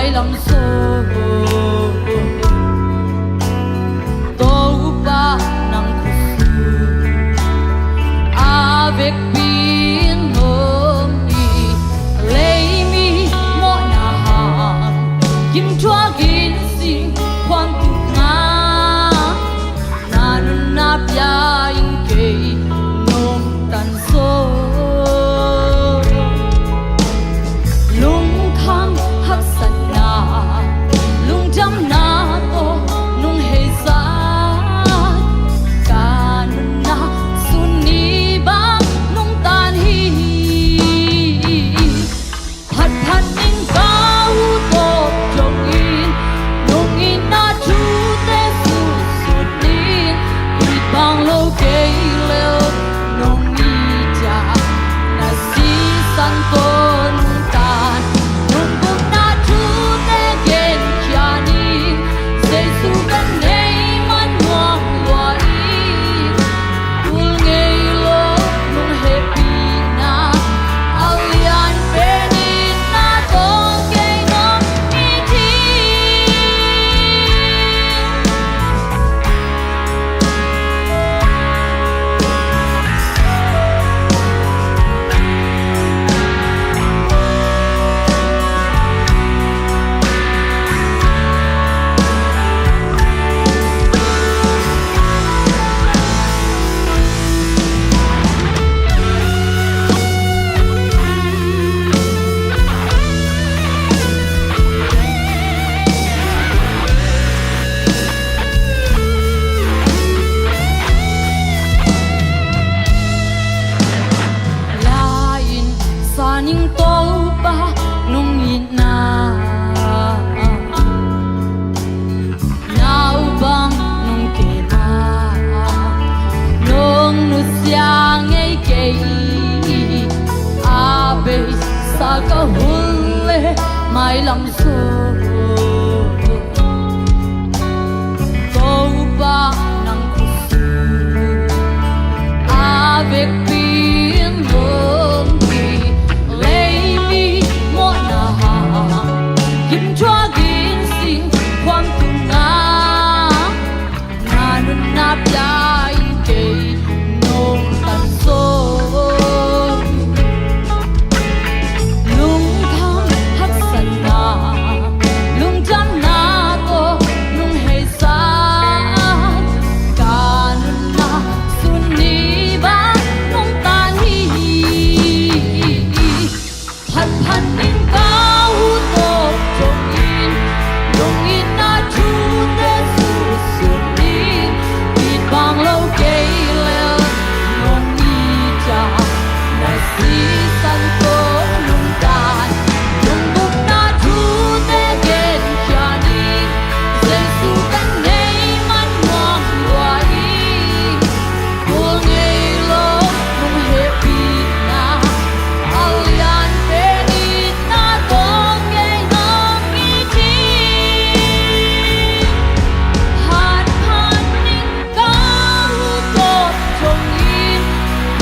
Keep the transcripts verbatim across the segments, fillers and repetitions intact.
Lam so Topa nang khusu a vekpi in hong i leimi mawhna hang kim thuak in sing khuam tukna na nunna pia in kei nong tan so lungkham haksatna lungdamna tawh nung heisa ka nunna sun ni bang nung tan hi. Phatphat ning ka u tawh dongin nong itna thute sutsut ning i bang lo kei lel nong itna sisan tawh nung tan nung bukna thute genkhia ning Jesu ka nei man nuam lua in kul ngei lo nung hehpihna a lian pen in na tawh kei nong it hi. La in sa ning Topa nong itna nau bang nong kema nong nusia ngei kei a beisa ka hul le mailam so Topa nang khusu a vekpi in hong i leimi mawhna hang kim thuak in sing khuam tukna na nunna pia in kei nong tan so lungkham haksatna lungdamna tawh nung heisa ka nunna sun ni bang nung tan hi. Phatphat ning ka u tawh dongin nong itna thute sutsut ning i bang lo kei lel nong itna sisan tawh nung tan nung bukna thute genkhia ning Jesu ka nei man nuam lua in kul ngei lo nung hehpihna a lian pen in na tawh kei nong it hi. Phatphat ning ka u tawh dongin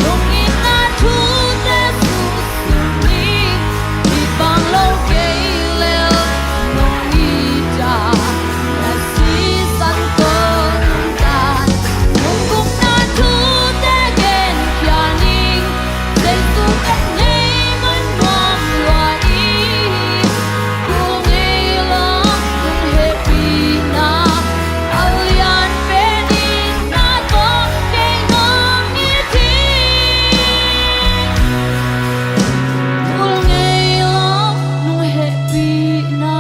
nong itna thute sutsut ning i bang lo kei lel nong itna sisan tawh nung tan nung bukna thute genkhia ning Jesu ka nei man nuam lua in kul ngei lo nung hehpihna a lian pen in na tawh kei nong it hi. Kul ngei lo nung hehpihna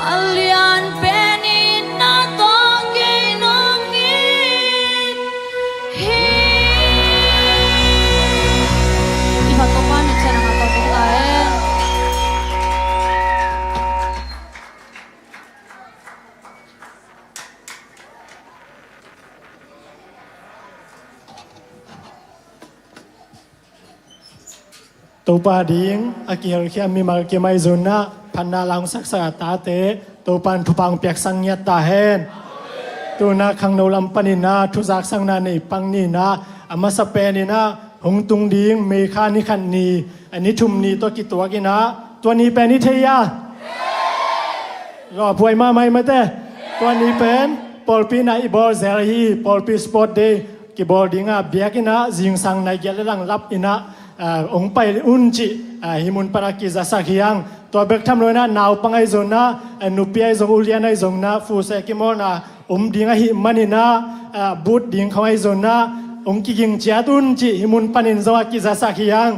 a lian pen in na tawh kei nong it hi. I phat Topa min thang a tawh kong ta hen. Topa ding a kihelkhia mimal kimaizunah phatna la hong saksak a tate Topa in thupha hong piaksak ngiat ta hen. Tunah khangno lam paninah thuzaksakna nei pang ninah a masa peninah hong tung ding May kha ni khat ni a ni thum ni tawh kituak inah Tua ni pen i thei a? Lawphuai mahmah i mate. Tua ni pen pawlpi in ah i bawl zel hi. Pawlpi Sport Day kibawl ding a, biakinn ah zingsang nai giat le lang lap in ah, ah, hong pai un cih, ah, hih mun pan ah kizasak hi hang. Tua bek tham lo in ah naupang ahi zongin ah, ah, nupi ahi zong, ulian ahi zongin ah, fuse kimawlna om ding ahih manin ah, ah, but ding khawng ahi zongin ah hong kiging ciat un cih hih mun panin zong ah kizasak hi hang.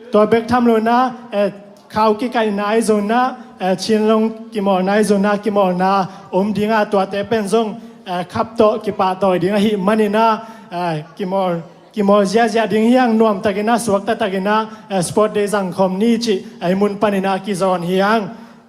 Tua bek tham lo in ah, eh, khau kikaihna ahi zongin ah, eh, chinlong kimawlna ahi zongin ah, kimawlna om ding a, tuate pen zong, eh, khap tawh kipahtawi ding ahih manin ah, eh, kimawl, kimawl ziahziah ding hi hang. Nuamtakin ah, suakta takin ah, eh, Sport Day zangkhawm ni cih, eh, hih mun panin ah kizawn hi hang.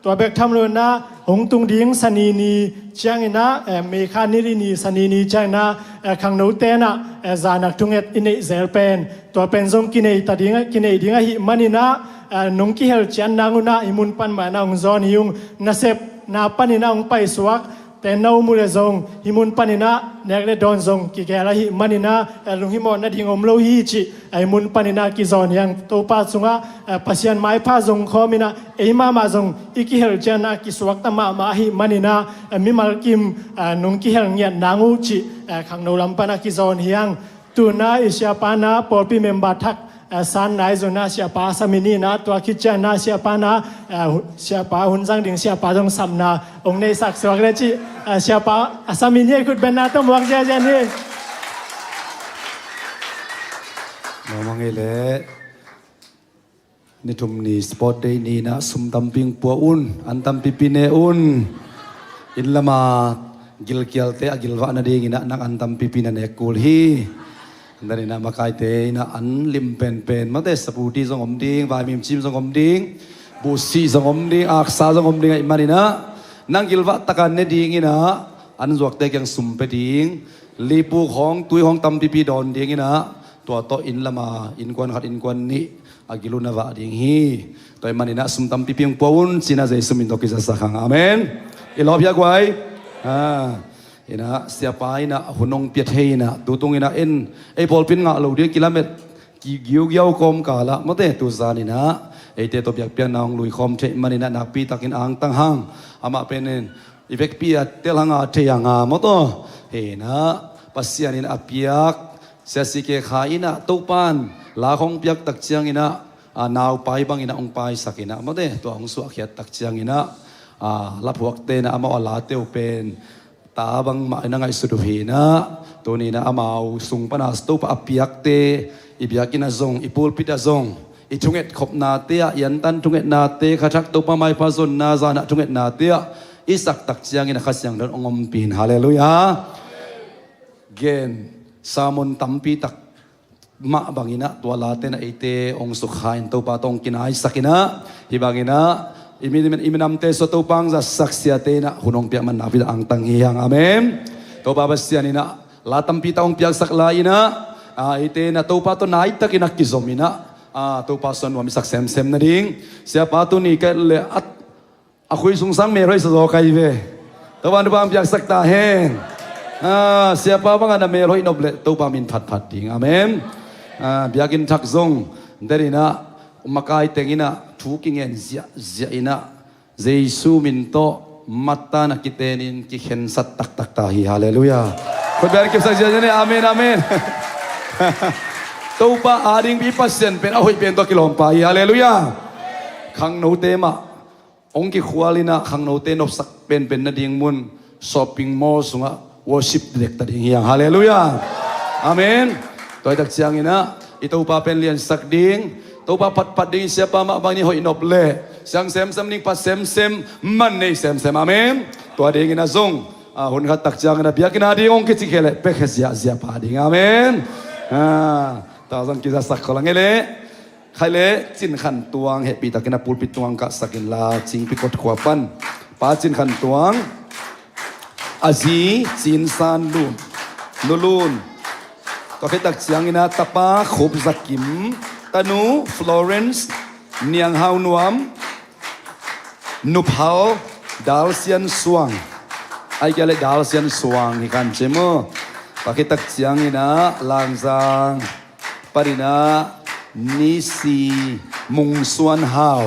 Tua bek tham lo in ah hong tung ding Sani ni ciangin ah, eh, May kha ni li ni Sani ni ciangin ah, eh, khangnote in ah, eh, zan ah thunget i neih zel pen, tua pen zong kinei ta ding, kinei ding ahih manin ah, eh, nong kihel ciat nang un ah hih mun pan mah in ah hong zawn hi ung. Nasepna panin ah hong paisuak te na om uh leh zong hih mun panin ah nek le dawn zong kigel ahih manin ah, eh, lunghimawh nading om lo hi cih, eh, hih mun panin ah kizawn hi hang. Topa sungah, eh, Pasian maipha zong khawm in ah, ei mahmah zong i kihel ciangin ah kisuakta mahmah ahih manin ah, eh, mimal kim, eh, nong kihel ngiat nang uh cih, eh, khangno lam pan ah kizawn hi hang. Tu in ah i siapa in ah pawlpi member thak, eh, sanna ahi zongin ah siapa a sam i hi in ah, tua khit ciangin ah siapa in ah, eh, hu-, siapa hun zang ding siapa zong samna hong neihsak suak le cih, eh, siapa a sam i hi. Khut beng na tawh muak ziahziah ni. Lawmang ei leh. Ni thum ni Sport Day ni in ah sum tampi hong pua un, an tampipi ne un. Inn lam a gilkialte a gilvah nadingin ah nang an tampipi na nek kul hi. An dan in ah makaite in ah an lim penpen, mate, saputi zong om ding, vaimim cim zong om ding, buhsih zong om ding, aksa zong om ding ahih manin ah nang gilvah takin ne dingin ah an zuakte kiang sum pia ding, lipuk hong, tui hong tampipi dawn dingin ah, tua tawh inn lam a innkuan khat innkuan nih a gil uh na vah ding hi. Tua ahih manin ah sum tampipi hong pua un ci-in ah Jesu min tawh kizasak hang. Amen. I lawp hia guai? Ah, in ah siapa in ah hun hong pia thei in ah, tu tung in ah en, ei pawlpi in ngah lo ding kilamet, ki-, giugiau kawmkal ah, mate, tu zan in ah eite tawh biakpiakna hong luikhawm theih manin ah nakpi takin angtang hang. Amah pen in i vekpi a tel hang a, thei hang a, mawtaw. Hi in ah Pasian in a piak, Sia C K Khai in ah Topa'n la hong piak tak ciangin ah, a, naupai bangin ah hong paisak in ah, mawte, tua hong suahkhiat tak ciangin ah, a, laphuakte in ah amau a late uh pen ta bangmah in ah ngaihsut uh hi in ah, tuni in ah amau sung pan a Topa a piakte, i biakinn ah zong, i pulpit ah zong, i thunget khopnate ah, i antan thungetnate, kha thak Topa maipha zonna zan ah thungetnate ah i sak tak ciangin ah Kha Siangtho in hong ompih in. Halleluiah. Gen sermon tampi tak mah bangin ah tua late in ah eite hong sukha in Topa tawh hong kinaisak in ah, hih bangin ah i mi, i minamte sung ah Topa hong zatsak siate in ah hun hong piak man nakpi tak angtang hi hang. Amen. Topa Pasian in ah la tampi tak hong piaksak lai in ah, a, eite in ah Topa tawh nai takin ah kizom in ah, a, Topa sung ah nuam i sak semsem nading. Siapa tuni ka et leh a, a khui sung sang mel hoih sa zaw ka hi ve. Topa in thupha hong piaksak ta hen. A, siapa bang a na mel hoih nop leh Topa min phatphat ding. Amen. A, biakinn thak zong, en in ah, makai teng in ah thu kingen ziahziah in ah, Jesu min tawh mattan a kitenin kikhensat taktak ta hi. Halleluiah. Khut beng kipsak ziahziah ni. Amen, amen. Topa ading pi Pasian pen a hoih pen tawh kilawmpa hi. Halleluiah. Khangnote mah hong kikhual in ah khangnote nopsak penpen nading mun shopping mall sungah worship direct ta ding hi hang. Halleluiah. Amen. Tua hi tak ciangin ah i Topa pen liansak ding, Topa phatphat ding, siapa mah bang ni hoih nop leh siang semsem ding, phat semsem, man nei semsem. Amen. Tua dingin ah zong, a, hun khat tak ciangin ah biakinn a ding hong kici khia leh pek khia ziahziah pa ding. Amen. A, tua zong kizasak khol a ngei leh. Khai leh Cin Khan Tuang, hehpihtakin a pulpit tungah kahsak inla, Cingpi kot khua pan Pa Cin Khan Tuang, a zi Cin San Lun, Nu Lun, tua khit tak ciangin ah tapa Khup Za Kim, tanu Florence Niang Hau Nuam, nuphal Dal Sian Suang, ai kia leh Dal Sian Suang hi kan cih maw. Tua khit tak ciangin ah Langzang panin ah Nisi Mung Suan Hau,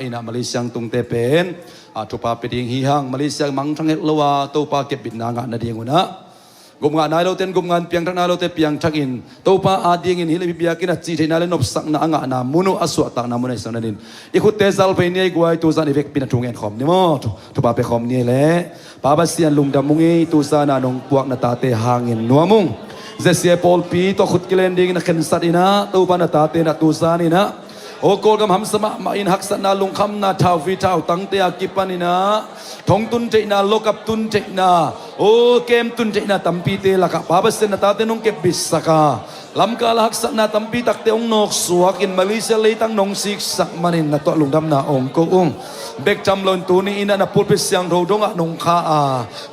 inah Malaysia tungte pen a thupha pia ding hi hang. Malaysia mangthang het lo a Topa kepbitna ngah nadingunah gupngah nai lote in gupngah in, piangthak nai lote piangthakin Topa adingin hih le hih biakinn a cihtheihna le nopsakna a ngahna mun uh, a suahtakna mun uh i sang nadin i khutte zalvei ni ei guai. Tuzan i vekpi-in a thu ngen khawm ni maw? Thu, thupha pia khawm ni ei leh. Pa Pasian lungdam ung ei, tuzan a nong puak na tate hangin nuam ung. Zesia pawlpi tawh khut kilen dingin a khensat inah Topa na tate na tuzan inah aw Kawlgam hamsa mahmah in haksatna, lungkhamna, thauvi thautangte a kipan inah thong tun theihna, lokap tun theihna, aw kem tun theihna tampite lakah Pa Pasian na tate nong kepbitsak a, lamkal a haksatna tampi takte hong nawksuakin Malaysia leitang nong siksak manin na tungah lungdamna hong ko ung. Bek tham loin tuni inah na pulpit siangtho dongah nong kha a,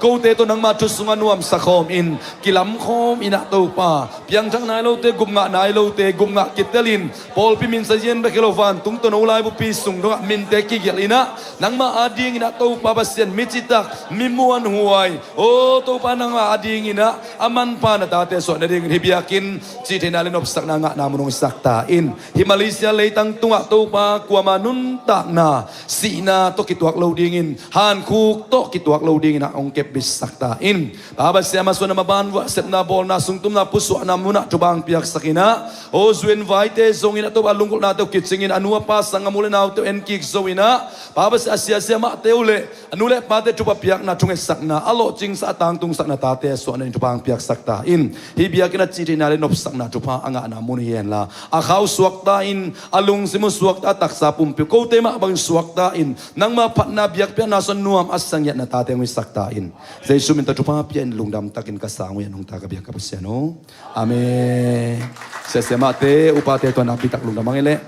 kote tawh nangma thu sungah nuamsa khawmin kilam khawm inah Topa, piangthak nai lote, gupngah nai lote gupngah kitelin, pawlpi min sa zian bek hi lo vantung tawh no laibupi sung dongah minte kigelh inah nangma adingin ah Topa Pasian mi citak, mi muanhuai, aw Topa nangma adingin ah a manpha na tate suah nadingin hih biakinn cihtheihna le nopsakna ngahna mun hong hisak ta in. Hih Malaysia leitang tungah Topa kuama nuntakna, sihna tawh kituak lo dingin, hankhuk tawh kituak lo dingin ah hong kepbitsak ta in. Pa Pasian, a masuan a maban vuah sepna bawlna sungtumna pusuahna munah thupha hong piaksak inah, aw zu-in vaite zongin ah Topa lunggulhnate uh kicingin, a nu a pa sanggam u le naute uh enkik zo inah, Pa Pasian, a sia siamahte uh le a nu le pate thupha piakna, thungetsakna, a lawhcingsak, a tangtungsak na tate a suah nadin thupha hong piaksak ta in. Hih biakinn a cihtheihna le nopsakna thupha a ngahna mun hi henla, a khau suakta in, a lungsim uh suakta, a taksa pumpi uh kote mah bangin suakta in, nangma phatna biakpiakna sungah nuam a sangiat na tate hong hisak ta in. Jesu min tawh thupha pia in, lungdam takin ka sang uh hi a, nungta ka biak ka Pasian aw. Amen. Sia siamahte, upate tawh nakpitak lungdam hang ei leh.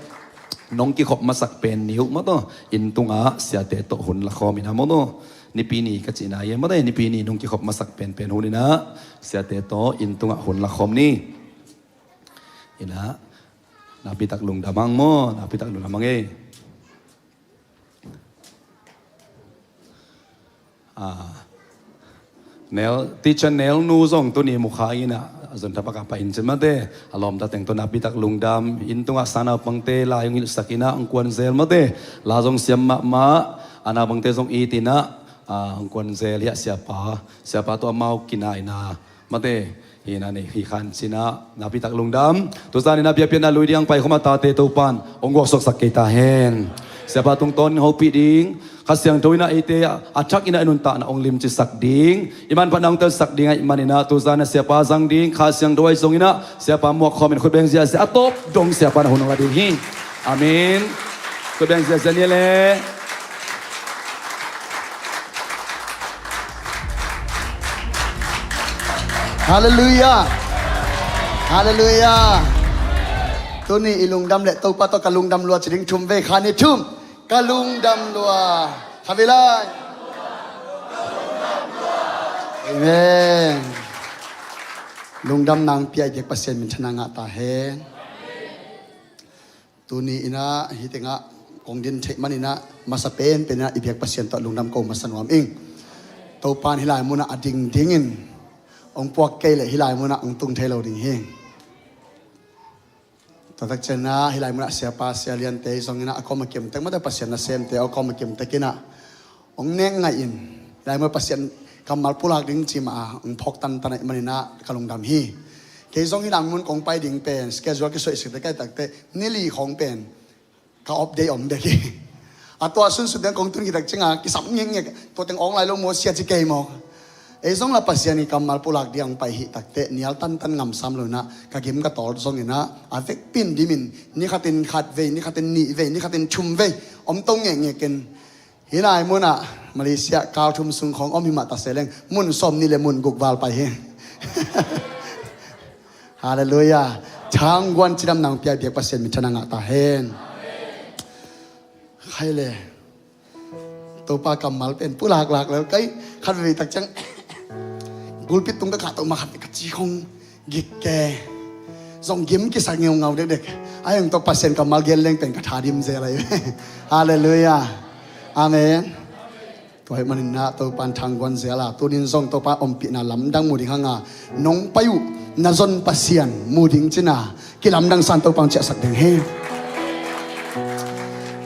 Nong kikhop masak pen ni uh maw taw, inn tungah siate tawh hun la khawm inah maw taw. Nipi ni ka cihna hi maw taw, nipi ni nong kikhop masak penpen hun inah siate tawh inn tungah hun la khawm ni. Inah nakpitak lungdam hang maw, nakpitak lungdam hang ei. Ah, Nel, teacher Nel nu zong tuni mukha inah a zon thapak a pai in cin maw taw, a lawmta teng tawh nakpitak lungdam. Inn tungah sang naupangte lai hong hilhsak inah hong kuan zel maw taw, la zong siam mahmah, a naupangte zong it inah, ah, hong kuan zel hi a, siapa, siapa tawh amau kinaina maw taw, hi inah nei hi khan cin ah nakpitak lungdam. Tuzan inah biakpiakna lui ding hong pai khawm a tate Topan hong guaksuaksak kei ta hen. Siapa tungtawn hong hopih ding, Kha Siangtho inah eite a thak inah i nuntakna hong limcisak ding, i manphatna hong telsak ding ahih man inah tuzan a siapa zang ding, Kha Siangtho ahi zong inah siapa muak khawmin khut beng ziahziah, a tawp dong siapa na hun hong la ding hi. Amen. Biang ziazia ni le. Halleluiah. Halleluiah. Tuni i lungdam le Topa tawh ka lungdam lua ci ding thum vei, kha ni thum. Ka lungdam lua. Kha vei lai. Amen. Lungdam nang pia i biak Pasian minthanna ngah ta hen. Tuni inah hih tengah kong din theih maninah masa penpen inah i biak Pasian tawh lungdam ko masa nuam ing. Topa in hih lai munah a ding dingin hong puak kei leh hih lai munah hong tung thei lo ding hi. Tua tak cianginah hih lai munah siapa sia liante zong inah a kawm a kimtek mate Pasian nasemte a kawm a kimtek inah hong nek ngaihin hih lai munah Pasian kammal pulak ding ci mah a hong phawk tantan ahih maninah ka lungdam hi. Kei zong hih lai mun kong pai ding pen schedule kisuaisik te kai takte ni li khawng pen ka off day om bek hi. A tua sunsun teng kong tun kitak cianga kisam ngekngek tua teng awng lai lo maw sia ci kei maw. Ei zong la Pasian i kammal pulak ding a hong pai hih takte nial tantan ngamsam lo inah ka gim ka tawl zong inah a vekpin dimin ni khatin khat vei, ni khatin nih vei, ni khatin thum vei om to ngekngek in. Hih lai munah Malaysia kal thum sung khawng om hi mah ta se leng mun sawm nih le mun guk val pai hi. Halleluiah. Thangguan cidam nang pia biak Pasian minthanna ngah ta hen. Khai le Topa kammal pen pulaklak le kai khat vei tak ciang pulpit tung ka kah toh ma khat vei ka ci khong gik ke zong gim kisak ngeungau dekdek. A heng tawh Pasian kammal gen leng pen ka tha dim zel ahi. Halleluiah. Amen. Tua hih maninah Topa in thangguan zel a tunin zong Topa ompihna lamdang mu ding hanga nong pai uh na zon Pasian mu ding cina kilamdang san Topa hong ciahsak ding hi.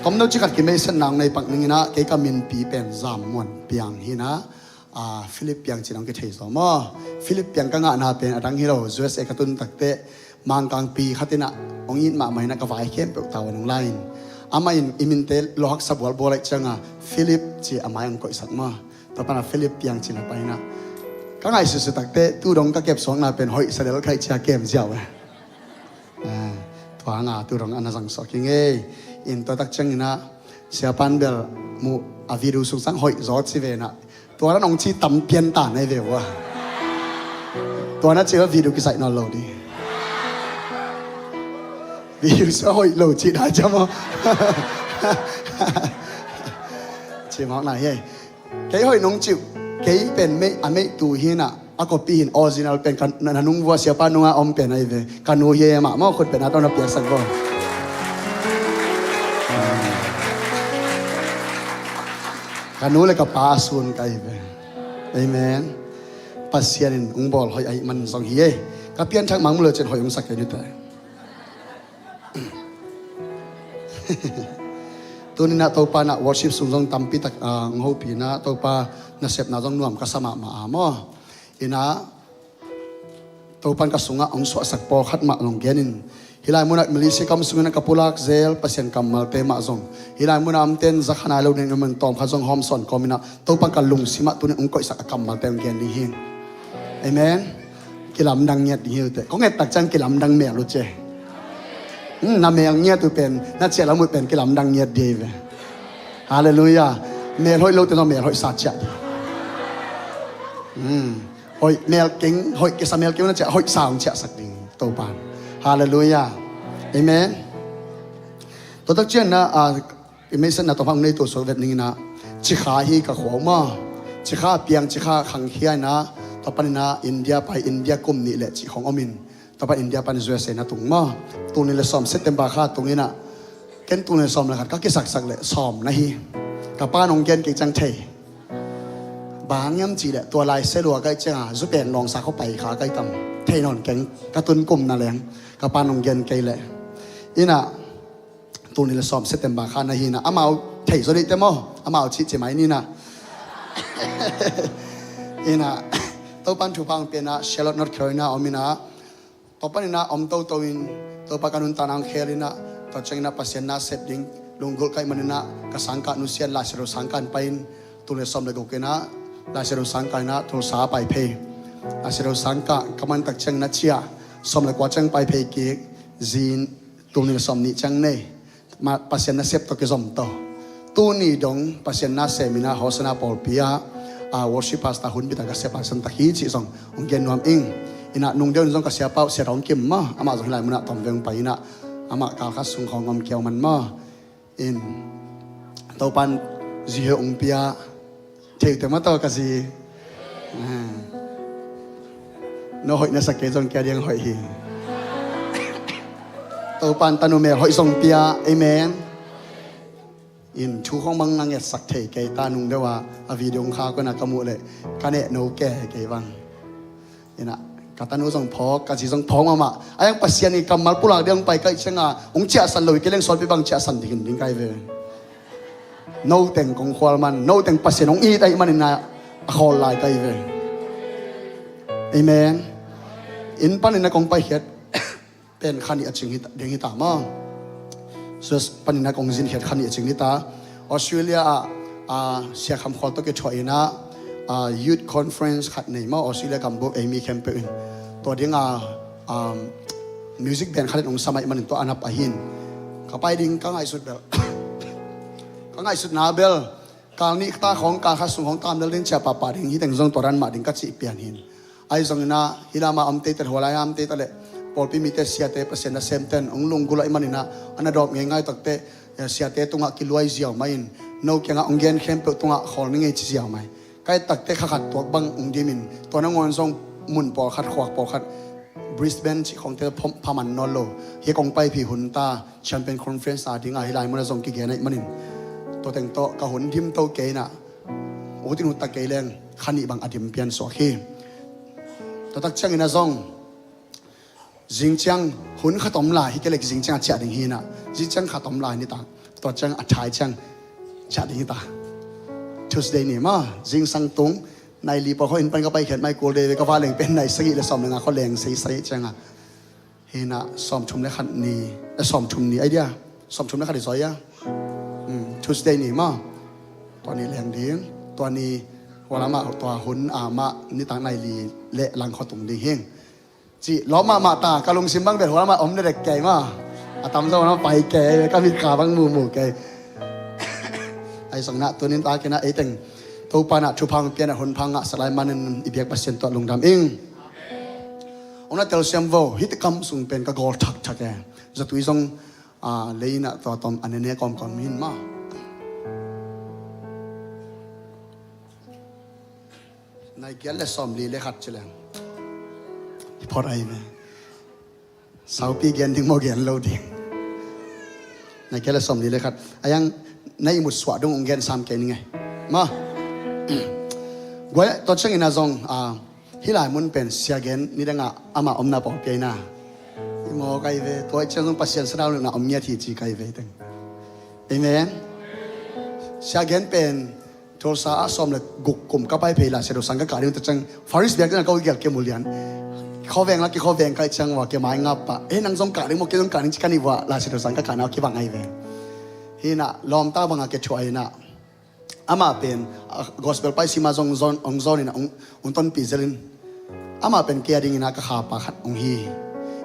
Tomno cikhat kimeihsetna hong nei pak ninginah kei ka minpi pen Zam Muan Piang hinah, a, Philip Piang cina hong kithei zaw maw. Philip Piang ka ngahna pen a dang hi lo, U S A ka tun takte Mangkangpi khat inah hong it mahmah inah ka vai khempeuh tau a nung lai-in amah in i minte lawhaksa bualbual aih cianga Philip ci a mai hong koihsak maw. Tua pana Philip Piang cina pai inah ka ngaihsutsu takte tu dong ka kep suakna pen hoihsa lel khaih cia kem ziau e. Tua hanga tu dong a na zang suak hi ngei. In tua tak cianginah siapan bel muh a video sungsang hoih zaw ci venah tua na nong ci tam pian ta nai ve ua. Tua na ci a video kisaih nawn lo ding. Video sa hoih lo ci dai ciam aw. Ci mawk na hi. Kei hoih nong ciu. Kei pen meih a meih tu hinah a kopi hin original pen na nung vua siapa nunga om pen ahi ve. Ka nu hi mah maw khut pen a tawh na piaksak vua. Ka nu le ka pa a sun ka hi ve. Amen. Pasian in ung bawl hoih ahih man zong hi e. Ka pianthak mang mu le cin hoih ung sak kei nite. Tuninah Topa inah worship sung zong tampi tak ung hopinah Topa nasepna zong nuam ka sa mahmah a maw. Inah Topan ka sungah hong suahsak pawlkhat mah long genin hih lai munah Malaysia kam sungin a ka pulak zel Pasian kammalte mah zong hih lai munah amten zakhanai lo ning a man tawm khat zong hawmsawn kawminah Topan ka lungsimah tunin hong koihsak a kammalte hong gen ding hi. Amen. Kilamdang ngiat ding hi ute. Kong et tak ciang kilamdang mel uh cia. Na mel ngiat uh pen na ciah lam uh pen kilamdang ngiat ding hi ve. Halleluiah. Mel hoih lote zong mel hoih sa ciah ding. Hoih mel keng hoih kisa mel keng na ciah hoih sa hong ciahsak ding Topa. Halleluiah. Amen. Tua tak ciang na i meihsetna tawh hong nei tua suak vet ninginah Cikha hi ka khua uh maw. Cikha a piang Cikha khangkhia inah tua paninah India pai India kum nih le cih khong omin tua pan India pan U S A na tung maw. Tul nih le sawm September kha tung inah ken tul nih le sawm le khat ka kisaksak le sawm na hi. Ka pa nong gen kei ciang thei. Bang hiam cih le tua lai selua kai cianga zu pen lawngsa kho pai kha kai tam thei nawn keng ka tun kum na leng ka pa nong gen kei le inah tul nih le sawm September kha na hinah amau thei zaw dihte maw amau cihcih mai ninah. Inah Topan thupha hong pianah Charlotte North Carolina om inah tua paninah om toto in Topa ka nuntakna hong khel inah tua cianginah Pasian na sep ding lunggulh kaih maninah ka sangkah nusian Laisiangtho sangkah in pai in tul nih le sawm le guk inah Laisiangtho sangkah inah Tulsa pai phei. Laisiangtho sangkah ka man tak cianginah ciah sawm le kua ciang pai phei kik zin tul nih le sawm nih ciang nei. Pasian nasep tawh kizom to. Tuni dong Pasian nasem in ah Hosanna pawlpi ah, ah, worship pastor hun bita ka sep a san tak hi cih zong hong gen nuam ing. Inah nungdeuh in zong ka siapa uh Sia Thawng Kim maw, amah zong hih lai munah tawm veng pai inah, amah kalkhat sung khawng om kiau man maw. In Topan ziheu ung pia thei te maw taw ka zi. Ah. No hoih na sak kei zong kia diang hoih hi. Topan tanu mel hoih zong pia. Amen. In thu khong bang na ngetsak thei kei ta nungdeuh a, a video kha kona ka muh leh ka neh no ke kei bang. Inah ka tanu zong phawk, ka zi zong phawk mahmah. A yang Pasian i kammal pulak ding hong pai kaih cianga hong ciahsan lo i kei leng sawlpi bang ciahsan dingin ding kai ve. No teng kong khual man, no teng Pasian hong it aih manin a khawl lai kai ve. Amen. In panin a kong paikhiat pen kha nih a cing ding hita maw. Sus panin a kong zinkhiat kha nih a cing hita. Australia ah, ah, Sia Kham Khual tawh kithuah inah, ah, youth conference khat nei maw, Australia gam buk ei mi khempeuh in. Tua dinga, um, music band khat in hong sam aih manin tua a nap ahin. Ka pai ding ka ngaihsut bel ka ngaihsutna bel kal nih ta khawng, kal khat sung khawng tam dal ding cia pahpah ding hi teng zong tua dan mah ding ka cih pian hin. Ahi zong inah hih lama om tei ta, hua lai a om tei ta leh pawlpi mite, siate, Pasian nasemten hong lunggulh aih man inah a na dawp ngeingai takte, eh, siate tungah kiluai ziau mai in, no kiangah hong gen khempeuh tungah khawl ni ngei ci ziau mai. Kai takte kha khat tuak bang hong dimin tua nangawn zong mun pawlkhat, khuak pawlkhat, Brisbane cih khawngte pha-, phaman nawn lo. Hi kong paipih hun ta Champion Conference a dinga hih lai munah zong kigen aih manin tua teng tawh ka hun dim to kei inah utin hutta kei leng kha nih bang a dim pian suak hi. Tua tak ciangin a zong zing ciang hun khat om lai hi kei leh zing ciang a ciah ding hi inah, zing ciang khat om lai ni ta. Tua ciang a thai ciang ciah ding hi ta. Tuesday ni maw, zingsang tung nai li pawl khawh in pan ka paikhiat mai kul dei ve, ka va leng pen nai sagih le sawm le nga khawh leng sei sagih cianga. Hi inah sawm thum le khat ni, eh, sawm thum ni ai dia. Sawm thum le khat i zawi a. Hmm, Tuesday ni maw. Tua ni leng ding. Tua ni hua lamah tua hun a mah nitak nai li le lang khawh tung ding hing. Cih lawm mahmah ta, ka lungsim bang bel hua lamah om le dek kei maw. A tamzaw lamah pai kei, ka mitkha bang mumu kei. Ahi zong inah tunin tak inah ei teng Topa inah thupha hong pia inah hun pha ngahsak lai manin i biak Pasian tungah lungdam ing. Hong na telsiam vo, hih kam sung pen ka gawl thakthak e. Zatui zong, ah, lei inah tua tawm a nene kawmkawm hin maw. Nai giat le sawm li le khat ci leng. I phawt ahi ve. Saupi gen ding maw gen lo ding. Nai giat le sawm li le khat. A yang na ihmut suah dong hong gen sam kei ning e. Maw. Guai tua ciangin a zong, ah, hih lai mun pen sia gen ni dengah amah omna pawlpi ahi na. I maw kai ve. Tua i ciang zong Pasian sanau lungna om ngiat hi ci kai ve teng. Amen. Sia gen pen Tulsa ah sawm le guk kum ka pai phei la Sia Thusang ka kah ding uh ta ciang Faris biak ding a ka uh gial ke mulian. Khoveng la ki khoveng kai ciang wa ke mai ngap pa. Eh, nang zong kah ding maw, ke zong kah ding ci ka ni wa la Sia Thusang ka kah na kibang ai ve. Hi na lawmta bang a ke thuai na. Amah pen, ah, gospel pai sima zong zon, ong zon in ong, ong tonpi zelin. Amah pen kei a dingin a ka khapa khat ong hi.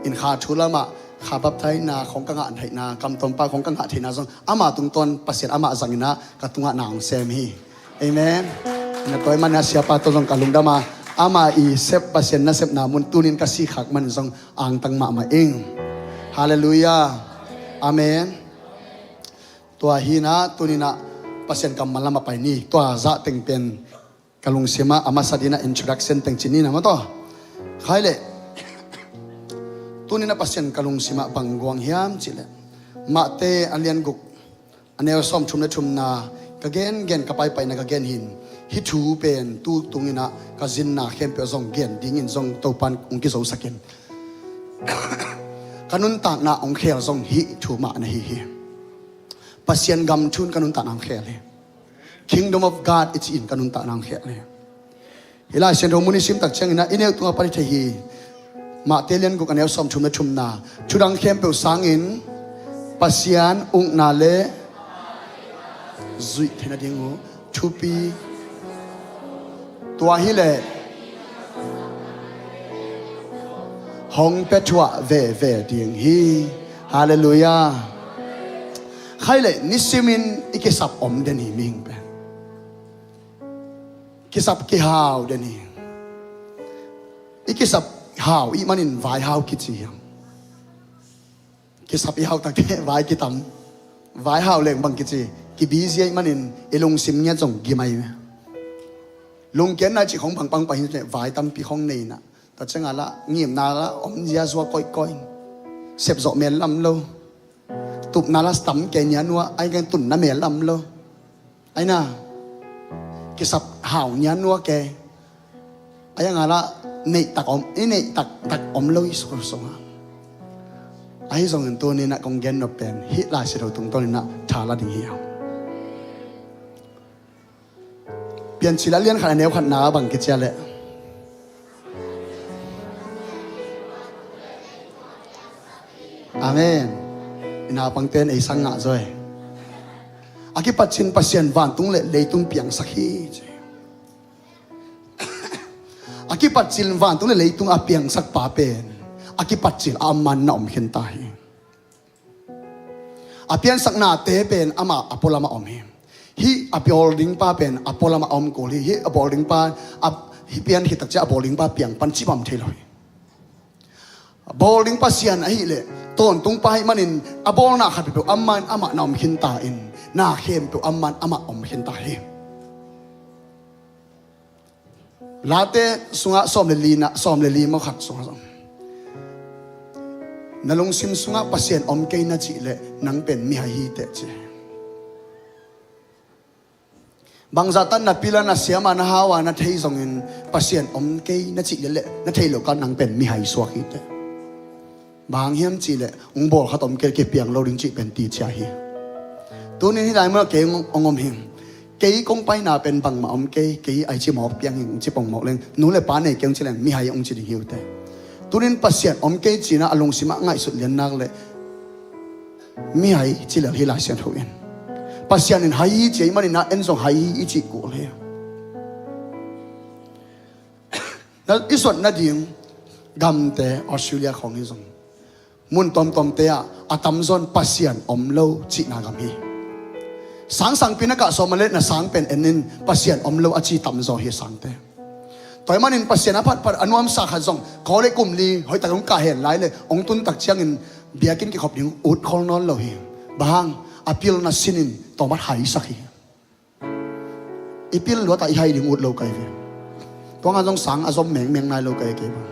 In kha thu lamah, kha baptaina khong ka ngah theihna, kamtompa khong ka ngah theihna zong, amah tungtawn Pasian amah zangin a ka tungah na ong sem hi. Amen. Na tawi man a siapa tawh zong ka lungdam a, amah i sep Pasian nasepna mun tunin ka sikhak man zong angtang mahmah ing. Halleluiah. Amen. Tua hi na, tunin a Pasian kammal lamah pai ni. Tua zah teng pen ka lungsim ah a masa dingin a introduction teng ci ni na maw tua. Khai leh. Tunin a Pasian ka lungsim ah bang guang hiam cih leh. Mahte a lian guk, a neu sawm thum le thumna, ka gen gen ka paipaina ka gen hin. Hih thu pen tu tungin a ka zinna khempeuh zong gen dingin zong Topan ong kizosakin. Ka nuntakna ong khel zong hih thu mah na hi hi. Pasian gam thu in ka nuntakna ong khel hi. Kingdom of God i ci in ka nuntakna ong khel hi. Hih Lai Siangtho mun i sim tak ciangin a i neu tungah pan i thei hi. Mahte lian guk a neu sawm thum le thumna. Thudang khempeuh sangin Pasian ukna le zuih theihna ding uh thupi. Tua hi leh hong pia thuah veve ding hi. Halleluiah. Khai le nisimin i kisap om den hi, mihing pen. Kisap kihau den hi. I kisap hau i hih manin vaihau kici hiam? Kisap i hau takte vai kitam. Vaihau leng bang kici, kibizia i hih manin i lungsim ngiat zong gim ahi. Lungkiatna i cih khong bang pang pai hi, vai tampi khong nei na. Tua ciangin la ngimna la om ziazua koihkoih. Sep zawh mel lam lo. Tupna la tam kei nianua, ai gen tunna mel lam lo. Ai na, kisap hau nianua kei. Ai a ngala neih tak om, i neih tak tak om lo i sung sungah. Ahi zongin tuni-in ah kong gen nop pen hih Lai Siangtho tungtawnin ah tha la ding hi hang. Piancil a lian khat a neu khatna bang kici a leh. Amen. I naupangte in ei sang ngah zaw e. A kipatcil Pasian vantung le leitung piangsak hi ci. A kipatcil vantung le leitung a piangsak pa pen a kipatcil a amah na om khin ta hi. A piansaknate pen amah a pualamah om hi. Hih a bawl ding pa pen a pualamah a om kul hi. Hih a bawl ding pa a, hih pian khit tak ciang a bawl ding pa piang pan cih bang om thei lo hi. A bawl ding Pasian ahih leh tawntung pa ahih manin a bawlna khat peuhpeuh amah in amah na om khin ta in, na khempeuh amah in amah om khin ta hi. Late sungah sawm le li na, sawm le li maw khat sungah zong, na lungsim sungah Pasian om kei na cih leh nang pen mihai hi teh ci. Bangzah tan na pil a, na siam a, na hau a na thei zongin Pasian om kei na cih leh, na thei lo kah nang pen mihai suak hi teh. Bang hang hiam cih leh hong bawl khat om kei leh kipiang lo ding cih pen ti cia hi. Tunin hih lai munah kei hong om hi. Kei kong paina pen bangmah om kei, kei ai ci mawk piang hi, ci pong mawk leng, nu le pa nei kei hong ci leng mihai hong ci ding hi uh teh. Tunin Pasian om kei cihna a lungsimah ngaihsut lian nak leh mihai ci lel hi Lai Siangtho in. Pasian in hai hi ci ahih manin ah en zong hai hi i cih kul hi. Na, i suan nading gamte Australia khawng hi zong, mun tuamtuamte ah a tamzaw in Pasian om lo cihna gam hi. Sangsangpi na kah sawm a leh na sang pen en in, Pasian om lo a ci tamzaw hi sangte. Tua ahih manin Pasian a phatphat a nuamsa khat zong, khaw le kum li hoihtak hong kah hen lai leh hong tun tak ciangin biakinn kikhop ding ut khol nawn lo hi. Bang hang, a pilna sinin tawmat haisak hi. I pil luat a i hai ding ut lo kai ve. Tua ngan zong sang a zom mengmeng nai lo kai kei bang.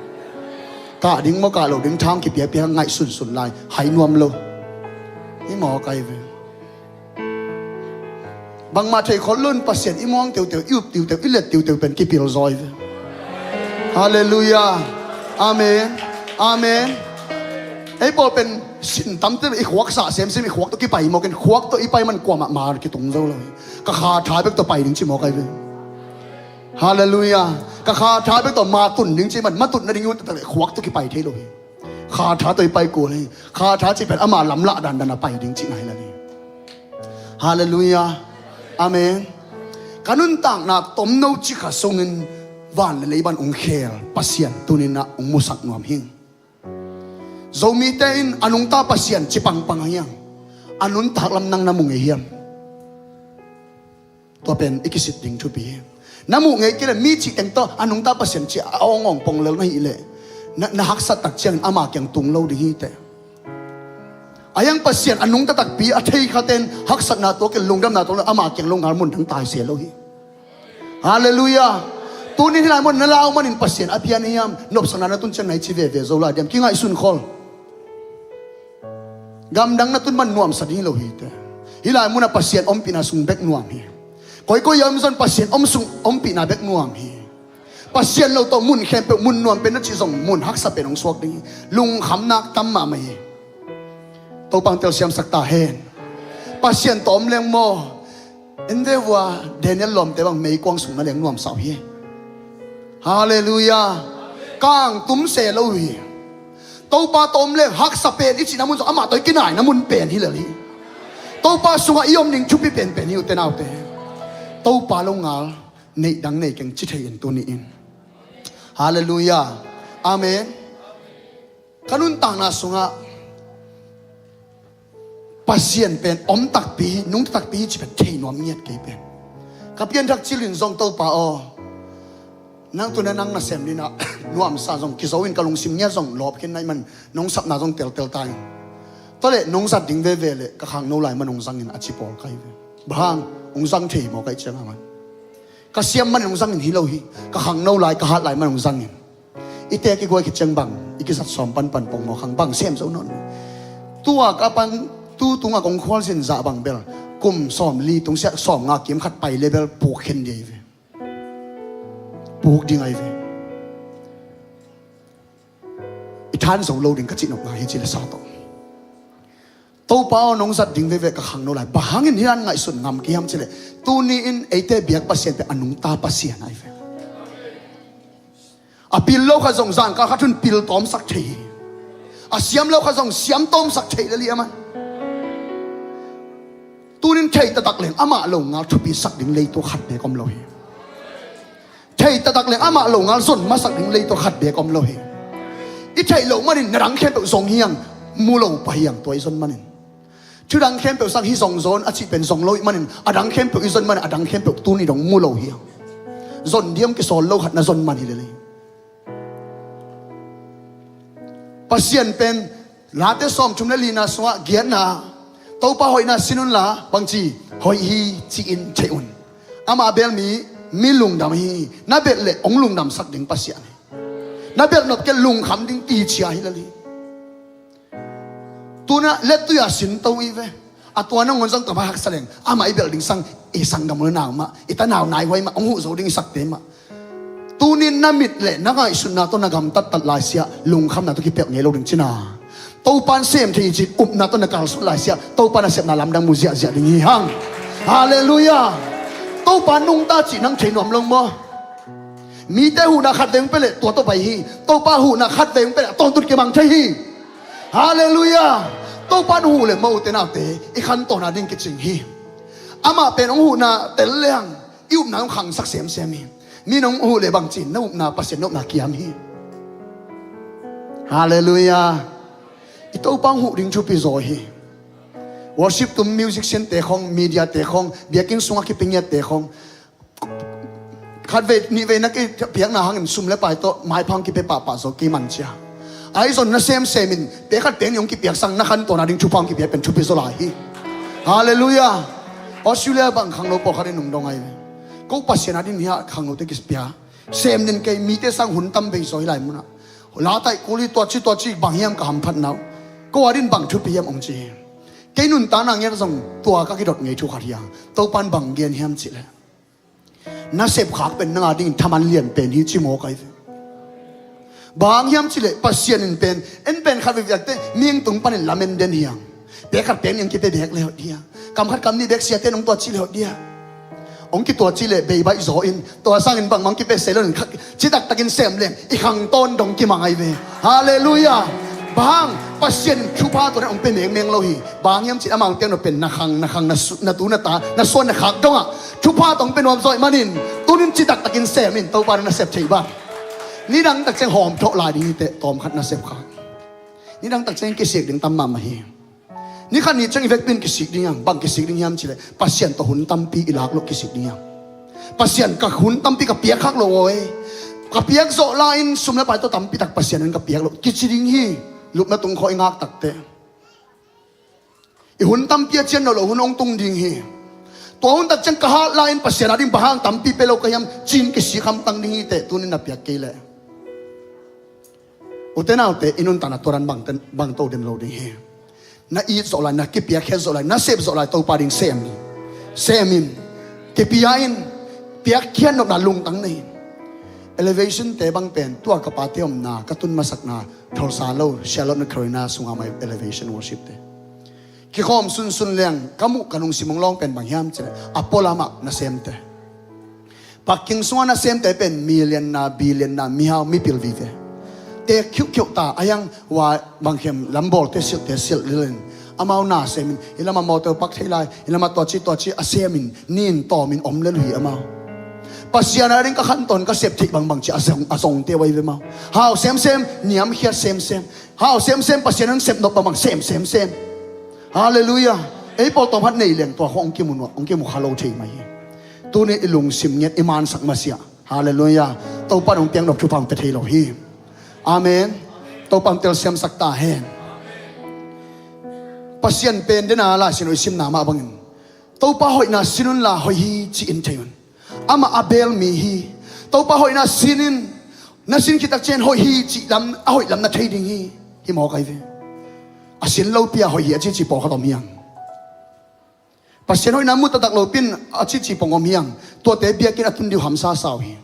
Kah ding maw kah lo ding thang kipiapia ngaih sunsun lai hai nuam lo. Hi maw kai ve. Bangmah thei khol lo in Pasian i muang teuteu, i up teuteu, i let teuteu pen kipil zaw hi ve. Halleluiah. Amen. Amen. Ei pawl pen sin tamte i khuak sah semsem, i khuak tawh kipai mawk in, khuak tawh i pai man kuamah ma kitung zo lo hi. Ka kha tha bek tawh pai ding ci mawk ai ve. Halleluiah. Ka kha tha bek tawh ma tun ding ci man, ma tun nading i ut tak leh khuak tawh kipai thei lo hi. Kha tha tawh i pai kul hi. Kha tha cih pen ama lamlah dandan a pai ding cihna hi lai hi. Halleluiah. Amen. Ka nuntakna tomno cikha sungin van le lei bang hong khel Pasian tunin ah hong musak nuam hi. Zomite in a nungta Pasian ci pangpang a hiam? A nuntak lam nang na mu ngei hiam? Tua pen i kisit ding thupi hi. Na muh ngei kei leh mi cih teng tawh a nungta Pasian ci a awngawng pong lel na hih leh na, na haksat tak ciangin ama kiang tung lo ding hi teh. A hiang Pasian a nungta takpi a thei khaten haksatna tuak in lungdamna tuak leh ama kiang lo ngal mun dang tai se lo hi. Halleluiah. Tunin hih lai mun na lau manin Pasian a pian hiam, nopsakna na tun ciang na i ci veve zo lai diam, kingaihsun khol. Gamdang na tun man nuamsa ding hi lo hi teh. Hih lai munah Pasian ompihna sung bek nuam hi. Koikoi a om zong Pasian om sung ompihna bek nuam hi. Pasian lo tawh mun khempeuh mun nuam pen na cih zong mun haksa pen hong suak ding hi. Lungkham nak tam mahmah hi. Topa hong telsiamsak ta hen. Pasian tawh om leng maw, en ve vua, Daniel lawmte bang meikuang sung na leng nuamsa uh hi. Halleluiah. Kang tum se lo hi. Topa tawh om leng haksa pen i cihna mun zong amah tawh i kinaina mun pen hi lel hi. Topa sungah i om ding thupi penpen hi ute naute. Topa lo ngal neih dang nei keng ci thei in tuni in. Halleluiah. Amen. Ka nuntakna sungah Pasian pen om takpi hi, nungta takpi hi cih pen thei nuam ngiat kei pen. Ka pianthak cil in zong, Topa aw, nang tu-in nang nasem dingin ah nuamsa zong kizo in, ka lungsim ngiat zong lawp khin na hih man, nong sapna zong teltel ta in. Tua leh nong zat ding veve leh ka khangno lai man hong zang in, a ci pawl ka hi ve. Bang hang, hong zang thei hi maw ka hih ciang a man. Ka siam man hong zang in hi lo hi. Ka khangno lai, ka hat lai man hong zang in. I teek i guai khit ciang bang, i kizat sawm panpan pongmawk hang bang sem zo nawn. Tua ka pan, tu tungah kong khualzin zah bang bel kum sawmli tung siah sawmnga kim khat pai leh bel puk khin ding ahi ve. Puk ding ahi ve. I than zo lo ding ka cihnopna hi ci leh sa tawh. Topa aw, nong zat ding veve ka khangno lai. Bang hangin hih dan ngaihsun ngam ka hiam cih leh, tuni-in eite biak Pasian pen a nungta Pasian ahi ve. A pil lo khat zong zangkal khat hun pil tawmsak thei hi. A siam lo khat zong siam tawmsak thei lel hi a man. Tuni-in thei taktak leng amah lo ngal thupisak ding leitungah khat beek om lo hi. Thei taktak leng amah lo ngal zon masak ding leitungah khat beek om lo hi. I theih loh manin na dang khempeuh zong hi hang, mu lo pah hi hang, tua i zon manin. Thu dang khempeuh sang hi zong zong a cih pen zong lo ahih manin, a dang khempeuh i zon manin, a dang khempeuh tuni dong mu lo hi hang. Zon diam kisawl lo khat na zon man hi lel hi. Pasian pen Late sawmthum leh lina sungah giatna, Topa hoihna sin unla, bangci, hoih hi ci-in theih un. Amah bel mi, mi lungdam hi. Na belh leh hong lungdamsak ding Pasian hi. Na belh nop kei lungkham ding ti cia hi lel hi. Tu-in ah lettui-a sin to hi ve. A tua nangawn zong tawm a haksa leng, amah i belh ding sang, i sanggam u le nau mah, i tanau naihuai mah, hong huh zo ding i sakte mah. Tuni-in na mit leh na ngaihsutna tawh na gamtat lai siah lungkhamna tawh kipelh ngei lo ding cihna. Topa in sem thei hi cih upna tawh na kalsuan lai siah Topa nasepna lamdang mu ziahziah ding hi hang. Halleluiah. Topa nungta cih nang thei nuam lo maw? Mite huhna khat vei hong pia leh tua tawh pai hi. Topa huhna khat vei hong pia leh a tawntung kimang thei hi. Halleluiah. Topa in huh leh maw, ute naute, i khantawn a ding kicing hi. Amah pen hong huhna tel leng i upna hong khangsak semsem hi. Mi in hong huh leh bangci, na upna, Pasian na upna kiam hi. Halleluiah. I Topa hong huh ding thupi zaw hi. Worship tum, musician te khong, media te khong, biakinn sungah kipia ngiat te khong, khat vei nih vei na kipiakna hangin sum le pai tawh maipha hong kipia pahpah zaw kei man cia. Ahi zong na semsem in, pek khat pek nih hong kipiak sang na khantawn a ding thupha hong kipia pen thupi zaw lai hi. Halleluiah. Australia bang khangno pawlkhat in hong dong ahi ve. Ko Pasian a ding hiah khangnote kipia. Sem ning kei, mite sang hun tam bei zaw hi lai munah. Lataih kul hi, tua ci tua ci bang hiam ka hamphatna uh. Ko a ding bang thupi hiam hong ci hi. Kei nuntakna ngiat zong tua ka kidot ngei thu khat hi a. Topa in bang gen hiam cih leh, na sepkhak pen nang a dingin thaman lian pen hi ci mawk ahi ve. Bang hiam cih leh Pasian in pen, en pen khat vei viakte mihing tung panin lamen den hi hang. Pek khat pek nih hong kipia bek le hoih dia. Kam khat kam nih bek siate in hong tua cih le hoih dia. Hong kitua cih leh bei baih zaw in, tua sangin bangmah hong kipia sei lo in, citak takin sem leng i khangtawn dong kimang ahi ve. Halleluiah. Bang hang, Pasian in thupha tua dan hong pia mengmeng lo hi. Bang hiam cih leh amau teng nop pen na khang, na khang, na su-, na tu na ta, na suan na khak dongah thupha tawh hong pia nuam zaw ahih manin, tuni-in citak takin sem in, Topa na nasep thei bang. Nidang tak ciang hawmthawh lai ding hi teh, tawmkhat nasep khak. Nidang tak ciang kisik ding tam mahmah hi. Ni khat ni ciang i vekpi in kisik ding hi hang, bang kisik ding hiam cih leh, Pasian tawh hun tampi i lak loh kisik ding hi hang. Pasian, ka hun tampi ka piak khak lo aw e. Ka piak zawh lai-in sum le pai tawh tampi tak Pasian in ka piak loh kici ding hi. Lupna tung khawh i ngak takteh. I hun tampi a cian lo lo hun hong tung ding hi. Tua hun tak ciang ka hat lai-in Pasian a ding bang hang tampi pia lo ka hiam ci-in kisik hamtang ding hi teh, tuni-in na piak kei leh. Ute naute, i nuntakna tua dan bang ten, bang to den lo ding hi. Na it zawh lai, na kipiakkhiat zawh lai, na sep zawh lai, Topa ding sem in. Sem in. Kipia in. Piakkhiat nopna lungtang nei in. Elevation te bang pen, tua ka pate omna, ka tun masakna, Tulsa lo, Charlotte, North Carolina sunga mai Elevation Worship te. Kikhawm sunsun leng, ka muh ka lungsim hong lawng pen bang hiam cih leh, a pualamah nasemte. Parking sungah nasemte pen million na, billion na, mihau, mipil vive. Te khiuhkhiuh ta, a hiang hua bangkhiam lambawlte silhte silh lel in. Amau na sem in, i lamah mawtaw pak thei lai, i lamah tuaci tuaci a sem in, nin tawm in om lel uh hi amau. Pasian a ding ka khantawn ka sep theih bangbang ci a zong, a zongte uh ahi ve amau. Hau semsem, niamkhiat semsem. Hau semsem, Pasian in sep nop bangbang sem semsem. Halleluiah. Ei pawl tawmhat nei leng tua khawng hong kimu nuam, hong kimu kha lo thei mai hi. Tuni i lungsim ngiat, i mansak masiah. Halleluiah. Topa in hong piaknop thupha hong pia thei lo hi. Amen. Topa in telsiamsak ta hen. Pasian pen dena Lai Siangtho i simna mah bangin Topa hoihna sin unla hoih hi ci-in thei un. Amah a beel mi hi. Topa hoihna sin in, na sin khit tak ciang hoih hi cih lam, a hoih lam na thei ding hi. Hi mawk ahi ve. A sin lopi a hoih hi a cici pawlkhat om hiang. Pasian hoihna mu taktak lopi in a cici pawng om hiang. Tuate biakinn a tun ding uh hamsa sa uh hi.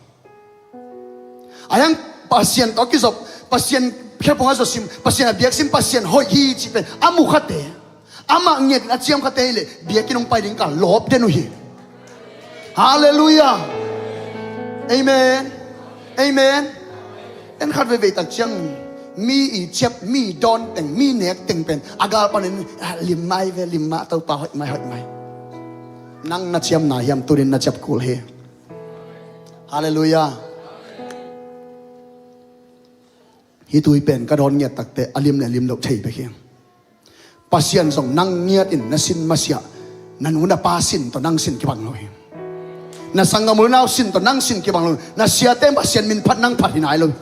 A hiang Pasian tawh kizop, Pasian khelpung a zawsim, Pasian a biaksim, Pasian hoih hi cih pen a mu khate, amah ngiat in a ciam khate hi leh biakinn hong pai ding kal lawp den uh hi. Halleluiah. Amen. Amen. En khat veivei tak ciang mi i ciap, mi dawn teng, mi nek teng pen a gal panin, "Ah, lim mai ve, lim mah, Topa hoih mai, hoih mai." Nang na ciam na hiam? Tunin na ciap kul hi. Halleluiah. Hih tui pen ka dawn ngiat takte a lim le a lim loh thei bek hi. Pasian zong nang ngiat in na sin masiah, na nu na pa sin tawh nang sin kibang lo hi. Na sanggam u le nau sin tawh nang sin kibang lo hi. Na siate Pasian min phat nang phat hi nai lo hi.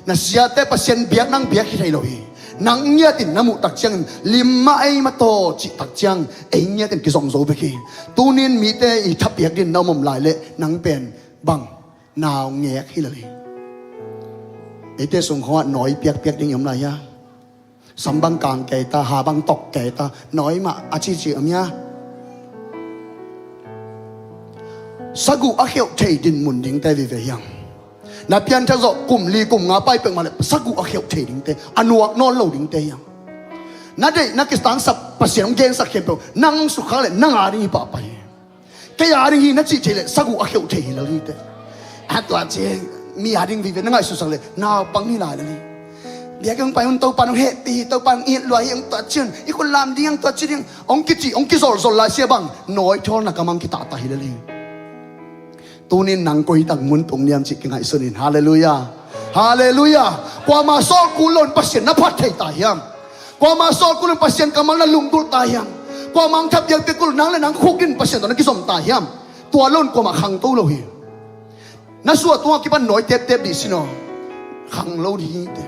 Na siate Pasian biak nang biak hi thei lo hi. Nang ngiat in na muh tak ciangin lim mah ei mah taw cih tak ciang ei ngiat in kizong zo bek hi. Tunin mite i thapiak din na om om lai leh nang pen bang nau ngek hi lel hi. Eite sung khawngah nawi piakpiak ding i om lai hia? Sam bang kang kei ta, ha bang tok kei ta, nawi mah a cici om hia? Saguh a kheuh thei dinmun dingte vive hiam? Na pianthak zawh kum li kum nga pai pek mah le saguh a kheuh thei dingte, a nuak nawn lo dingte hiam? Na deih na kistangsap Pasian hong gensak khempeuh nang sukha le nang a ding hi pahpah hi. Kei a ding hi na cih thei le saguh a kheuh thei hi lo hi te. A tua ci mi a ding vive na ngaihsutsak le naupang hi lai lo hi. Biakinn hong pai hun Topa hong hehpih hi, Topa hong it lua hi, hong tua ci hun i khut lam ding, hong tua ci ding, hong kici hong kizolzol lai sia bang nawi thawl na kamang kitahta hi lo hi. Tunin nang koi tak mun tung niam cih kingaihsun in. Halleluiah. Halleluiah. Kuama sawl kul lo in Pasian na phat thei ta hiam? Kuama sawl kul lo in Pasian kammal na lunggulh ta hiam? Kuama ang thap biakpiak kul nang le nang khuk in Pasian tawh na kizom ta hiam? Tua lo in kuama khangto lo hi. Na suah tungah kipan nawi teptep dih sin aw. Khang lo dih hi te.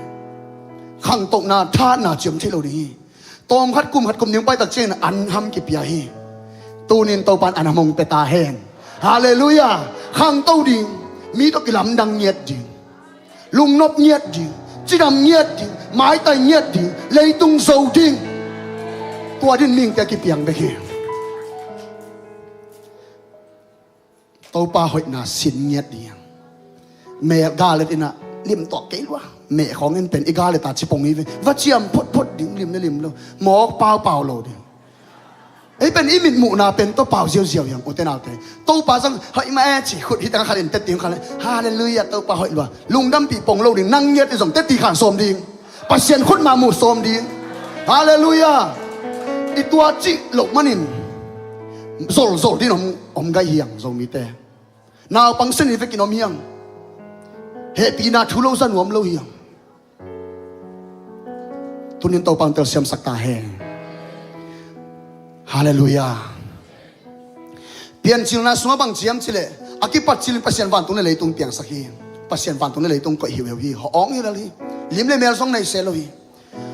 Khangtohna thahatna ciam thei lo dih hi. Tawm khat kum khat kum nih hong pai tak ciangin an ham kipia hi. Tunin Topa in an ham hong pia ta hen. Halleluiah. Khangto ding, mi tawh kilamdang ngiat ding, lungnop ngiat ding, cidam ngiat ding, maitai ngiat ding, leitung zo ding. Tua din mihingte a kipiang bek hi. Topa hoihna sin ngiat ding hiam? Mel galet inah lim tuak kei lua. Meh khawng in pen i galet a cipong hi ve. Va ciam photphot ding, lim le lim lo. Mawk paupau lo ding. Ei pen i mitmuhna pen tawh pau ziauziau hiam, ute naute? Topa zong hoih mah e ci khut hi tengah khat in teti khat le, Halleluiah, Topa hoih lua. Lungdampih pong lo ding, nang ngiat i zong teti khan sawm ding. Pasian khut mah muh sawm ding. Halleluiah. I tua cih loh manin zolzol din om, om gai hiang Zomite. Naupang sen hi vekin om hiang. Hehpihna thu lo za nuam lo hiang. Tunin Topa in telsiamsak ta hen. Halleluiah. Piancilna sungah bang ciam cileh a kipatcilin Pasian vantung le leitung piangsak hi. Pasian vantung le leitung koih hiuhiu hi. Hawng hi lel hi. Lim le mel zong nei se lo hi.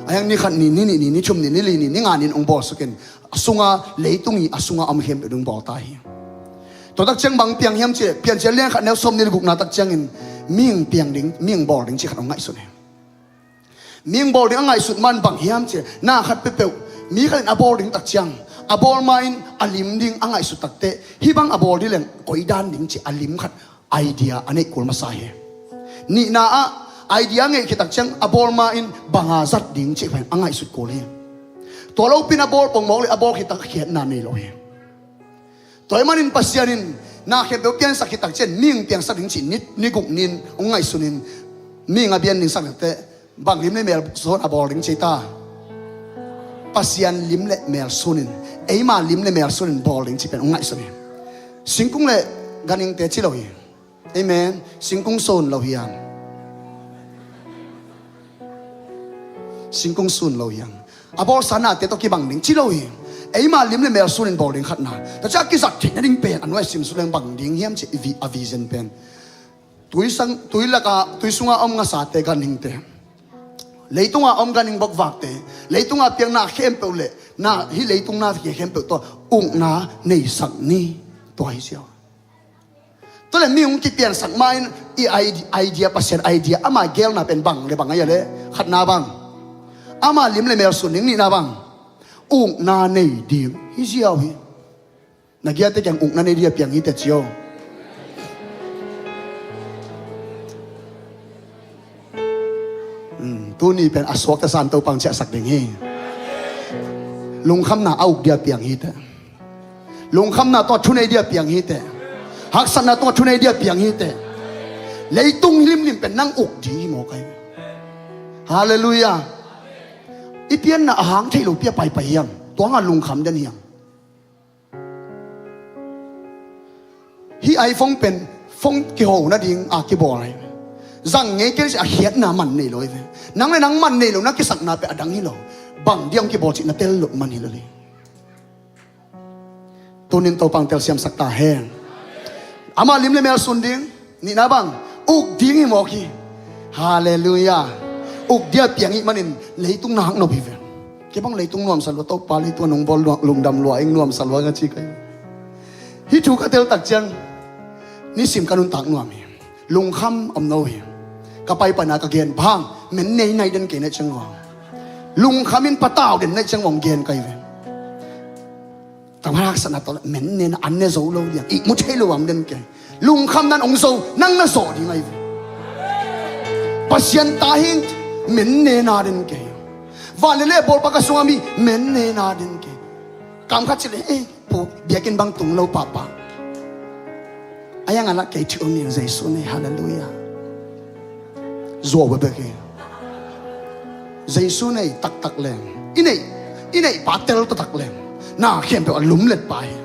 A hiang ni khat ni, ni nih ni, ni thum ni, ni li ni, ni nga ni hong bawlsukin a sunga leitung i a sunga om khempeuh ding bawl ta hi. Tua tak ciang bang piang hiam cileh Piancil lian khat neu sawm ni le gukna tak ciangin mihing piang ding, mihing bawl ding ci khat hong ngaihsun hi. Mihing bawl ding a ngaihsut man bang hiam cileh na khat peuhpeuh mi khat in a bawl ding tak ciang a bawl ma-in a lim ding a ngaihsut takteh hih bang a bawl ding leng koi dan ding ci a lim khat idea a neih kul masa hi. Nihna ah idea a ngeih khit tak ciang a bawl ma-in banga zat ding cih pen a ngaihsut kul hi. Tua lopin a bawl pongmawk le a bawl khit tak khiatna nei lo hi. Tua ahih manin Pasian in na khempeuh piansak khit tak ciang mihing piangsak ding cih ni, ni guk nin hong ngaihsunin mihing a bian ding sak dingte bang lim le mel sunin a bawl ding ci ta? Pasian lim le mel sunin, eima lim le mel sunin bawl ding cih pen hong ngaihsun hi. Singkung le ganhingte ci lo hi. Amen. Singkung sun lo hiam? Singkung sun lo hiam? a bawlsa nate tawh kibang ding ci lo hi. Eima lim le mel sunin bawl ding khatna. Tua ciang a kizat theih nading pen a nuai sim suk leng bang ding hiam cih a vision pen. Tui sang, tui laka, tui sunga om ngasate, ganhingte. Leitunga om ganhing bokvakte. Leitunga piang na khempeuh le na hih leitung na khempeuh tawh ukna neisak ni. Tua hi ziau. Tua le mi hong kipiansak ma-in i ide-, idea, Pasian idea, ama geelna pen bang le bang ahi a le, khatna bang. Ama lim le mel sun ding, nihna bang. Ukna nei ding hi ziau hi. Na giate kiang ukna nei ding a piang hi teh ci o. Hmm, tuni pen a suakta san Topa'n ciahsak ding hi. Lungkhamna a uk ding a piang hi teh. Lungkhamna tawh thunei ding a piang hi teh. Haksatna tawh thunei ding a piang hi teh. Leitung limlim pen nang uk ding hi mawk ai. Halleluiah. I pianna a hang thei lo pi a paipai hiam? Tua nga lungkham den hiam? Hih iPhone pen phone kiho nading a kibawl hi. Zang ngei kei le ci a khiatna man nei lo hi ve. Nang le nang man nei lo na kisakna pen a dang hi lo. Bang ding hong kibawl cih na tel loh man hi lo hi. Tunin Topa'n telsiamsak ta hen. Ama lim le mel sun ding. Nihna bang, uk ding hi mawk hi. Halleluiah. Uk ding a piang ahih manin leitung na hak nop hi ve. Kei bang leitung nuamsa lua, Topa leitung a nong bawl lua, lungdam lua ing, nuamsa lua nga ci kei. Hih thu ka tel tak ciang nisim ka nuntak nuam hi. Lungkham om no hi. Ka paipaina ka gen bang, men nei nai den kei na ciang vang. Lungkham in patau den na ciang vang gen kei ve. Tangval haksatna tawh le, men nena an ne zo lo liang, ihmu thei lo am den kei. Lungkham nan ong zo, nang na zo ding ai ve. Pasian ta hi, men nena den kei. Van le le bawl pa ka sung a mi, men nena den kei. Kam khat ci le, eh, pu, biakinn bang tung lo papa. A yang a la kei thu ning Jesu nei, halleluiah. Zuau bebek hi. Jesu nei taktak leng, i nei, i nei pa tel taktak leng, na khempeuh a lumlet pa hi.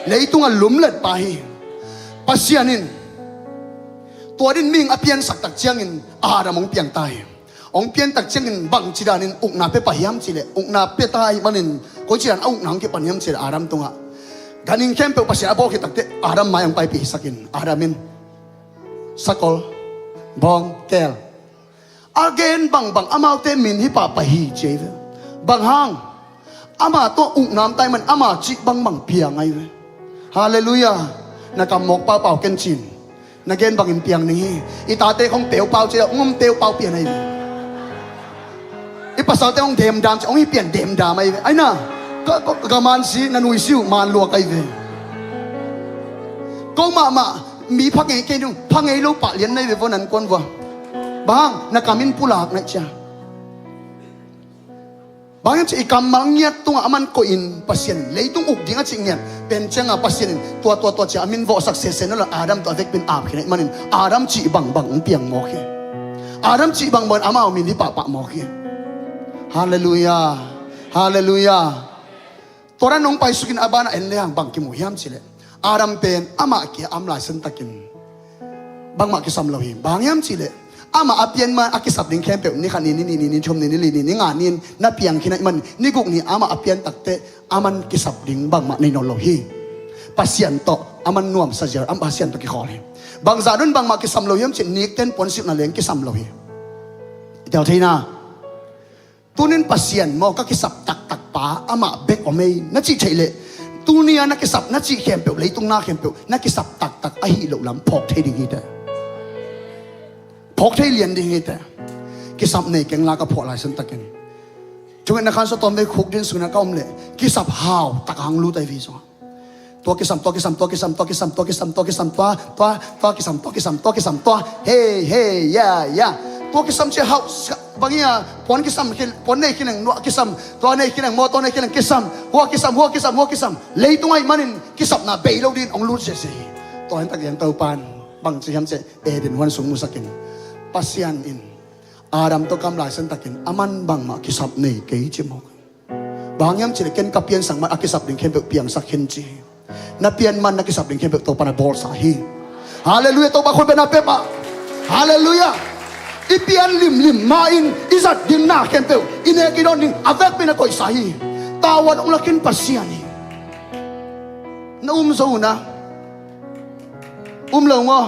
Leitung a lumlet pa hi. Pasian in tua din mihing a piansak tak ciangin Adam hong piang ta hi. Hong pian tak ciangin bangci danin ukna pia pah hiam cih leh, ukna pia ta ahih manin koici dan a ukna hong kipan hiam cih leh Adam tungah. Ganhing khempeuh Pasian a bawl khit takteh Adam mai hong paipih sakin Adam in sakol, bawng, keel, a gen bangbang amaute min hi pahpah hi ci ahi ve. Bang hang? Ama tawh ukna om ta ahih manin ama cih bangbang piang ahi ve. Halleluiah. Na kam mawk paupau ken cin. Na gen bangin piang ning hi. I tate khong teupau ci a, hong om teupau pian ahi ve. I pasalte hong demdam ci a, hong hi pian demdam ahi ve. Ai na, ka, ka, ka man si, na nui si uh man luak ahi ve. Ko mahmah mi pha ngei kei ding, pha ngei lo pah lian na hi ve vua, nan kuan vua. Bang hang? Na kam in pulak na hi ci a. Bang hiam cih i kammal ngiat tungah aman koih in Pasian in leitung uk ding a cih ngiat pen ciangah Pasian in tua, tua, tua ci a min vawhsak sese na lo, Adam tawh a vekpi in ap khin ahih manin Adam cih bangbang hong piang mawk hi. Adam cih bangbang in amau min hi pahpah mawk hi. Halleluiah. Halleluiah. Tua dan hong paisukin a banah en le hang bang kimu hiam cih leh Adam pen amah kia a om laisan takin bangmah kisam lo hi. Bang hiam cih leh amah a pian ma a kisap ding khempeuh ni khat ni, ni nih ni, ni thum ni, ni li ni, ni nga ni in na piang khin ahih man ni guk ni amah a pian takteh aman kisap ding bangmah nei nawn lo hi. Pasian tawh aman nuamsa ziau, am Pasian tawh kikhawl hi. Bangzah dun bangmah kisam lo hiam cih nikten puansilhna leng kisam lo hi. I tel theina. Tunin Pasian maw ka kisap taktak pa amah bek om ei na cih theih leh, tuni a na kisap na cih khempeuh, leitung na khempeuh na kisap taktak ahi loh lam phawk thei ding hi teh. Phawk thei lian ding hi teh. Kisap nei keng la ka phawk laisan takin. Thungetna khansaw tawmvei khuk din sungin a ka om leh kisap hau tak a hong lut ahi vi zong. Tua kisam, tua kisam, tua kisam, tua kisam, tua kisam, tua kisam, tua, tua, tua kisam, tua kisam, tua kisam, tua. Hei, hei, ya, ya. Tua kisam ci hau, sa-, bang ia, puan kisam, ki-, puan nei kineng, nua kisam, tua nei kineng, maw, tua nei kineng, kisam, hua kisam, hua kisam, hua kisam. Leitung ahih manin, kisapna bei lo din, hong lut sese hi. Tua hen tak iang Topan, bang ci hiam ci, Eden huan sung musakin. Pasian in, Adam tawh kam laisan takin, aman bangmah kisap nei kei ci mawk. Bang hiam cih leh ken ka piansak man a kisap ding khempeuh piangsak khin ci hi. Na pian man na kisap ding khempeuh Topa na bawlsa hi. Halleluiah, Topa khut beng na pia pah. Halleluiah. I pian limlim ma-in i zat ding na khempeuh i nek i dawn ding a vekpi-in a koihsa hi. Tavuan hong lakin Pasian hi. Na um zo uh na? Um lo maw?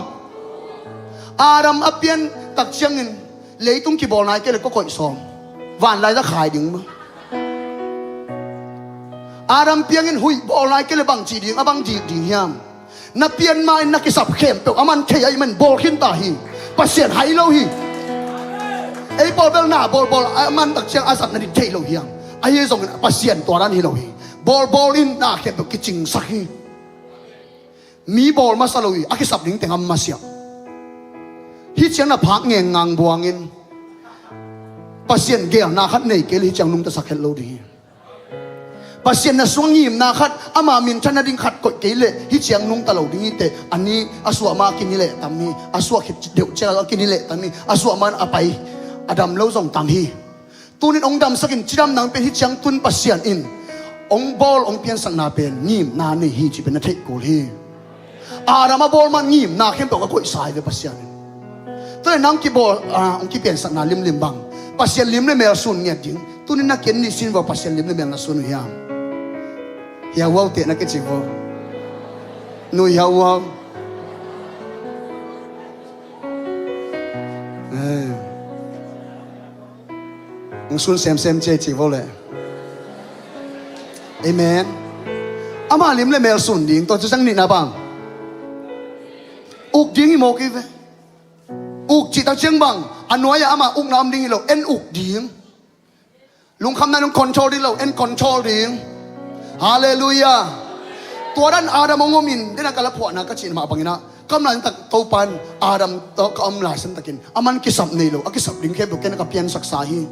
Adam a pian tak ciangin leitung kibawl nai kei le kua koih sawm? Vanlai za khai ding maw? Adam piangin huih bawl nai kei le bang ci ding, a bang dih ding hiam? Na pian ma-in na kisap khempeuh a man thei ahih man bawl khin ta hi. Pasian hai lo hi. Ei pawl bel na bawlbawl a man tak ciang a zat na ding thei lo hiam? Ahi zongin Pasian tua dan hi lo hi. Bawlbawl in na khempeuh kicingsak hi. Mi bawl masa lo hi, a kisap ding teng a masiah. Hih ciang na phak ngengngang buangin Pasian geelna khat nei kei le hih ciang nungtasak het lo ding hi. Pasian na sungah ngimna khat, ama minthanna ding khat koih kei le hih ciang nungta lo ding hi teh. A ni a suah ma a kini leh tam hi. A suah khit deuh ciang a kini leh tam hi. A suah ma a pai a dam lo zong tam hi. Tunin hong damsakin cidam nang pen hih ciang tun Pasian in hong bawl hong piansakna pen ngimna nei hi cih pen na theih kul hi. Adam a bawl man ngimna khempeuh a koihsa hi ve Pasian in. Tunin nang kibawl, ah, hong kipiansakna limlim bang Pasian lim le mel sun ngiat ding. Tunin na kian nih sin vo Pasian lim le mel na sun uh hiam? Hiau uh au teh na kici vo. Nu hiau uh au. Eh. Hong sun semsem cia ci vo le. Amen. Ama lim le mel sun ding, tua cu ciang nihna bang uk ding hi mawk hi ve. Uk cih tak ciang bang a nuai-ah ama ukna om ding hi lo, en uk ding. Lungkhamna in hong control ding lo, en control ding. Halleluiah. Tua dan Adam hong om in, den a ka la phuahna ka cih mah bangin ah, ka om lai santak Topa in Adam tawh ka om lai santakin a man kisap nei lo, a kisap ding khempeuh ken a ka piansaksa hi.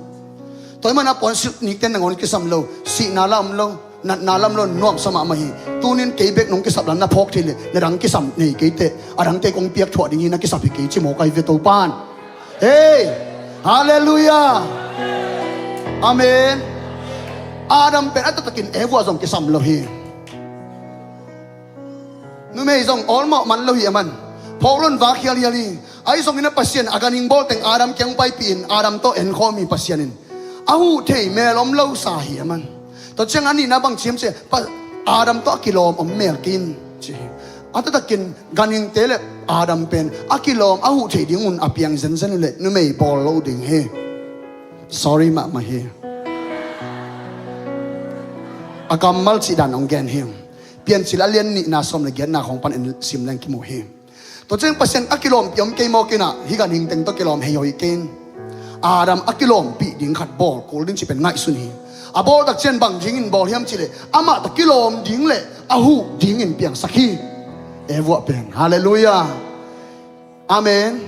Tua ahih manin a puansilh nikten nangawn kisam lo, sihna la om lo, natna la om lo, nuamsa mahmah hi. Tunin kei bek nong kisap lai na phawk thei leh na dang kisam nei kei teh, a dangte kong piak thuah ding hi, na kisap hi kei ci mawk ahi ve Topa in. Hei! Halleluiah! Amen. Adam pen a taktakin Eva zong kisam lo hi. Numei zong awlmawh man lo hi a man. Phawk lo in vak hialhial hi. Ahi zongin a Pasian a ganhing bawl teng Adam kiang paipih in Adam tawh enkhawm hi Pasian in. A huh thei mel om lo sa hi a man. Tua ciang a nihna bang ci hiam cih leh, Pa, Adam tawh a kilawm om mel kei in ci hi. A taktakin ganhingte le Adam pen a kilawm a huh thei ding hun a piang zenzen uh leh numei bawl lo ding hi. Sorry mahmah hi. A kammal cih dan hong gen hi. Piancil a lian nihna sawm le giatna khawng pan en sim leng kimu hi. Tua ciang Pasian a kilawmpih om kei mawk in ah, hih ganhing teng tawh kilawm hei hoi kei in. Adam a kilawmpih ding khat bawl kul ding cih pen ngaihsun hi. A bawl tak ciang bang dingin bawl hiam cih leh amah tawh kilawm ding le a huh dingin piangsak hi. Eva pen. Halleluiah. Amen.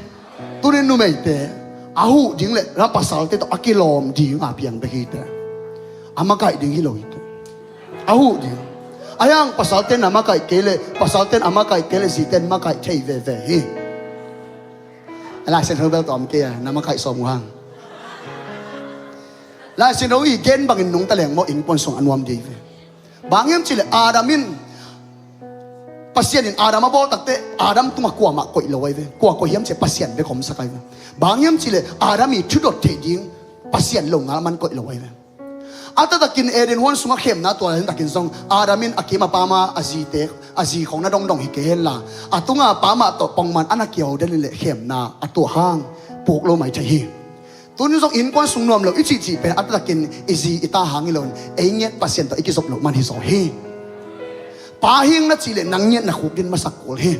Tunin numeite a huh ding le la pasalte tawh a kilawm ding a piang bek hi teh. A makaih ding hi lo hi teh. A huh ding. A hiang pasalten a makaih kei leh, pasalten a makaih kei leh ziten makaih thei veve hi. Laisiangtho bel tawm kei a, na makaih sawm uh hang. Laisiangtho i gen bangin nungta leng maw innkuan sung a nuam dei ve. Bang hiam cih leh Adam in, Pasian in Adam a bawl takteh Adam tungah kuamah koih lo ahi ve. Kua koih hiam cih leh Pasian bek omsak ahi ve. Bang hiam cih leh Adam i thudot theih ding Pasian lo ngal man koih lo ahi ve. A taktakin Eden huan sungah khemna tuah lai takin zong Adam in a kim a pam a, a zite, a zi khawng na dongdong hi kei henla, a tunga pamah tawh pongman a na kiau den in leh khemna a tuah hang puk lo mai thei hi. Tunin zong innkuan sung nuam lo i cihcih pen a taktakin i zi i ta hang hi loin ei ngiat Pasian tawh i kizop loh man hi zaw hi. Pa hing na cih leh nang ngiat na khuk din masak kul hi.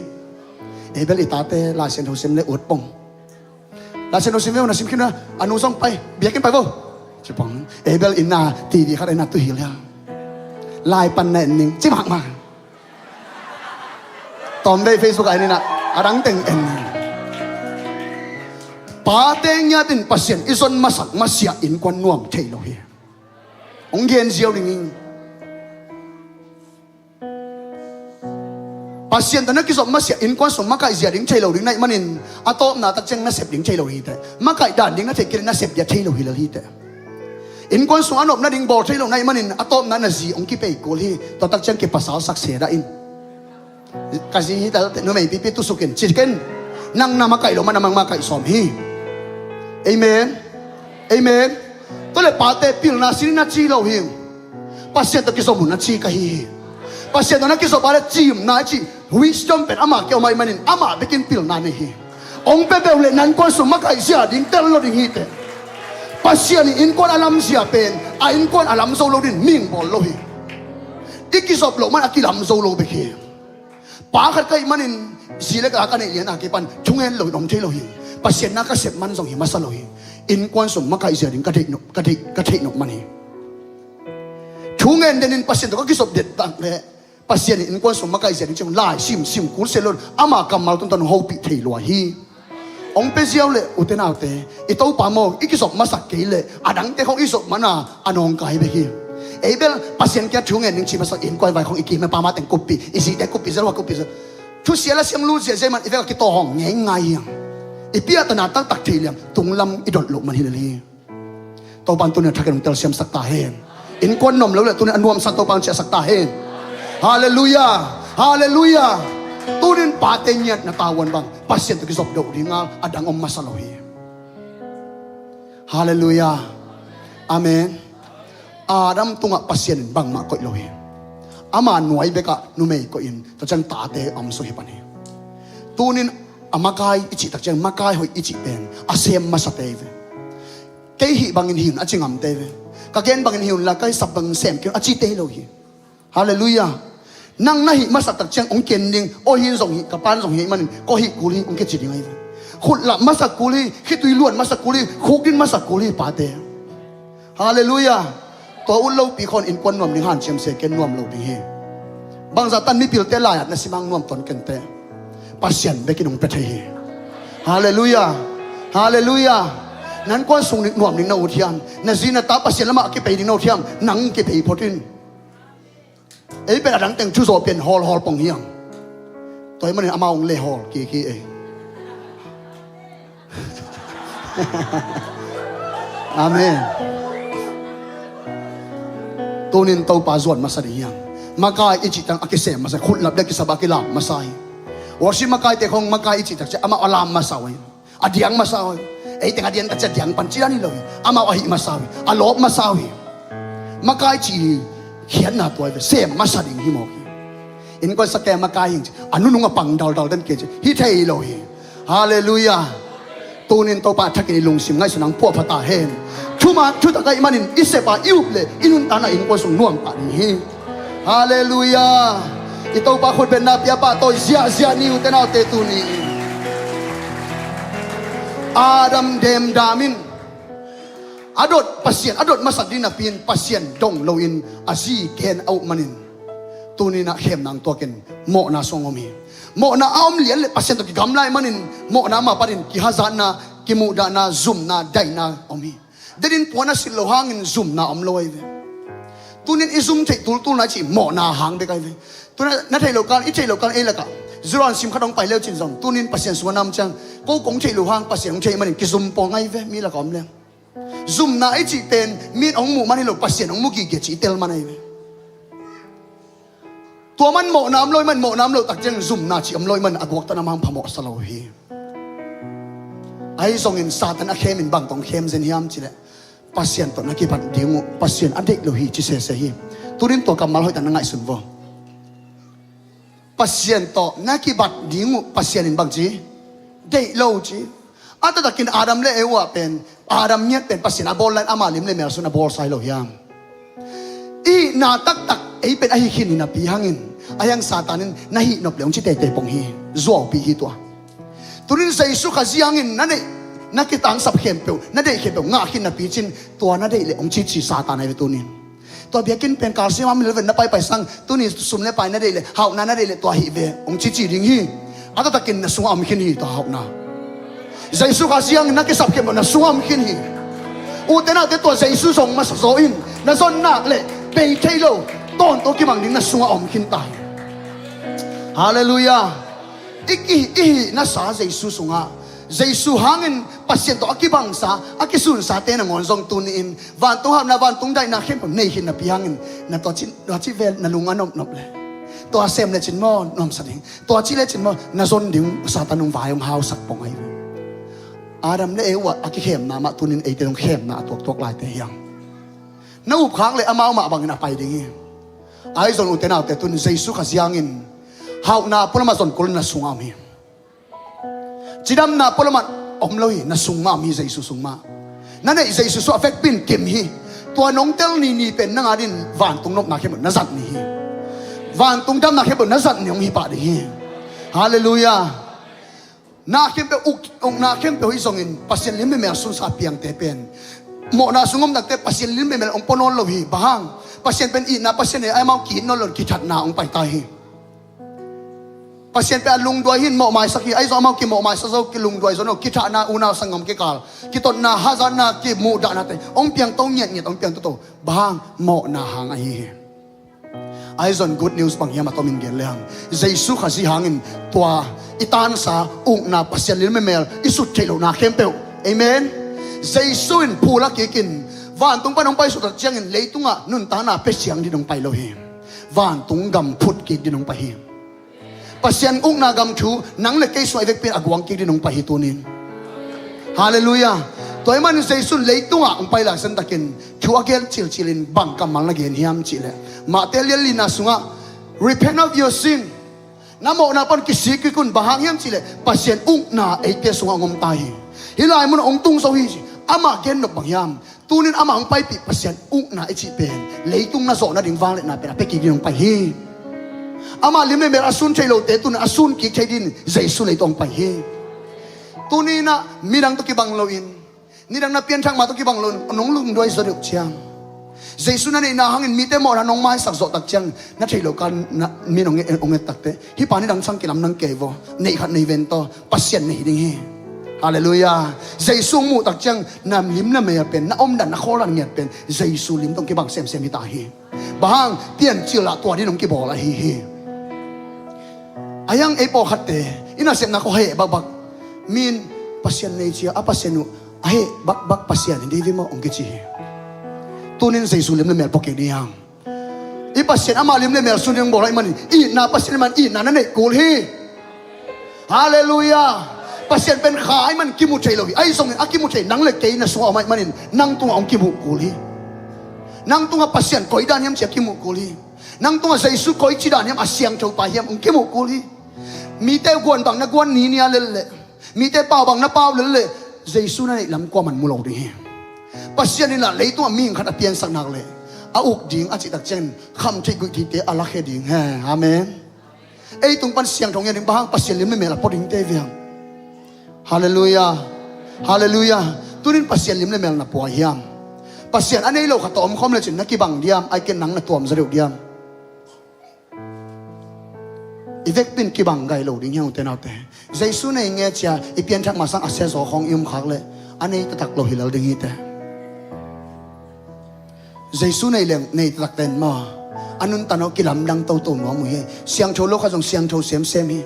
Ei bel i tate Laisiangtho sim le ut pong. Laisiangtho sim ve uh, na sim khin uh a, a nu zong pai, biakinn pai vo. Ci pong. Ei bel inn a T V khat a inn a tuhil hia. Lai pan na en ning ci mahmah. Tawmvei Facebook ah en in ah, a dang teng en ning. Pate ngiatin Pasian i zon masak masiah innkuan nuam thei lo hi. Hong gen ziau ding hi. Pasian tawh na kizop masiah innkuan sung makaih zia ding thei lo ding na hih manin a tawpna tak ciang na sep ding thei lo hi teh. Makaih dan ding na theih kei leh na sep dia thei lo hi lel hi teh. Innkuan sung a nopna ding bawl thei lo na hih manin a tawpna na zi hong kipei kul hi. Tua tak ciang kipasal sak se dah in. Ka zi hi tal teh numei pipi tusuk in ci ken. Nang na makaih lo man a mang makaih sawm hi. Amen. Amen. Tua le pate, pilna sin na ci lo hi. Pasian tawh kizop mun na ci ka hi hi. Pasian tawh na kizop a le cimna i ci, wisdom pen ama kiang om ahih manin ama bekin pilna nei hi. Hong pia beuh le na innkuan sung makaih zia ding tel lo ding hi teh. Pasian in innkuan a lam zia pen a innkuan a lam zo lo ding mihing bawl lo hi. I kizop loh man a kilam zo lo bek hi. Pa khat ka hih manin zi le ka ka neih lian a kipan thungen loin om thei lo hi. Pasian na ka sep man zong hi masa lo hi. Innkuan sung makaih zia ding ka theih nop, ka theih, ka theih nop man hi. Thungen denin Pasian tawh ka kizop det tak le Pasian in innkuan sung makaih zia ding ciang lai sim sim kul se lo, ama kammal tungtawn hong hopih thei lua hi. Hong pia ziau le ute naute, i Topa maw, i kizop masak kei le a dangte khong i zop mana a nawngkai bek hi. Ei bel Pasian kia thungen ning ci masak, innkuan vai khong i kim a pama teng kuppih, i zite kuppih zel, hua kuppih zel. Thusia la siang lut ziahziah man i vek a kitawh hong ngeingai hiang. I piahtana taktak thei liang tunglam i dot loh man hi lel hi. Topan tunin a thakin hong telsiamsak ta hen. Innkuan nuam lo le tunin a nuamsan Topan ciahsak ta hen. Halleluiah. Halleluiah. Tunin pate ngiatna tavuan bang Pasian tawh kizop doh dinga a dang om masa lo hi. Halleluiah. Amen. Adam tungah Pasian in bangmah koih lo hi. Ama nuai bekah numei koihin tua ciang tate a om suk hi pan hi. Tunin a makai i cih tak ciang makai hoih i cih pen a sem masate hi ve. Kei hih bangin hi un a ci ngamte hi ve. Ka gen bangin hi unla ka hisap bangin sem kei un a cite hi lo hi. Halleluiah. Nang na hih masak tak ciang hong ken ding, aw hi in zong hih, ka pan zong hih manin ka hih kul hi hong kici ding ahi ve. Khutlap masak kul hi, khitui luan masak kul hi, khukdin masak kul hi pate. Halleluiah. Tua ut lopi khawng innkuan nuam ding hanciam se, ken nuam lo ding hi. Bangzah tan mipilte lai-at na simang nuam tuan kenteh. Pasian bekin hong pia thei hi. Halleluiah. Halleluiah. Na innkuan sung dik nuam ding na ut hiam? Na zi na ta Pasian lamah kipei ding na ut hiam? Nang kipei phot in. Ei pen a dang teng thuzawh pian hawlhawl pong hiang. Tua hi manin amau hong le hawl kiki ei. Amen. Tunin Topa zuan masa ding hiang. Makai i cih tang a kisem masa, khutlap dek kisap a kilam masa hi. Worship makaite khong makai i cih tak ciang amau a lam masa uh hi. A diang masa uh hi. Ei teng a diang tak ciang a diang pan ci dan hi lo hi. Amau a hih masa uh hi. A lawp masa uh hi. Makai cih hi khiatna tua hi ve, sem masa ding hi mawk hi. Innkuan sak kei a makai hing ci a nunung a pang daldal den kei ci hi thei lo hi. Halleluiah. Tunin Topa thakin i lungsim ngaihsun ang puahpha ta hen. Thuman thutak ahih manin i sep a i up le i nuntakna innkuan sung nuam pah ding hi. Halleluiah. I Topa khutbetna pia pah tawi ziahziah ni ute naute tuni. Adam demdam in a dot Pasian, a dot masak ding napi in Pasian dong loin a zi gen a uh manin tuninah khemna ang tuakin mawhna sung om hi. Mawhna a om lian le Pasian tawh kigamla ahih manin mawhna mah panin kihazatna, kimuhdahna, zumna, daihna om hi. Denin puan a silh loh hangin zumna om lo ahi ve. Tunin i zum theih tultulna i cih mawhna hang bek ahi ve. Tunin na theih loh kal, i theih loh kal ei lakah zurawn sim khat hong pai leu cin zong tunin Pasian sungah na om ciang ko kong theih loh hang Pasian hong theih manin kizum pawng ahi ve, mi lakah om leng. Zumna i cih pen mi in hong muh man hi lo, Pasian hong mu gige cih i tel man ahi ve. Tua man mawhna om lo, i man mawhna om lo tak ciang zumna cih om lo, i man a guaktan a mang phamawhsa lo hi. Ahi zongin Satan a khem in bang tawh khem zen hiam cileh Pasian tawh na kibat ding uh Pasian a deih lo hi ci sese hi. Tunin tua kammal hoihtak na ngaihsun vo. Pasian tawh na kibat ding uh Pasian in bang ci? Deih lo ci. A taktakin Adam le Eva pen, Adam ngiat pen Pasian a bawl lai-in ama lim le mel sun a bawlsa hi lo hiam? I hihna taktak ei pen ahi khin hi napi hangin a hiang Satan in na hih nop le hong ci teitei pong hi. Zuaupi hi tua. Tunin Jesu Khazih hangin na neih, na kitangsap khempeuh, na deih khempeuh ngah khin napi cin tua na deih le hong cici Satan ahi ve tunin. Tua biakinn pen kalsiam a mi lo ven na paipai sang tuni sum le pai na deih le hauhna na deih le tua hih ve hong cici ding hi. A taktakin na sungah om khin hi tua hauhna. Jesu Khazih hangin na kisap khempeuh na sungah om khin hi. Ute naute tua Jesu zong masa zaw in na zon nak le bei thei lo tawntung kimang ding na sungah om khin ta hi. Halleluiah. I ki, i hih nasa Jesu sungah Jesu hangin Pasian tawh a kibangsa, a kisunsate nangawn zong tuni-in vantung hauhna, vantung daihna khempeuh nei khin napi hangin na tua cih, tua cih vel na lung a nopnop le tua sem lecin maw nuamsa ding, tua cih lecin maw na zon ding Satan hong vai hong hausak pong ahi ve. Adam le Eva a kikhemna mah tunin eite zong khemna a tuaktuak laite hiam? Na upkhak le amau mah bangin a pai ding hi. Ahi zong ute naute, tunin Jesu Khazih hangin hauhna pualamah zon kul na sungah om hi. Cidamna pualamah om lo hi, na sung mah om hi, Jesu sung mah. Na neih Jesu sungah vekpi in kim hi. Tua nong tel ni ni pen nang adin vantung nopna khempeuh na zat ni hi. Vantung damna khempeuh na zat ni hong hi pah ding hi. Halleluiah. Na khempeuh uk, ukna khempeuh hi zongin Pasian lim le mel sunsa piangte pen mawhna sung om takte Pasian lim le mel hong pua nawn lo hi. Bang hang? Pasian pen itna Pasian hi, amau ki-it nawn lo, kithatna hong pai ta hi. Pasian pen a lungduai hi in mawhmaisak hi. Ahi zong amau kimawhmaisak zo, kilungduai zo nawn lo, kithahna, unau sanggam kikal kitotna, hazatna, kimuhdahnate hong piang to ngiatngiat, hong piang toto. Bang hang? Mawhna hang ahi hi. Ahi zong good news bang hiam a tomin gen le hang, Jesu Khazih hangin tua i tansa ukna Pasian lim le mel i sut theih lohna khempeuh. Amen. Jesu in phul a kikin vantung pan hong pai suk tak ciangin leitungah nuntakna pia siang din hong pai lo hi. Vantung gam phut kik din hong pai hi. Pasian ukna gam thu nang le kei sungah i vekpi in a guang kik din hong pai hi tunin. Halleluiah. Tua ahih manin Jesu in leitungah hong pai lai san takin thu a gen cilcilin bang kammal na gen hiam cihleh, Mate lian lina sungah, "Repent of your sin." Na mawhna pan kisik kik un. Bang hang hiam cihleh Pasian ukna eite sungah hong om ta hi. Hih lai munah hong tung zo hi. Amah gen nop bang hiam? Tunin amah hong paipih Pasian ukna i cih pen leitung na zawh nading vangliatna pen a pia kik ding hong pai hi. Amah lim le mel a sun thei lote tunin a sun kik thei dingin Jesu leitung hong pai hi. Tuninah midang tawh kibang loin, nidang na pianthak ma tawh kibang loin nong lungduai zaw deuh ciang, Jesu na neihna hangin mite mawhna nong maisak zawh tak ciang, na theih loh kal na, mi nong et, nong et takte, hih pa nidang sang kilamdang kei vaw, neih khat nei ven tawh, Pasian nei ding hi. Halleluiah. Jesu hong muh tak ciang na lim na mel pen, na omdan, na khawldan ngiat pen Jesu lim tawh kibang semsem hi ta hi. Bang hang? Piancil ah tua din hong kibawl ahi hi. A hiang ei pawlkhatte i nasepna khawng heh bakbak, mi in Pasian nei cia a Pasian uh a heh bakbak Pasian hi ding hi maw hong kici hi. Tunin Jesu lim le mel pua kik ding hi hang. I Pasian amah lim le mel sun ding hong bawl ahih manin, itna Pasian ahih manin itna na neih kul hi. Halleluiah. Pasian pen kha ahih manin kimu thei lo hi. Ahi zongin a kimu thei nang le kei na sungah om ahih manin nang tungah hong kimuh kul hi. Nang tungah Pasian koi dan hiam ci a kimuh kul hi. Nang tungah Jesu koici dan hiam, a siangtho pa hiam hong kimuh kul hi. Mite guan bang na guan ninia lel leh, mite pau bang na pau lel leh, Jesu na neih lam kuaman mu lo ding hi. Pasian in lah leitungah mihing khat a piansak nak leh, a uk ding a cih tak ciangin khamtheih guihtheihte a lakhia ding hi. Amen. Ei tung pan siangtho ngiat ding, bang hang? Pasian lim le mel a pua dingte viang. Halleluiah. Halleluiah. Tunin Pasian lim le mel na pua hiam? Pasian a nei lo khat tawh omkhawm lecin na kibang diam, ahih kei leh nang na tuam zaw deuh diam? I vekpi in kibang gai lo ding hi hang ute naute. Jesu nei nge cia i pianthak ma sang a sia zaw khawng i omkhak leh a nei taktak lo hi lel ding hi teh. Jesu nei leng nei taktak ten maw, a nuntan aw kilamdang toto nuam uh hi. Siangtho lo khat zong siangtho semsem hi.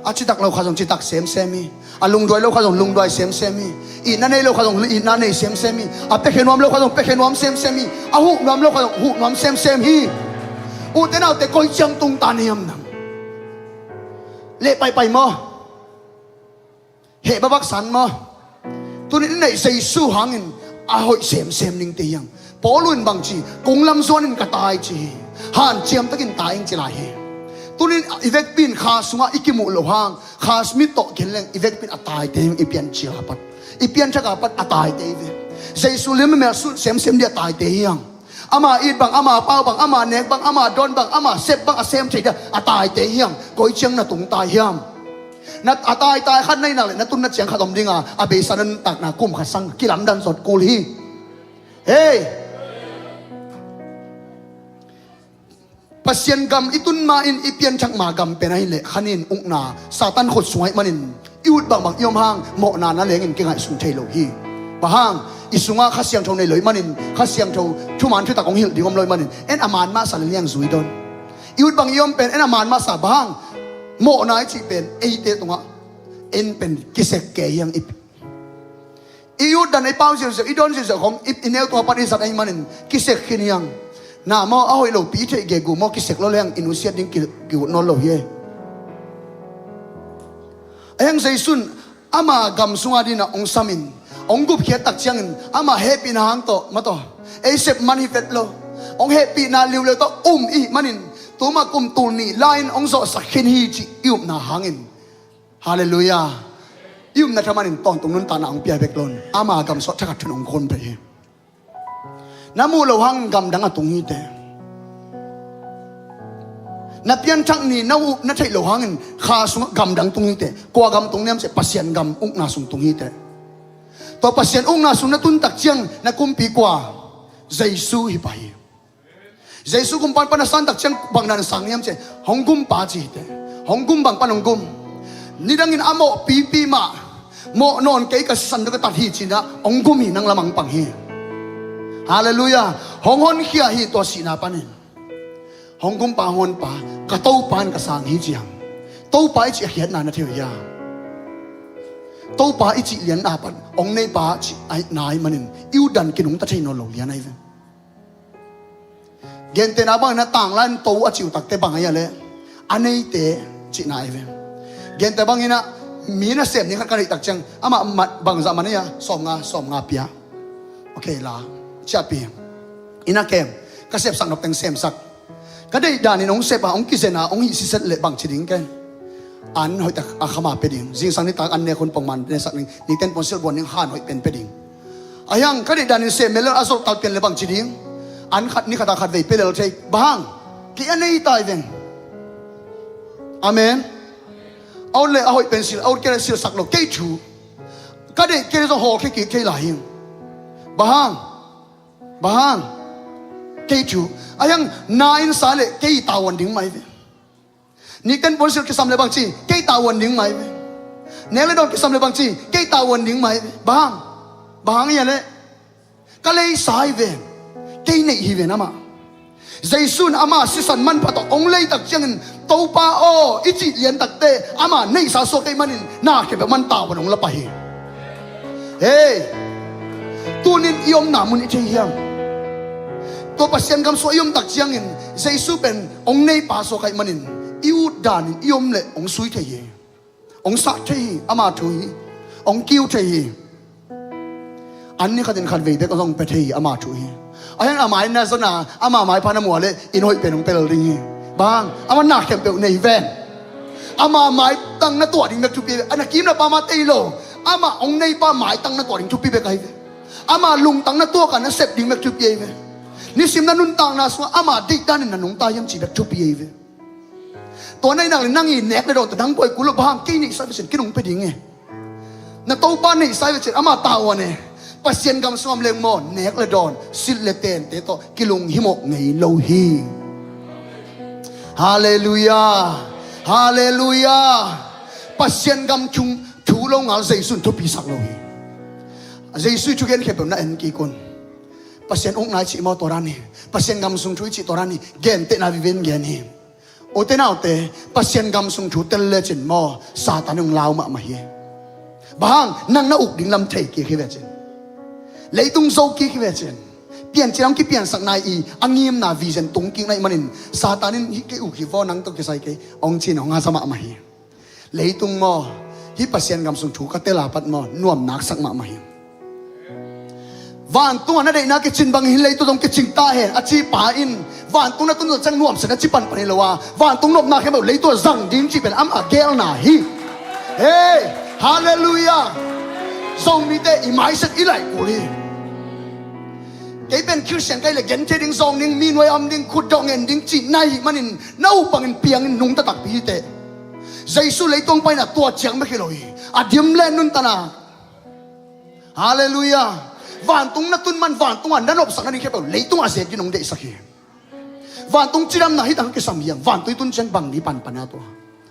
A citak lo khat zong citak semsem hi. A lungduai lo khat zong lungduai semsem hi. Itna nei lo khat zong itna nei semsem hi. A piakhia nuam lo khat zong piakhia nuam semsem hi. A huh nuam lo khat zong huh nuam semsem hi. Ute naute, koi ciang tung ta na hiam nang? Leh paipai maw? Heh babak san maw? Tunin i neih Jesu hangin a hoih semsem ningte hiam? Paul in bangci, kunglam zuanin ka tai ci hi. Hanciam takin tai ing ci lai hi. Tunin i vekpi in kha sungah i kimuh loh hang, kha mit tawh khen leng i vekpi in a taite hiam, i piancil a pat, i pianthak a pat a taite hi ve. Jesu lim le mel sun semsem ding a taite hiam? Ama it bang, ama pau bang, ama nek bang, ama dawn bang, ama sep bang a sem thei ding a taite hiam? Koi ciang na tung ta hiam? Na a taitai khat na hih nak leh na tunna ciang khat om dinga, a beisa na nuntakna kum khat sang kilamdan zawt kul hi. Hei! Pasian gam i tun ma-in i pianthak ma gam pen ahih leh khanin ukna Satan khut sung ahih manin i ut bangbang i om hang mawhna na lengin kingaihsun thei lo hi. Bang hang? I sungah Kha Siangtho nei lo ahih manin, Kha Siangtho thuman thutak hong hilh ding om lo ahih manin, en a man mahsa lel hiang zui dawn. I ut bang i om pen en a man mahsa, bang hang? Mawhna i cih pen eite tungah en pen kisek kei hiang i i ut dan i pau ziauziau, i dawn ziauziau khong i, i neu tua pan i zat ahih manin kisek khin hiang. Na maw, a hoih lo pi i theih gegu maw, kisek lo leng i nusiat ding ki, ki ut nawn lo hi. Ahiang Jesu in ama gam sunga dinah hong samin, hong gupkhiat tak ciangin ama hehpihna hang tawh ma tawh ei sep man hi vet lo. Hong hehpihna liuleu tawh um i hih manin tuma kum tul nih lai-in hong zawhsak khin hi cih i upna hangin, Halleluiah, i upna tha manin tawntung nuntakna hong pia bek lo-in ama gam sungah thakhat thu-in hong khon pei hi. Na muh loh hangin gamdang a tung hi teh. Na pianthak ni na up na theih loh hangin kha sungah gamdang tung hi teh. Kua gam tung hiam cih leh Pasian gam ukna sung tung hi teh. Tua Pasian ukna sung na tun tak ciang na kumpi kua? Jesu hi pah hi. Jesu kum pan pan na san tak ciang bang na sang hiam cih leh hong gumpa ci hi teh. Hong gum, bang pan hong gum? Nidangin a mawh pipi mah, mawh nawn kei, ka sisan tawh ka tat hi ci-in ah hong gum hi, nang lamang pang hi. Halleluiah. Hong honkhia hi tua sihna panin. Hong gumpa, hong honpa, ka Topa in ka sang hi ci-in. Topa i cih a khiatna na thei uh hia? Topa i cih lianna pan hong neipa cih a hihna ahih manin i utdan kinungta thei nawn lo lian ahi ve. Gentehna bangin a tanglai-in to a cih uh takteh bang ahi a leh, a neite cihna ahi ve. Genteh bangin ah mi nasem ni khat ka neih tak ciang amah bangzah man ahi a, sawmnga, sawmnga pia. Okay, la ciahpih. Inn a kem, ka sepsak nop teng semsak. Ka deih danin hong sep a, hong kizen a, hong hih siset leh bangci ding ken? An hoihtak a kham a pia ding. Zingsang nitak an nek hun pongman nesak ding. Nikten puansilh buan ding, han hoih pen pia ding. Ahi hang ka deih danin sem lel a zolh tal pian leh bangci ding? An khat ni khat a khat vei pia lel thei. Bang hang? Kei a nei ta hi veng. Amen. A ut leh a hoih pen sil, a ut kei leh silsak lo, kei thu. Ka deih kei leh zong hawlkhia kik thei lai hi. Bang hang? Bang hang? Kei thu. Ahi hang na inn sa leh kei tavuan ding mah hi ve. Nikten puansilh kisam leh bangci, kei tavuan ding mah hi ve. Nek leh dawn kisam leh bangci, kei tavuan ding mah hi ve. Bang hang? Bang hang hi a leh? Ka leisa hi ve. Kei neih hi ven amah. Jesu in ama sisan manpha tawh hong lei tak ciangin, Topa aw, i cih lian takteh ama neihsa suak ahih manin na khempeuh man tavuan hong la pah hi. Hei, tuni-in i omna mun i thei hiam? Tua Pasian gam sungah i om tak ciangin Jesu pen hong neipa suak ahih manin i utdanin i om leh hong sui thei hi. Hong sah thei hi, ama thu hi. Hong kiu thei hi. An ni khatin khat vei bek zong pia thei hi, ama thu hi. Ahi hang a mai na zon a, ama maipha na muh leh inn hoih pen hong pia lel ding hi. Bang hang? Ama na khempeuh nei ven. Ama maitang na tuah ding bek thupi hi ve. A na kim na pam a tei lo. Ama hong neipa maitang na tuah ding thupi bek ahi ve. Ama lungtang na tuak a na sep ding bek thupi ahi ve. Nisim na nuntakna sungah ama deih danin na nungta hiam cih bek thupi ahi ve. Tua na hih nak leh nang i nek leh dawn tawh nang buai kul lo, bang hang? Kei neihsa ve cin, kei nong pia ding hi. Na Topa neihsa ve cin, ama tavuan hi. Pasian gam sung om leng maw, nek leh dawn, silh leh tente tawh kilunghimawh ngei lo hi. Halleluiah. Halleluiah. Pasian gam thu, thu lo ngal Jesu in thupisak lo hi. Jesu i thugen khempeuh na en kik un. Pasian ukna i cih maw, tua dan hi. Pasian gam sung thu i cih tua dan hi. Gentehna viven gen hi. Ute naute, Pasian gam sung thu tel lecin maw, Satan in hong lau mahmah hi. Bang hang? Nang na uk ding lam thei kik hi ve cin. Leitung zo kik hi ve cin. Piancil hong kipiansakna i a ngimna vision tung kik na hih manin Satan in hih kei uk hi vaw, nang tawh kisai kei hong cin hong haza mahmah hi. Leitung maw, hih Pasian gam sung thu ka tel a pat maw, nuam naksak mahmah hi. Vantungah na deihna kicin bangin leitung zong kicing ta hen, a ci pa in. Vantung na tun zawh ciang nuamsa na ci panpan hi lo a, vantung nopna khempeuh leitungah zang ding cih pen ama gelna hi. Hei, halleluiah. Zomite i maiset i laih kul hi. Kei pen Khristian ka hih leh genthei ding, zawng ding, mi nuai a om ding, khutdawh ngen ding cih na hih manin na up bangin piangin nungta takpi hi teh. Jesu leitung paina tua ciang bek hi lo hi. A dim le nuntakna. Halleluiah. Vantung na tun man, vantungah na nopsak nading khempeuh leitungah a zek ding hong deihsak hi. Vantung cidamna hih tang kisam hi hang, vantung i tun ciang bang ni panpan a tua.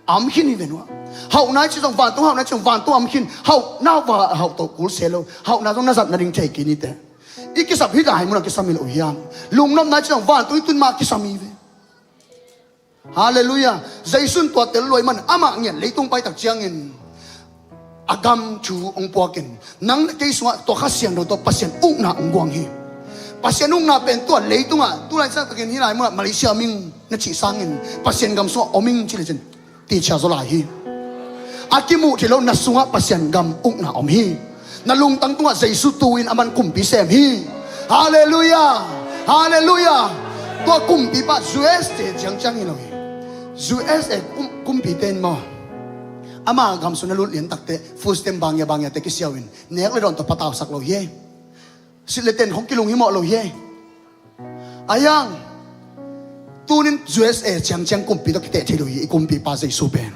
A om khin hi ve nuam. Hauhna i cih zong vantung, hauhna i cih zong vantung a om khin. Hauhna va hauh to kul se lo. Hauhna zong na zat nading thei kei ni teh. I kisap hih lai munah kisam hi lo hiam? Lungnopna i cih zong vantung i tun mah kisam hi ve. Halleluiah. Jesu in tua tel lua ahih man amah ngiat leitung pai tak ciangin a gam thu hong puakin nang le kei sungah tua Kha Siangtho tawh Pasian ukna hong guang hi. Pasian ukna pen tua leitungah, tulai ciang takin hih lai munah Malaysia om ing na cih sangin Pasian gam sungah om ing ci lecin tichia zaw lai hi. A kimuh theih lo na sungah Pasian gam ukna om hi. Na lungtang tungah Jesu tu-in aman kumpi sem hi. Halleluiah. Halleluiah. Tua kumpipa U S A ciangciang hi lo hi. U S A kum, kumpite in maw, ama gam sung na lut lian takteh food stamp bangia bangiate kisiau in nek le dawn tawh patausak lo hi. Silh le ten khong kilunghimawh lo hi. Ahi hang tunin U S A ciangciang kumpi tawh kiteh thei lo hi. I kumpipa Jesu pen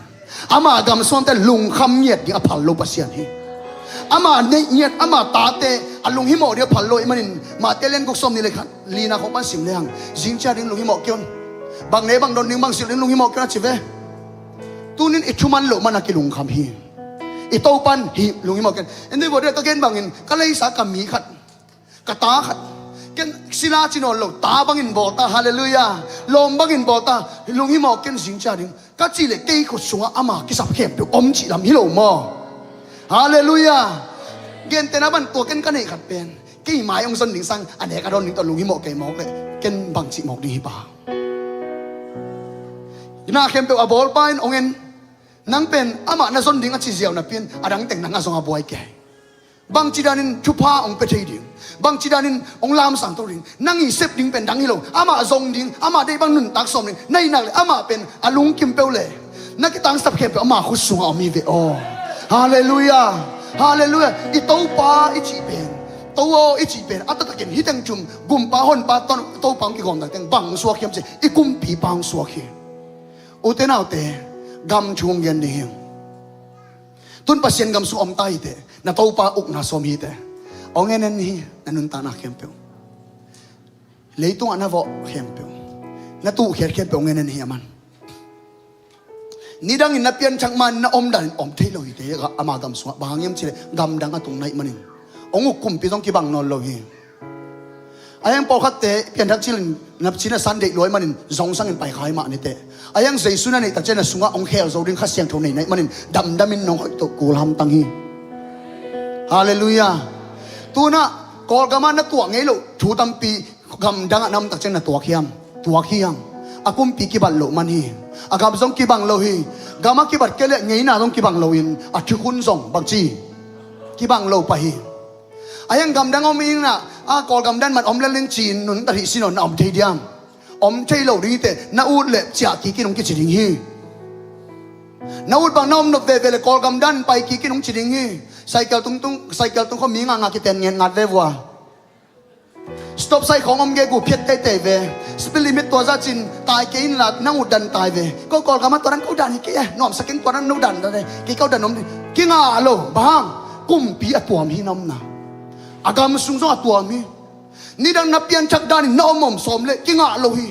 ama gam sungte lungkham ngiat ding a phal lo Pasian hi. Ama neih ngiat, ama tate a lunghimawh ding a phal lo ahih manin Matthai lian guk sawm nih le khat, lina khong pan sim le hang, zingciang ding lunghimawh kei un. Bang ne bang don ding, bang silh ding lunghimawh kei un a ci ve. Tunin i thuman loh man a kilungkham hi. I Topan hi lunghimawh kei un. En dei vua dei tawh gen bangin ka leisa ka mi khat, ka ta khat, ken sila ci nawn lo, ta bangin bawl ta, halleluiah, lawm bangin bawl ta, lunghimawh kei un zingciang ding ka cih leh kei khut sungah ama kisap khempeuh om cih lam hi lo maw? Halleluiah. Gentehna ban tua ken ka neih khat pen kei mai hong zon ding sang a nek a dawn ding tawh lunghimawh kei mawk leh ken bangci mawk ding hi pa? Na khempeuh a bawlpa in hong en, nang pen amah na zon ding a ci ziau napi-in a dang teng nang a zong a buai kei. Bangci danin thupha hong pia thei ding, bangci danin hong lamsang to ding, nang i sep ding pen dang hi lo, amah zong ding, amah deih bang nuntak sawm ding na hih nak leh amah pen a lungkim peuh le na kitangsap khempeuh ama khut sungah om hi ve aw. Halleluiah. Halleluiah. I Topa i cih pen, To aw i cih pen a taktakin hih teng thum, gumpa honpa Topa hong kigawm tak teng bang hong suak hiam cih leh i kumpipa hong suak hi. Ute naute, gam thu hong gen ding hi. Tun Pasian gam sung om ta hi teh, na Topa ukna sawm hi teh. Hong en en hi, na nuntakna khempeuh, leitungah na vawh khempeuh, na tuhkhiat khempeuh hong en en hi aman. Nidangin na pianthak man na om danin om thei lo hi teh, ama gam sungah. Bang hang hiam cih leh gamdang a tung na hih manin hong uk kumpi zong kibang nawn lo hi. Ahi hang pawlkhatte pianthak cilin na cina san deih lua ahih manin zong sangin pai kha hi mah ni teh. Ahi hang Jesu na neih tak ciang na sungah hong khel zo ding Kha Siangtho nei na hih manin damdamin nong hoih toh kul hamtang hi. Halleluiah. Tunah Kawlgamah na tuak ngei loh thu tampi gamdangah na om tak ciang na tuak hiam? Tuak hi hang. A kumpi kibat loh man hi. A gam zong kibang lo hi. Gamah kibat kei leh ngeina zong kibang loin a thukhun zong bangci kibang lo pah hi. Ahi hang gamdang om inah, a Kawlgam dan man om lel ding ci-in nuntak hi sin aw, na om thei diam? Om thei lo ding hi teh, na ut leh ciah kikin hong kici ding hi. Na ut bang na om nop veve leh Kawlgam dan pai kikin hong ci ding hi. Cycle tungtung, cycle tung khawm mi nganga kiten ngen ngat ve vua. Stop sign khawng om gegu phiat teitei ve. Speed limit tua zah cin tai kei inla nang ut dan tai ve. Ko Kawlgamah tua dan ko dan hi kei e, nuamsa keng tua dan no dan dan e, kei ko dan om ding. Kingah lo, bang hang? Kumpi a tuam hi na omna. A gam sung zong a tuam hi. Nidang na pianthak danin na om om sawm leh kingah lo hi.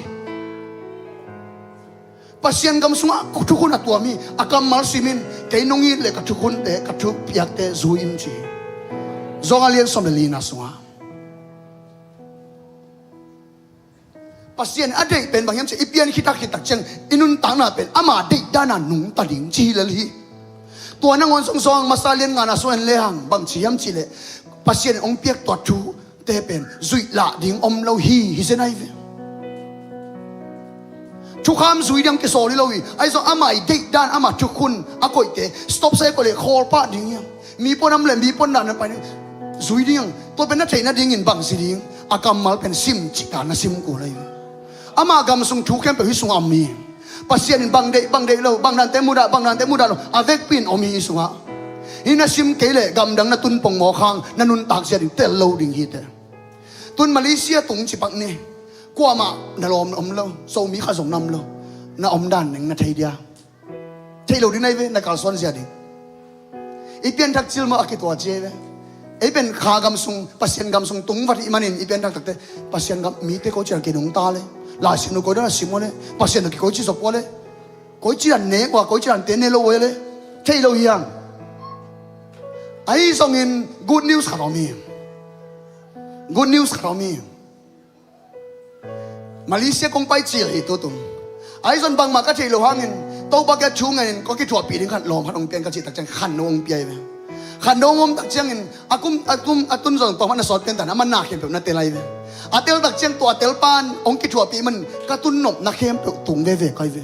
Pasian gam sungah thukhun a tuam hi. A kammal simin, kei nong it leh ka thukhunte, ka thupiakte zui in ci hi. Zawng a lian sawm le lina sungah Pasian a deih pen bang hiam cih leh i pian khit tak khit tak ciang i nuntakna pen ama deih dana nungta ding ci hi lel hi. Tua nangawn zong Zawng masa lian ngana sung en le hang bang ci hiam cih leh Pasian in hong piak tua thute pen zuih lah ding om lo hi, hi zen ahi ve. Thukham zui ding kisawl hi lo hi. Ahi zong ama i deih dan, ama thukhun a koihte stop sign a koih leh khawl pah ding hiam? Mi puan a om leh mi puan dan a pai ding, zui ding hiam? Tua pen na theih nadingin bang ci ding? A kammal pen sim cih dan na sim kul ahi ve. Ama gam sung thu khempeuh hih sungah om hi. Pasian in bang deih, bang deih lo, bang dante mudah, bang dante mudah lo, a vekpi in om hi hih sungah. Hih na sim kei leh gamdang na tun pongmawk hang na nuntak zia ding tel lo ding hi teh. Tun Malaysia tung ci pak ni. Kuamah na lawm om lo, Zomi khat zong na om lo. Na om dan neng na thei dia? Thei lo ding na hi ve, na kalsuan zia ding. I pianthak cil mah a kituak ci hi ve. Ei pen kha gam sung, Pasian gam sung tung vat hih manin i pianthak takte Pasian gam mite koici dan kinung ta le, Lai Siangtho koici dan a sim ua le, Pasian a kikoici zop ua le, koici dan nek ua, koici dante ne lo ua le, thei lo hi hang. Ahi zongin good news khat om hi. Good news khat om hi. Malaysia kong pai cil hi tutung. Ahi zong bangmah ka theih loh hangin Topa kiang thu ngenin ka kithuahpih ding khat lawm khat hong pia in ka cih tak ciang khanno hong pia hi ve. Khanno hong om tak ciangin a kum, a kum, a tun zong tua mah na sawt pian ta na, a man na khempeuh na tel ahi ve. A tel tak ciang tua a telpa in hong kithuahpih man ka tun nopna khempeuh tung veve ka hi ve.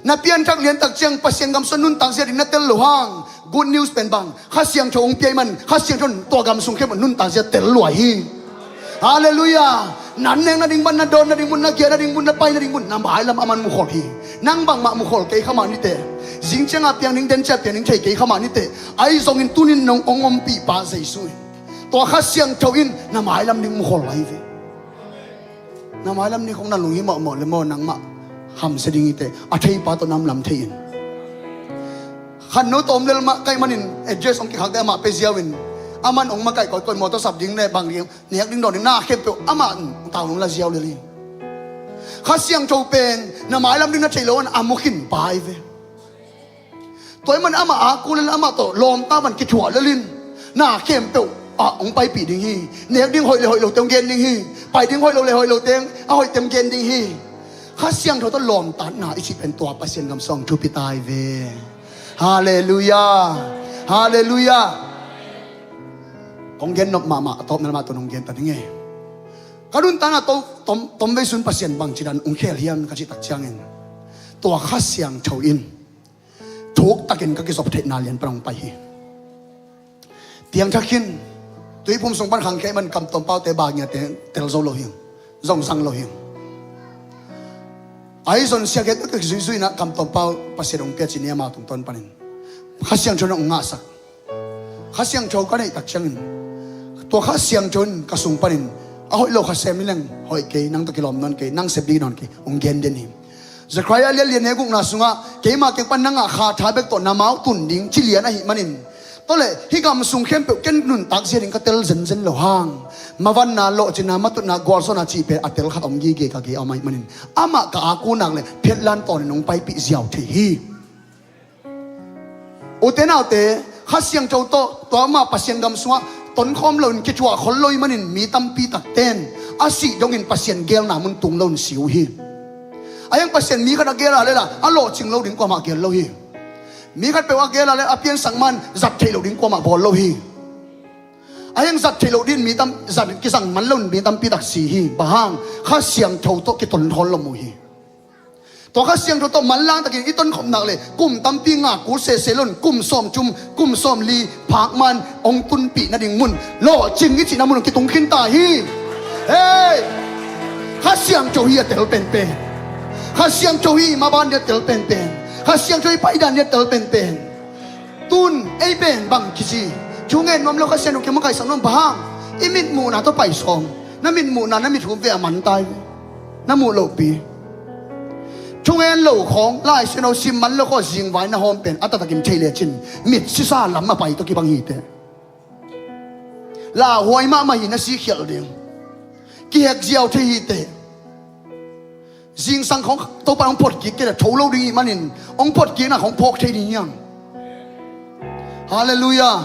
Na pianthak liantak ciang Pasian gam sung nuntak zia ding na tel lo hang, good news pen bang, Kha Siangtho hong pia ahih man, Kha Siangtho in tua gam sung khempeuh nuntak zia tel lua hi. Halleluiah. Na nek nading bang, na dawn nading mun, na gia nading mun, na pai nading mun, na mailam aman mukhol hi. Nang bangmah mukhol kei kha mah niteh. Zing ciangah piang ding, den ciah piang ding thei kei kha mah niteh. Ahi zongin tunin nong hong ompihpa Jesu in, tua Kha Siangtho in na mailam ding mukhol lai ve. Na mailam ni khong na lunghimawhmawh le maw, nangmah hamsia ding hiteh. A theipa tawh na om lam thei in. Khanno tawm lel mah ka hih manin address hong kikhakte amah pia ziau in. Aman hong makaih kawikawi, mawtaw sap ding le bang ding, nek ding dawn ding, na khempeuh amah in taunung la ziau lel hi. Kha Siangtho pen na mailam ding na theih loh a mu khinpa hi ve. Tua ahih man amah a kul lel, amah tawh lawmta van kithuah lel in, na khempeuh ah hong paipih ding hi. Nek ding hoih le hoih lote hong gen ding hi. Pai ding hoih lo le hoih lote, a hoihte hong gen ding hi. Kha Siangtho tawh lawmtatna i cih pen tua Pasian gam sung thupi ta hi ve. Halleluiah. Halleluiah. Kong gen nop mahmah, a tawpna lamah tua nong gen ta ding hi. Ka nuntakna tom, tom, tomvei sung Pasian bangci dan hong khel hiam ka cih tak ciangin, tua Kha Siangtho in thuktakin ka kizop theihna lian pan hong pai hi. Piangthak khin, tuiphum sung pan khangkhia ahih man kamtawmpaute, bangiate tel zo lo hi. Zong zang lo hi. Ahi zong siakhia tawh kizuizui in ah kamtawmpau Pasian hong pia ci ni, amau tungtawn panin Kha Siangtho in hong ngahsak. Kha Siangtho ka neih tak ciangin, tua Kha Siangtho in ka sung panin a hoih lo kha sem hi leng hoih kei, nang tawh kilawm nawn kei, nang sep ding nawn kei, hong gen den hi. Zechariah lian li a neu gukna sungah, keima kiang pan na ngah kha tha bek tawh na mau tun ding, ci lian ahih manin, tua leh hih gam sung khempeuh ken nuntak zia ding ka tel zenzen lo hang, mavanna, lawhcinna, matutna, gualzawhna cih pen a tel khat om gige ka gei a om ahih manin, amah ka a kul nak leh phetlan tawnin hong paipih ziau thei hi. Ute naute, Kha Siangtho tawh tua amah Pasian gam sungah tonkhawm loin kithuah khol lo ahih manin mi tampi takte in a sih dongin Pasian geelna mun tung loin si uh hi. Ahi hang Pasian mi khat a geel a leh lah a lawhcing lo ding kuamah geel lo hi. Mi khat peuh a geel a leh a piansak man zat theih loh ding kuamah bawl lo hi. Ahi hang zat theih loh dingin mi tam, zat kizang man loin mi tampi tak si hi. Bang hang? Kha Siangtho tawh kiton thawn lo mu hi. Tua Kha Siangtho tawh manlang takin i tonkhop nak leh kum tampi ngak kul sese loin kum sawmthum, kum sawmli phak man hong tunpih nading mun, lawhcing i cihna mun hong kitung khin ta hi. Hei! Kha Siangtho hi a tel penpen. Kha Siangtho hi i maban ding a tel penpen. Kha Siangtho hi i paidan ding a tel penpen. Tun ei pen bang kici? Thungen nuam lo, Kha Siangtho kimakaihsak nuam, bang hang? I mitmuhna tawh pai sawm. Na mitmuhna na mithum ve a man ta hi ve. Na muh lohpi. Thungen lo khawng, Lai Siangtho sim man lo khawng zingvai na hawm pen a taktakin thei lecin mit sisa lam a pai tawh kibang hi teh. Lauhuai mahmah hi, na si khialh ding. Kihek ziau thei hi teh. Zingsang khawng Topa hong photkik kei leh tho lo ding ahih manin, hong photkikna khawng phawk thei ding hi hang. Halleluiah.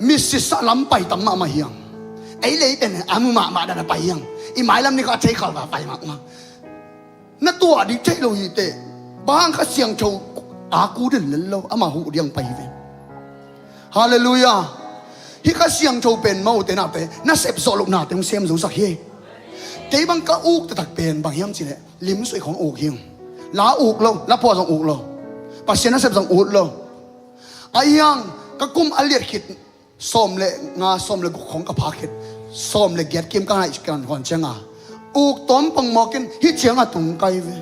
Mit sisa lam pai tam mahmah hi hang. Ei lei pen a mu mahmah dan a pai hi hang. I mailam ni kha a thei khalva pai mahmah. Na tuah ding thei lo hi teh. Bang hang? Kha Siangtho a kul den lel lo, amah huh ding pai hi ve. Halleluiah. Hih Kha Siangtho pen, maute naute, na sep zawh loh nate hong sem zosak hi. Kei bang ka uk taktak pen bang hiam cih leh limsui khawng uk hi. La uk lo, la pua zong uk lo. Pasian nasep zong ut lo. Ahi hang ka kum a liat khit sawm le nga, sawm le guk khawng ka phak khit, sawm le giat kim ka ngaih kan huan cianga uk tawm pongmawk in hih cianga tung kai ve.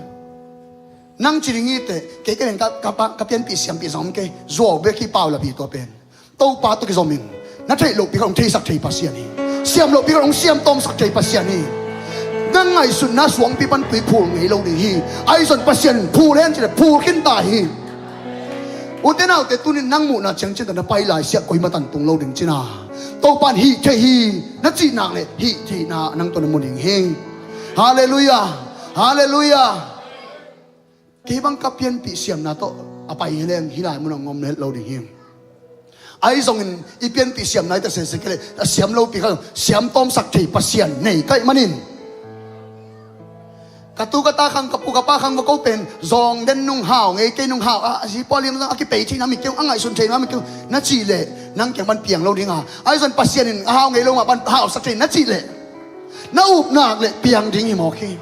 Nang ci ding hi teh, kei ka ding ka, ka, pa- ka pianpih siampih zong om kei, zuau bek hi, pau lapi tua pen. Topa tawh kizom in. Na theih lohpi khat hong theisak thei Pasian hi. Siam lohpi khat hong siam tawmsak thei Pasian hi. Nang ngaihsutna suangpi pan tui phul ngei lo ding hi. Ahi zong Pasian in phul hen ci leh phul khin ta hi. Ute naute, tunin nang muhna ciangciang tawh na pai lai siah koima tan tung lo ding cina. Topa in hih thei hi na cih nak leh hih theihna nang tawh na mu ding hi. Halleluiah. Halleluiah. Kei bang ka pianpih siamna tawh a pai hi leng hih lai munah ngom na het lo ding hi. Ahi zongin i pianpih siamna i ta sese kei leh a siam lopi kha siam tawmsak thei Pasian nei ka hih manin, ka tu ka ta khang, ka pu ka pa khang va ko pen zawng den nung hau ngei kei, nung hau a, a zi pua liam a kipei theihna mi keu, a ngaihsun theihna mi keu na cih leh nang kiang pan piang lo ding a. Ahi zong Pasian in a hau ngei lo mah pan hausak thei na cih leh na upna leh piang ding hi mawk hi.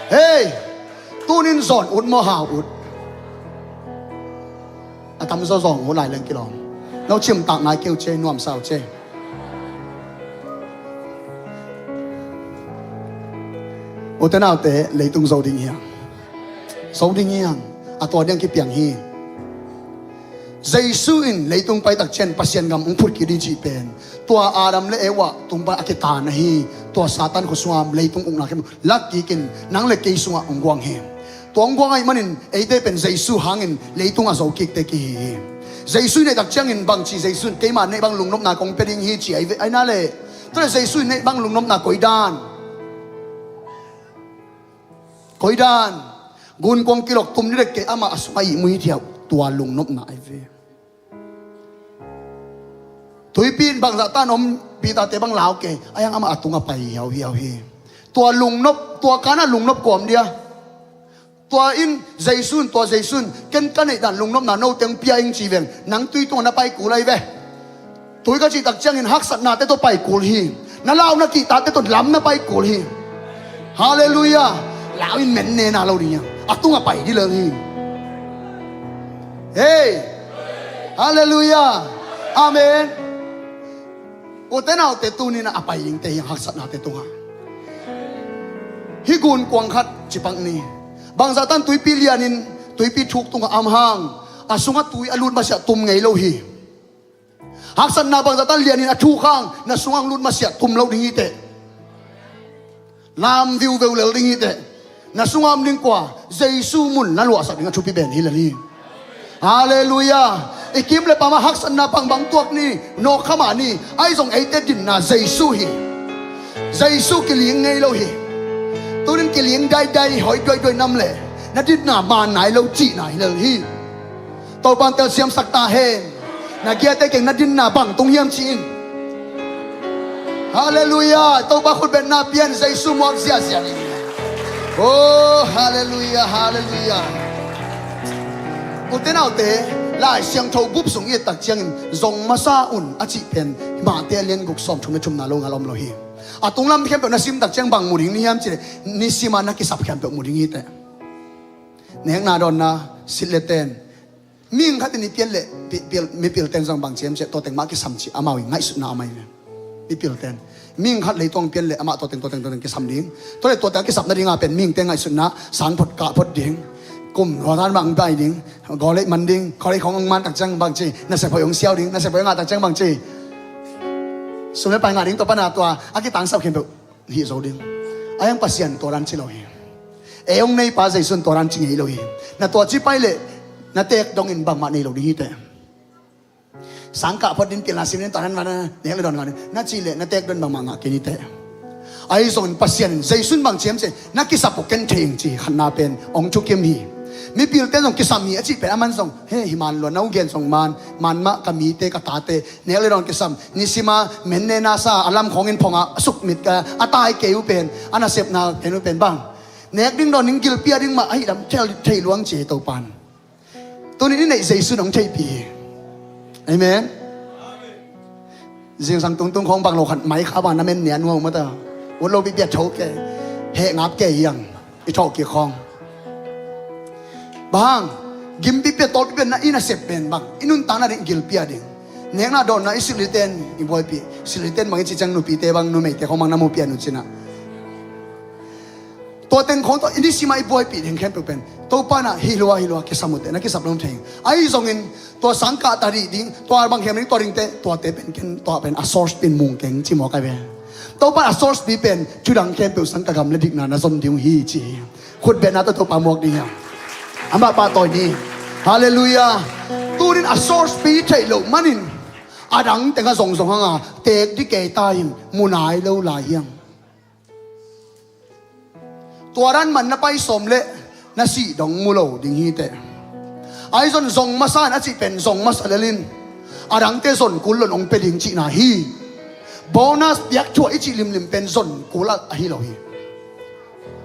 Hei! Tunin zawn ut maw, hau ut? A tamzaw zawn ut lai leng kilawm. No cimtak nai keu ce, nuamsa uh ce. Ute naute, leitung zo ding hiam? Zo ding hiam? A tua diang kipiang hi. Jesu in leitung paitak ciang Pasian gam hong phut kik ding cih pen tua Adam le Eva tung pan a kitan ahi. Tua Satan khua sungah leitung ukna khempeuh lak kikin nang le kei sungah hong guang hi. Tua hong guang ahih manin eite pen Jesu hangin leitungah zo kikte kihi hi. Jesu i neihtak ciangin bangci Jesu in keima neih bang lungnopna kong pia ding hi ci ahi ve, ahi na le. Tua le Jesu i neih bang lungnopna koi dan? Koi dan? Gunkuang kilok tum ni dek kei, amah a sungah ihmu hi thiau, tua lungnopna ahi ve. Tuipi in bangzah tan om, Peter te bang lau kei, a hiang amah a tungah pai hiauhiau hi. Tua lungnop, tua kanah lungnop kawm dia. Tua in Jesu in, tua Jesu in ken ka neih dan lungnopna no teng pia ing ci veng, nang tui tungah na pai kul ahi ve. Tui ka cihtak ciangin haksatnate tawh pai kul hi. Na lau na kihtate tawh lam na pai kul hi. Halleluiah. Lau in men nena lo ding hiam? A tungah pai dih lel hi. Hei. Halleluiah. Amen. Ute naute, tuninah a pai dingte hiang haksatnate tungah. Hih gunkuang khat cipak ni. Bangzah tan tuipi lianin tuipi thuk tungah am hang, a sungah tui a lut masiah tum ngei lo hi. Haksatna bangzah tan lianin a thuk hang na sungah hong lut masiah tum lo ding hi teh. Lam viuveu lel ding hi teh. Na sungah om ding kua? Jesu mun na luahsak ding a thupi pen hi lel hi. Halleluiah. I kim le pamah haksatna bangbang tuak ni, nawk khamah ni, ahi zong eite dinna Jesu hi. Jesu kiling ngei lo hi. Tunin kiling daidai, hoi duaiduai nam le na dinna man nai lo cihna hi lel hi. Topan telsiamsak ta hen. Na giate keng na dinna bang tung hiam ci-in. Halleluiah. Topa khutbetna pian Jesu muak ziahziah ni. Oh, halleluiah, halleluiah. Ute naute, Lai Siangtho bup sung i ettak ciangin zong masa un a cih pen Matthai a lian guk sawm thum le thumna lo ngal om lo hi. A tunglam khempeuh na simtak ciang bang mu ding ni hiam cih leh, nisima na kisap khempeuh mu ding hi teh. Nekna dawnna, sit le ten. Mihing khat in i pian leh pi-, pil-, mipil ten zong bang ciam ciah, tua teng mah kisam cih amau i ngaihsutna amah hi ve. Mipil ten. Mihing khat leitung pian leh amah tua teng, tua teng, tua teng kisam ding. Tua leh tua teng a kisapna dingah pen mihingte ngaihsutna, sang phot kah phot ding. Kum lua tan bang pai ding. Gawlei man ding. Gawlei khong man tak ciang bang ci. Nasep hoih hong siau ding. Nasep hoih ngah tak ciang bang ci. Sum le pai ngah ding tua pana tua a kitangsap khempeuh hih zo ding. A hiang Pasian tua dan ci lo hi. Ei hong neipa Jesu in tua dan ci ngei lo hi. Na tua ci pai leh na teek dongin bangmah nei lo ding hi teh. Sangkah phot din pilna sim din tua dan mah na nek le dawn ngah din. Na cih leh na teek dong bangmah ngah kei ni teh. Ahi zongin Pasian in Jesu in bang ciam cih na kisap uh ken thei ing ci khatna pen hong thukim hi. Mipilte zong kisam hi a cih pen aman zong he hi man lua, na uh gen zong man, man mah ka mite ka tate. Nek le dawn kisam, nisima men nena sa a lam khawngin phong a sukmit ka a tai kei uh pen, a nasepna ken uh pen bang nek ding dawn ding gilpi a ding mah ahi lam thei, thei luang ci hi Topan. Tunin i neih Jesu in hong theihpih hi. Amen. Zingsang tungtung khawng bang lo khat mai kha bang na men nia nuau mata. Ut lo pipia tho ke. Heh ngap ke hiang. I thawh kik khawng. Bang, gimpi pia tawlpi pia na i nasep pen bang i nuntakna ding gilpi a ding. Nekna dawnna i silhiten i buaipih. Silhiten bang i ci ciang nupite bang numeite khawng bang na mu pian uh cinah. Tua teng khawng tawh i nisimah i buaipih ding khempeuh pen Topa nah hi lua hi lua kisam uh teh na kisap lo thei. Ahi zongin tua sangkah ta dih ding, tua bang hiam ding tua dingte, tuate pen ken tua pen a source pen mung keng ci mawk ai ve. Topa a source pi pen thudang khempeuh sang ka gam le dikna na zon ding uh hi ci hi. Khutbetna tawh Topa muak ding hiam? Amah pahtawi ni. Halleluiah. Tunin a source pi theih loh manin a dang teng a zongzong hanga teek dih kei ta in mu nai lo lai hiam? Tua dan man na pai sawm leh na sih dong mu lo ding hi teh. Ahi zong zong masa in a cih pen zong masa lelin a dangte zon kul lon hong pia ding cihna hi. Bonus piak thuah i cih limlim pen zon kul a, ahi lo hi.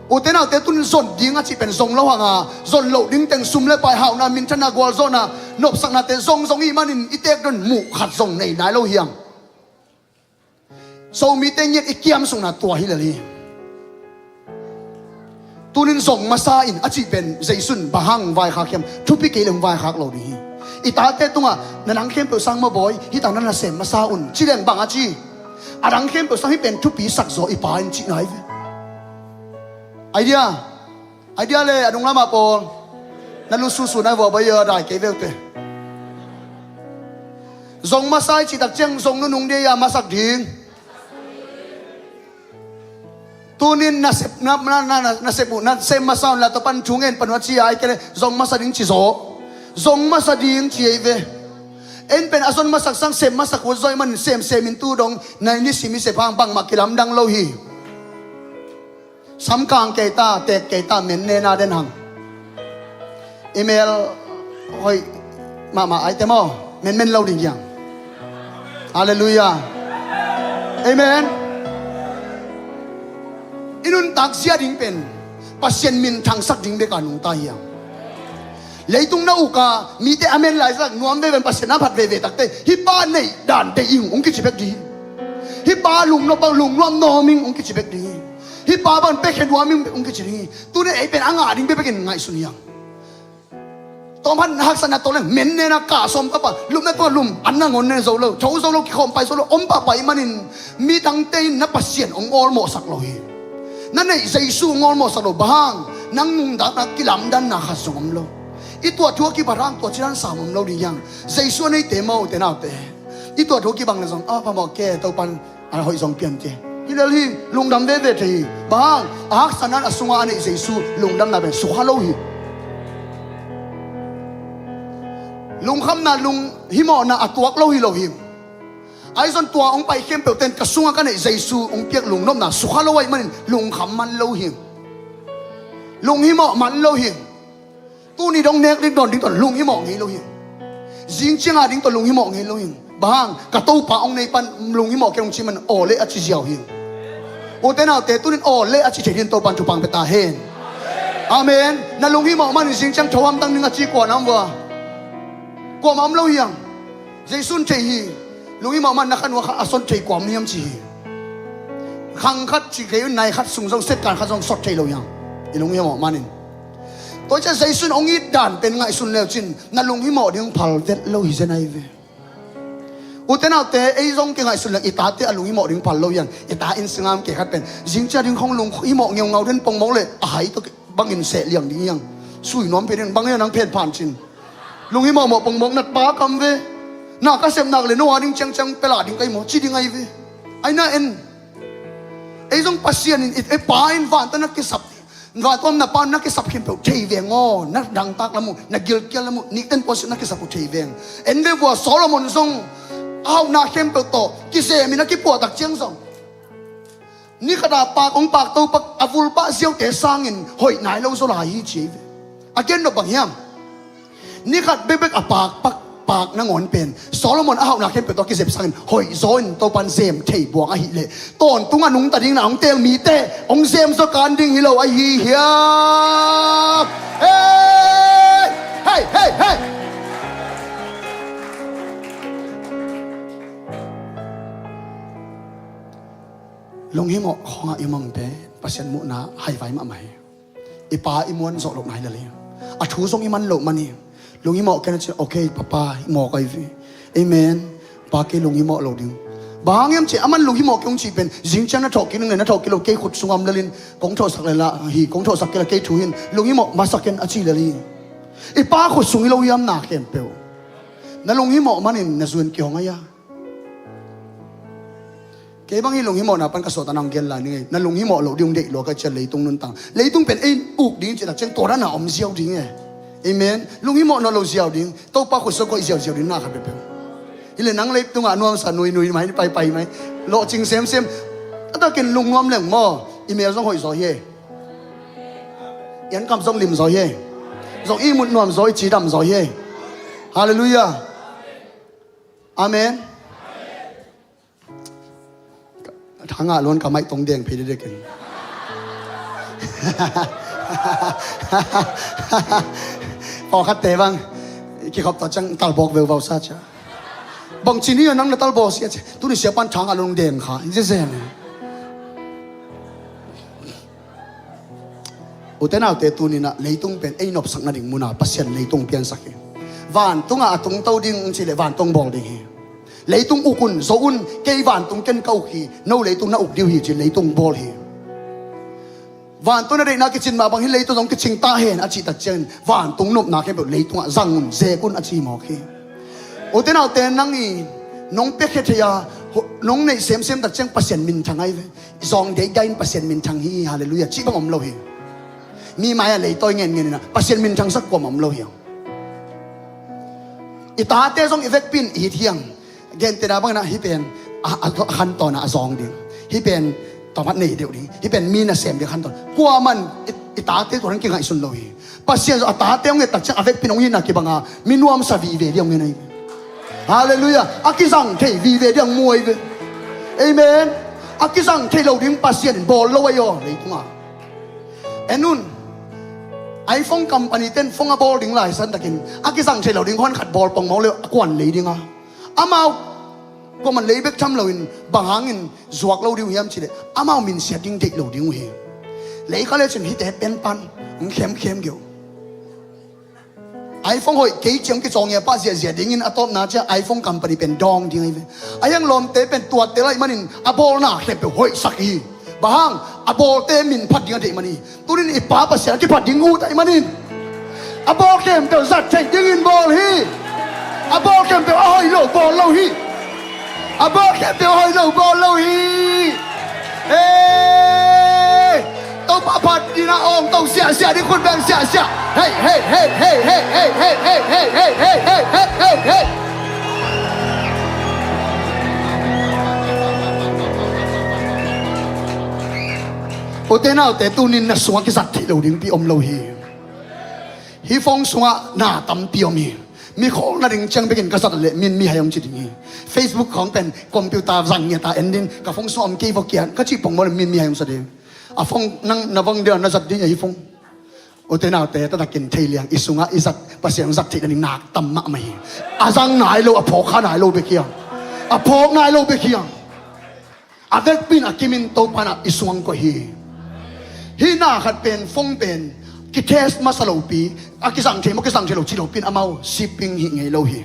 Ute naute, tun zon ding a cih pen zong lo hanga zon loh ding teng sum le pai, hauhna, minthanna, gualzawhna, nopsaknate zongzong ih manin i teek don muh khat zong nei nai lo hiam? Zomite ngiat i kiam sungna tua hi lel hi. Tunin zong masa in a cih pen Jesu in bang hang vaikhak hiam? Thupi kei le hong vaikhak lo ding hi. I tate tungah na nang khempeuh sang maw bawi, hih tak na na sem masa un ci leng bang a ci? A nang khempeuh sang, hih pen thupi sak zaw i Pa in cihna hi ve. Idea, idea le a nung lamah pawl na lu susu na vua bawi a dai kei vevte. Zong masa i cih tak ciang zong nunung dia masak ding. Tunin na sep, na, na, na, na, na sep uh, na sem masa un la, tua pan thu ngen pan uh a ci a, ai kei le zong masa ding ci zaw. Zong masa ding ci ei ve. En pen a zon masak sang sem masak uh zaw ih manin sem sem in tu dong na nisim i sep hang bangmah kilamdang lo hi. Samkang kei ta, tek kei ta, men nena den hang. Email hoih mahmah aite maw, menmen lo ding hiang. Halleluiah. Amen. I nuntak zia ding pen Pasian minthangsak ding bek a nungta hiang. Leitung na uka mite a men laisak nuam veve in Pasian a phat veve takte hih pa neih dan deih ing ung kici bek ding hi. Hih pa lungnop bang lungnuam nawm ing ung kici bek ding hi. Hih pa bang pekhe nuam ing ung kici ding hi. Tuni ei pen a ngah ding bekbek in ngaihsun hiang. Tawmhan haksatna tawh leng men nena kah sawm pahpah, lum na tungah lum, an na ngon nen zo lo, tho zo lo, kikhawm pai zo lo, om pahpah ih manin midangte in na Pasian hong awlmawhsak lo hi. Na neih Jesu hong awlmawhsak lo, bang hang? Nang nungdakna kilamdanna khat zong om lo. I tuah thu a kibat hang tua cidan sam om lo ding hiang. Jesu a neite maw ute naute, i tuah thu a kibang le zong a phamawh ke Topan a hoih zong pian ke. Hi lel hi, lungdam veve thei hi. Bang hang? A haksatna in a sunga a neih Jesu lungdamna pen sukha lo hi. Lungkhamna, lunghimawhna a tuak lo hi lo hi. Ahi zong tua hong pai khempeuhte in ka sunga ka neih Jesu hong piak lungnopna sukha lo ahih manin lungkham man lo hi. Lunghimawh man lo hi. Tuni dong nek ding dawn ding tawh lunghimawh ngei lo hi. Zing cianga ding tawh lunghimawh ngei lo hi. Bang hang? Ka Topa hong nei pan lunghimawh kei hong ci man aw le a ci ziau hi. Ute naute, tunin aw le a ci thei ding Topan thupha pia ta hen. Amen. Na lunghimawh manin zing ciang tho hamtang ding a ci kua na om vua? Kuamah om lo hiang. Jesu in thei hi. Lunghimawh man na khan ua kha a sot thei kua om hiam ci hi. Khang khat ci kei un nai khat sung zong setkan khat zong sot thei lo hiang. I lunghimawh manin. Tua ciah Jesu in hong it dan pen ngaihsun leucin na lunghimawh ding hong phal vet lo hi zen ahi ve. Ute naute, ei zong kingaihsun leng i tate a lunghimawh ding phal lo hiang. I ta in singam ke khat pen zing cia ding khong lunghimawh ngeungau den pongmawk le a hai tawh bangin seh liang ding hiang. Sui nuam phe ding bang hiang nang phen phan cin. Lunghimawh mawh pongmawk nat pa kam ve. Na ka sep nak le no a ding ciangciang pela ding kai maw ci ding ahi ve. Ai na en. Ei zong Pasian in i pa in vanta na kisap Vantuam na pa na kisap khempeuh thei veng aw, na dangtak lam uh, na gilkial lam uh, nikten puasit na kisap uh thei veng. En ve vua Solomon zong a hauhna khempeuh tawh kizemin a kipuahtak ciang zong ni khat a pak hong pak to pak a vulpah ziaute sangin hoih nai lo zaw lai hi ci ei ve. A gen nop bang hiam? Ni khat bekbek a pak pak pak nangawn pen Solomon a hauhna khempeuh tawh a kizep sangin hoih zaw in Topan zem thei buang ahih leh tawntung a nungta ding na hong teel mite hong zem zaw kan ding hi lo ahi hiam? Hei! Hei, hei, hei! Lunghimawh khawngah i om pen Pasian muhna haivai mahmah hi. I pa i muan zawh loh nai lel hi. A thu zong i man loh man hi. Lunghimawh ken a ci, okay papa, i mawk ahi ve. Amen. Pa kei lunghimawh lo ding. Bang hang hiam ci a man lunghimawh kei hong cih pen zing ciang na thawh kik ning le na thawh kik lo kei khut sungah om lelin kong thawhsak le la hi, kong thawhsak kei la kei thu hin lunghimawh masa ken a ci lel hi. I pa khut sung hi lo hiam na khempeuh? Na lunghimawh manin na zuin kihong ahi a. Kei bang hi lunghimawhna pan ka sawt a nang gen lai ning ei. Na lunghimawh loh ding hong deih lua ka cia leitung nuntak. Leitung pen ei uk ding cih tak ciang tua dan a om ziau ding e. Amen. Lunghimawh nawn lo ziau ding. Topa khut sung koih ziauziau ding na khat peuhpeuh. Hi le nang leitungah nuamsa nuinui mai paipai mai. Lawhcing semsem. A takin lungnuam leng maw? I mel zong hoih zaw hi e. I an kam zong lim zaw hi e. Zong i mut nuam zaw, i cidam zaw hi e. Halleluiah. Amen. Thangah luan ka maih tong deng phei dedek in. Pawlkhatte bang kikhop tawh ciang talbawk veuvau sa cia. Bang cini a nang na talbaw sia cia. Tuni siapan thangah luan deng kha in zezen. Ute naute, tuni-in ah leitung pen ei nopsak nading mun a Pasian leitung piansak hi. Vantungah a tungto ding cih leh vantung bawl ding hi. Leitung uk un, zo un, kei vantung ken ka uk hi, no leitung na uk ding uh hi ci leitung bawl hi. Vantung na deihna kicin mah bang hi, leitung zong kicing ta hen a cih tak ciangin vantung nopna khempeuh leitungah zang un, zek un a ci mawk hi. Ute naute, nang i nong piakhia thei a, nong neih semsem tak ciang Pasian minthang ahi ve. Zawng deihdeih in Pasian minthang hi, halleluiah, cih bang om lo hi. Mi mai-ah leitawi ngenngen in ah Pasian minthangsak kuamah om lo hi. I tate zong i vekpi in it hi hang. Gentehna bangin ah hih pen a, a, a khantawn ah a zawng ding, hih pen tawmkhat nei deuh ding, hih pen mi nasem ding khantawn. Kuamah in i, i tate tua hong kingaihsun lo hi. Pasian zong a tate hong et tak ciang a vekpi in hong itna kibang a mi nuamsa vive ding hong en ahi ve. Halleluiah. A kizang thei vive ding hong mu ahi ve. Amen. A kizang thei lo ding Pasian in bawl lo ahi aw leitungah. En un. iPhone company ten phone a bawl ding lai san takin a kizang thei lo ding hon khat bawl pong mawk leh a kuan lei ding a. Amau kuamah lei bek tham loin bang hangin zuak lo ding uh hiam cih leh amau minsiat ding deih lo ding uh hi. Lei kha lecin hihte pen pan hong khemkhem geuh. iPhone hoih kei ciang kicawng ia pah ziahziah dingin a tawpna ciang iPhone company pen dawng ding ahi ve. A hiang lawmte pen tuatte laih manin a bawlna khempeuh hoihsak hi. Bang hang, a bawlte min phat ding a deih man hi. Tunin i Pa Pasian a kiphat ding uh daih manin a bawl khempeuh zat theih dingin bawl hi. A bawl khempeuh a hoih lo bawl lo hi. A bawl khempeuh a hoih lo bawl lo hi. Hei! Topa phat dingin a awng to siahsiah ding, khut beng siahsiah. Hei, hei, hei. Ute naute, tunin na sungah kizat theih lo dingpi om lo hi. Hih phone sungah na tampi om hi. Mi khawl nading ciang bekin ka zat leh min mihai hong ci ding hi. Facebook khawng pen computer zang ngiat a en ding, ka phone sungah om kei vua kian ka cih pong maw leh min mihai hong sa ding. A phone nang na vang deuh a na zat ding a hih phone. Ute naute, taktakin thei liang, i sungah i zat, Pasian hong zat theih nading nak tam mahmah hi. A zang nai lo, a phawk kha nai lo bek hi hang. A phawk nai lo bek hi hang. A vekpi in a kimin Topa in ah i sungah koih hi. Hih na khat pen, phone pen kitest masa lopi, a kizang thei maw kizang thei lo ci lopi in amau shipping hih ngei lo hi.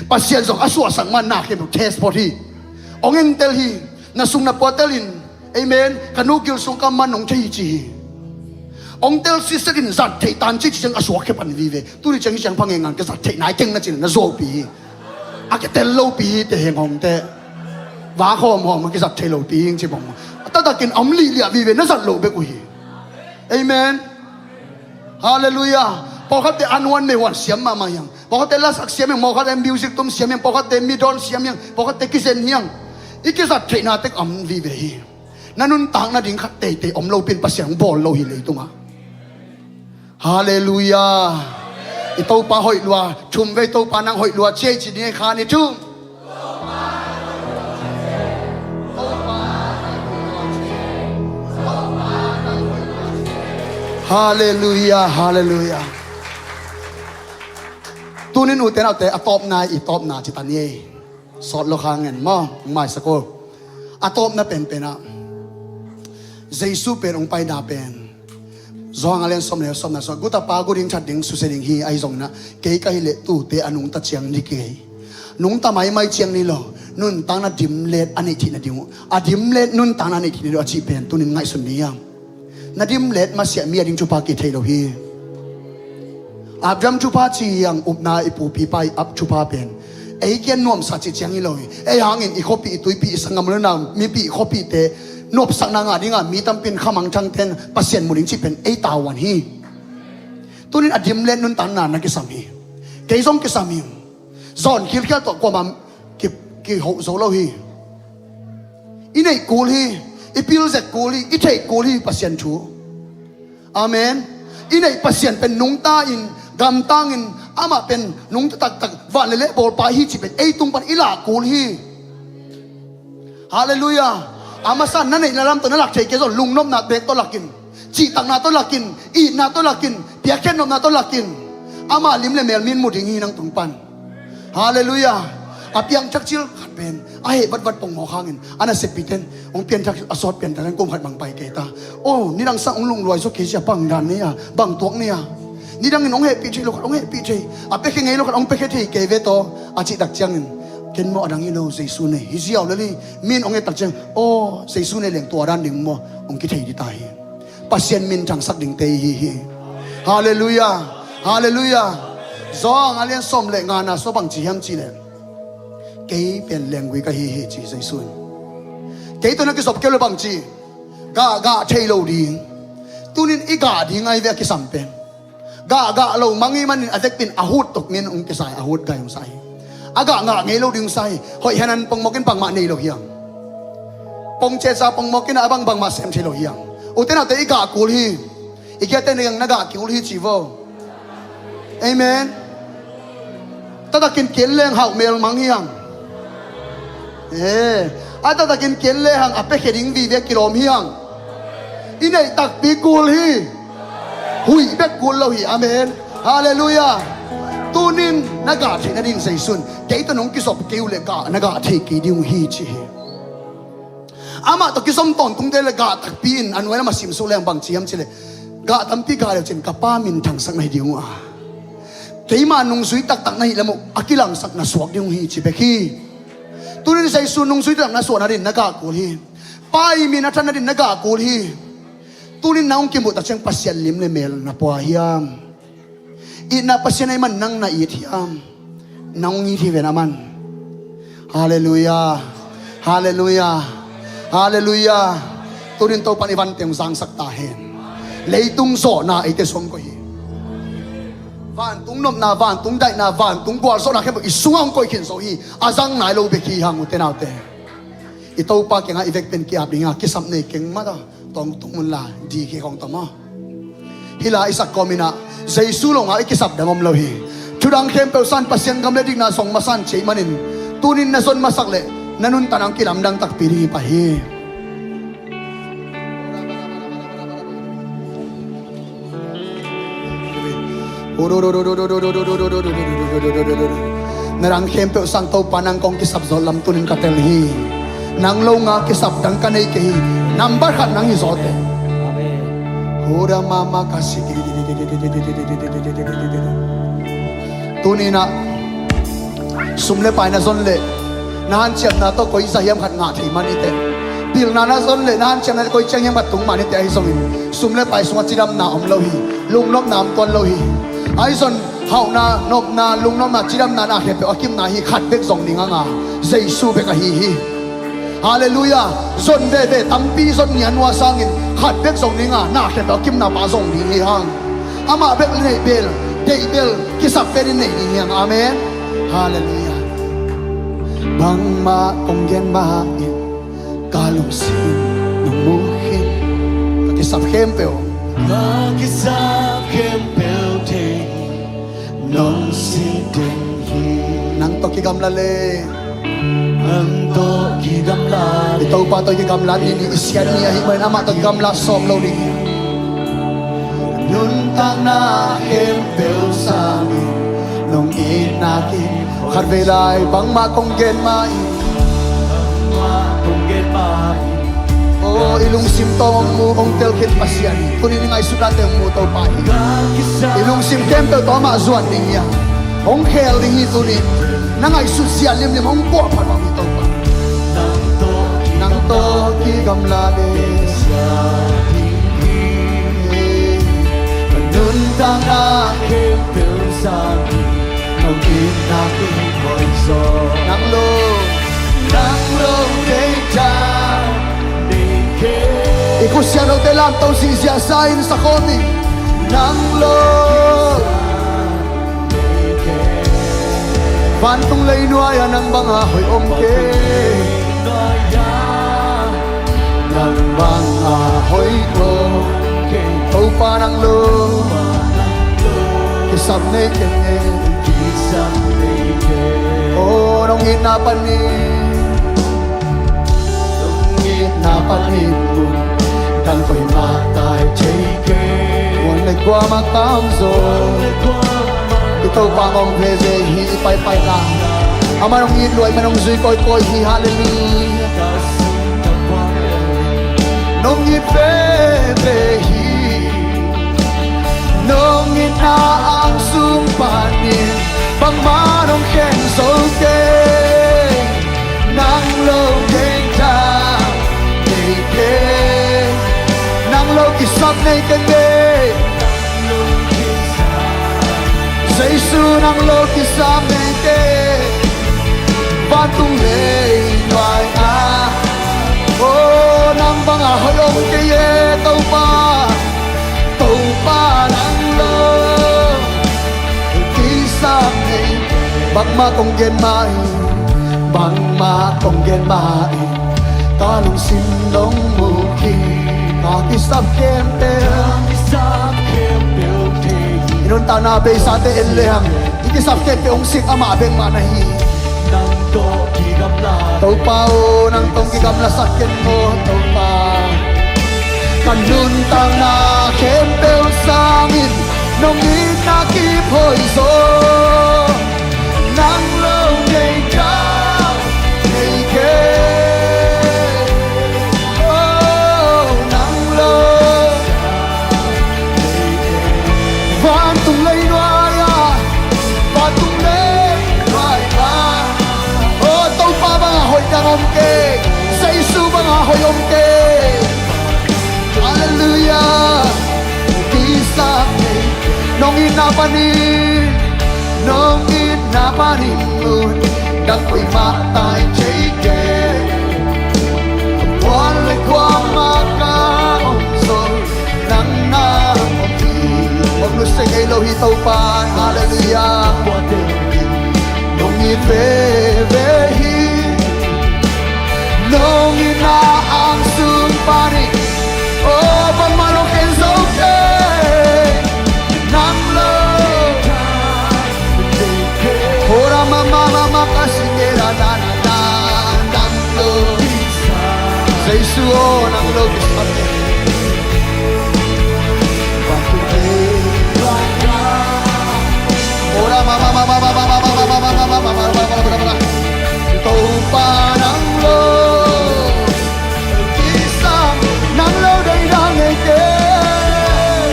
Pasian zong a suahsak ma-in na khempeuh test phot hi. Hong entel hi. Na sung na puatel in, amen, ka nu gil sung ka man hong thei hi ci hi. Hong tel sitset in zat theih tan ci ci ciang a suak khia pan vive. Tuni ciang hih ciang pha ngei ngan ka zat theih nai keng na ci-in na zuaupi hi. A kitel lopi hi te heng hong te. Vak hawmhawm a kizat thei lopi hi ci bang. Taktakin a om lihliah vive, na zat loh bek uh hi. Amen. Halleluiah. Pawlkhatte a nuan mei huan siam mahmah hi hang. Pawlkhatte lasak siam hi hang, pawlkhatte music tum siam hi hang, pawlkhatte mi dawn siam hi hang, pawlkhatte kizen hi hang. I kizat theihna tek a om vive hi. Na nuntak nading khat teitei om lopi in Pasian hong bawl lo hi leitungah. Halleluiah. I Topa hoih lua, thumvei Topa nang hoih lua ci ei ci ding ei kha ni thu. Halleluiah, halleluiah. Tunin ute naute, a tawpna i tawpna ci ta ni ei. Sawt lo kha ngen maw, hong maisak uh. A tawpna penpen ah Jesu pen hong paina pen Johan a lian sawm le sawmna sungah, gu tapa gu ding that ding susia ding hi, ahi zongin ah kei ka hih leh tuute a nungta ciang ni kei. Nungta maimai ciang ni lo, nuntakna dimlet a neih theih nading uh, a dimlet nuntakna a neih theih nading uh a cih pen tunin ngaihsun ni hiam? Na dimlet masiah mi a ding thupha kithei lo hi. Abraham thupha ci hi hang, upna i pupipa i ap thupha pen ei kiang nuamsa cih ciang hi lo hi. Ei hangin i khuapih, i tuipih, i sanggam, i nunau, mipi, i khuapihte nopsakna ngah dingah mi tampi in khamangthangte in Pasian mu ding cih pen ei tavuan hi. Tunin a dimlet nuntakna na kisam hi. Kei zong kisam hi. Zawn khilkhial tawh kuamah ki, kihoh zo lo hi. I neih kul hi. I pil zek kul hi. I theih kul hi Pasian thu. Amen. I neih Pasian pen nungta in, gamtang in, amah pen nungta taktak, van le leh bawlpa hi cih pen ei tung pan i lah kul hi. Halleluiah. A masa in na neihna lam tawh na lak thei kei zong lungnopna bek tawh lak in, cihtakna tawh lak in, itna tawh lak in, piakkhiat nopna tawh lak in, ama lim le mel mi in mu ding hi nang tung pan. Halleluiah. A piangthak cil khat pen a heh vatvat pongmawk hangin a nasepiten hong piangthak a sawt piangthak in kum khat bang pai kei ta. Oh, nidang sang hong lungluai zaw kei sia, bang dan nei a, bang tuak nei a. Nidangin hong hehpih thei lo khat hong hehpih thei, a piakhia ngei lo khat hong piakhia thei kei ve taw a cih tak ciangin, ken maw a dang hi lo, Jesu nei hi ziau lel hi. Mi in hong et tak ciang, oh, Jesu nei leng tua dan ding maw, hong kithei dita hi. Pasian minthangsak dingte ihi hi. Halleluiah. Halleluiah. Zawng a lian sawm le ngana sua bang ci hiam cih leh, kei pen lenggui ka hi hi ci Jesu in. Kei tawh na kisop kei uh le bang ci, gah gah thei lo ding. Tunin i gah ding ahi ve a kisam pen. Gah gah lo mang i manin a vekpin a hut tuk min hong kisa hi, a hut gai hong sa hi. A gah ngah ngei lo ding sa hi. Hoih hanan pongmawk in bangmah nei lo hiam? Pongcetsa pongmawk in a bang bangmah sem thei lo hiam? Ute naute, i gah kul hi. I kiate na gah kul hi ci vo. Amen. Taktakin ken leng hauh mel mang hiang. Eh, a taktakin ken lehang a piakhia ding vive kilawm hiang. I neih takpi kul hi. Huih bek kul lo hi. Amen. Halleluiah. Tunin na gah theih nading Jesu in, kei tawh nong kisop kei uh le gah na gah thei kei ding uh hi ci hi. Amah tawh kizom tawntungte le gah takpi in a nuai lam a simsuk leng bang ci hiam cih leh, gah tampi gah leu cin ka Pa minthangsak na hi ding uh a, keima nungzui taktak na hih lam uh a kilangsak na suak ding uh hi ci bek hi. Tunin Jesu nungzui taktak na suah nadin na gah kul hi. Pa i min a than nadin na gah kul hi. Tunin na hong kimuh tak ciang Pasian lim le mel na pua hiam? Itna Pasian ahih man nang na it hiam? Nang it hi ven a man. Halleluiah. Halleluiah. Halleluiah. Tunin Topan i vante hong zangsak ta hen. Leitung zawhna eite sung hong koih hi. Vantung nopna, vantung daihna, vantung gualzawhna khempeuh i sungah hong koih khin zo hi. A zang nai lo bek hi hang, ute naute. I Topa kiangah i vekpen ki-ap ding a kisap nei keng mah ta. Tawng tung mun la, di khi khong tawm aw. Hih la i sak kawm inah Jesu lo ngah i kisap dang om lo hi. Thudang khempeuh san Pasian gam le dikna zong masa in ci ahih manin, tunin na zon masak leh na nuntakna hong kilamdang takpi ding hi pah hi. Na dang khempeuh sang Topa nang kong kisap zawh lam tunin ka tel hi. Nang lo nga kisap dang ka nei kei hi. Nambat khat nang hi zaw teh. Amen. Huda mama ka si. Tuninah sum le pai na zon leh na hanciamna tawh koi zah hiam khat ngah thei mah ni teh. Pilna na zon leh na hanciamna koi ciang hiam khat tung mah ni teh, ahi zongin sum le pai sungah cidamna om lo hi. Lungnopna om tuan lo hi. Ahi zong hauhna, nopna, lungnopna, cidamna na khempeuh a kimna hi, khat bek zong ding a nga, Jesu bek ahi hi. Halleluiah. Zon veve tampi zon ngian uh a sangin khat bek zong ding a, na khempeuh a kimna pa zong ding hi hang. Amah bek neih bel, deih bel, kisap bel in neih ding hi hang. Amen. Halleluiah. Bangmah kong gen mah in ka lungsim nong mu khin. Ka kisap khempeuh, ka kisap khempeuh thei nong si ding hi. Nang tawh kigamla le, nang tawh kigamla le. I Topa tawh kigamla ni, ni i siat ni ahih manin amah tawh kigamla sawm lo ding hi. Nuntakna khempeuh sangin nong itna ki khat vei lai bangmah kong gen mah in. Bangmah kong gen mah in. Oh, i lungsim tawh hong mu, hong telkhin Pasian hi. Tunin i ngaihsutnate hong mu Topa hi. I lungsim khempeuh tawh amah zuan ding hi a, hong khel ding hi tunin. Na ngaihsut zia limlim hong kuah phat bang hi Topa. Nang tawh kigamla le, nuntakna khempeuh sangin nong itna ki koi zaw. Nang lo, nang lo deita dikhe. I khutsiat lote lamto zihziah sa in sa khawm in. Nang lo. Vantung leinuai-ah nang banga hoih om kei. Nang banga hoih om kei. Topa nang lo kisap nei kei. Oh, nong itna panin, nong itna panin mun dang koimah tai thei kei. Mual le kuamah ka om zaw. I Topa hong om ve ze hi i paipaina. Aman hong it lua, aman hong zui kawikawi hi. Halleluiah. Nong it veve hi. Nong itna ang sung panin bangmah nong khen zo kei. Nang lo deihna nei kei. Nang lo kisap nei kei. Jesu, nang lo kisam nei kei. Vantung leinuai ah, oh, nang banga hoih om kei e, Topa. Topa, nang lo kisam nei. Bangmah kong gen mah in, bangmah kong gen mah in, ka lungsim nong mu hi. Ka kisap khempeuh, ka kisap khempeuh thei hi. I nuntakna a beisate en lehang, i kisap khempeuh hong sik amah bek mah na hi. Nang tawh kigamla, Topa aw, nang tawh kigamlasak ken maw, Topa. Ka nuntakna khempeuh sangin nong itna kip hoih zaw. Nang lo nei ka nei kei. Oh, nang lo. Vantung leinuai ah, vantung leinuai ah, oh, Topa banga hoih dang om kei. Jesu banga hoih om kei. Halleluiah. Kisam nei. Nong itna panin, nong itna panin un dang koimah tai thei kei. Puan le kuamah ka om zong nang na om hi. Om nusia ngei lo hi Topa. Halleluiah. Nong it veve hi. Nong itna ang sung panin, oh, bangmah nong khen zo kei. Nang lo. Ora mama mama ka singera na na na. Nang lo. Jesu aw, nang lo kisam. Ora mama mama mama mama mama mama mama mama mama. Topa, nang lo kisam, nang lo deihna nei kei.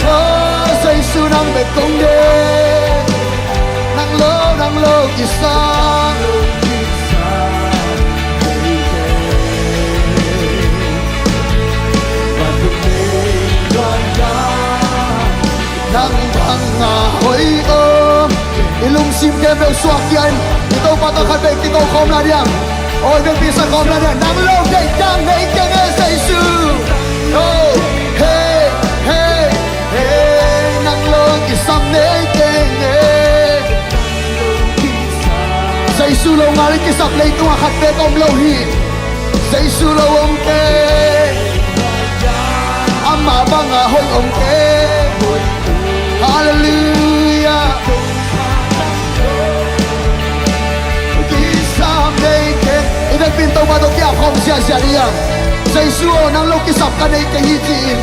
Oh, Jesu, nang bek kong deih. Nang lo, nang lo kisam. Nang banga hoih om. I lungsim khempeuh suak khia in. I Topa tawh khat vei kiko khawm lai diam. Oi, vekpi sa khawm lai diam. Nang lo deih dang nei keng e Jesu. Oh, hey, hey, hey. Nang lo kisam nei keng e. Jesu lo ngal i kisap leitungah khat vei om lo hi. Jesu lo om kei. Amah banga hoih om kei. Halleluiah. Kisam nei kei. I vekpi in Topa tawh kiap khawm ziahziah ni a. Jesu aw, nang lo kisap ka nei kei hi ci-in.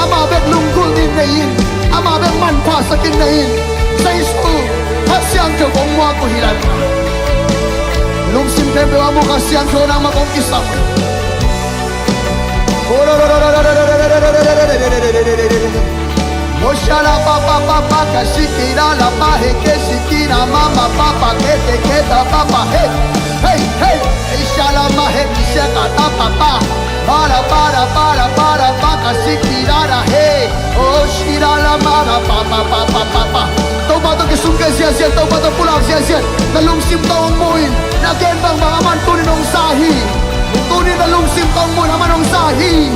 Amah bek lunggulh ni nei in. Amah bek manpha sakin nei in. Jesu, Kha Siangtho kong muak uh hi lai. Lungsim khempeuh a mu Kha Siangtho nangmah kong kisam. Oshala pa pa pa pa ka shikira la pa he ke shikira mama pa pa ke ke ke ta pa pa he. Hey, hey. Ishala ma he ki sheka ta pa pa. Para, para, para, para, pa ka shikira la he. Oh, shira la ma la pa pa pa pa pa pa. Topa tawh kisung kei ziahziah, Topa tawh pulak ziahziah. Na lungsim tawh hong mu in, na gen bangbang aman tuni-in hong za hi. Tuni-in na lungsim tawh hong mu in aman hong za hi.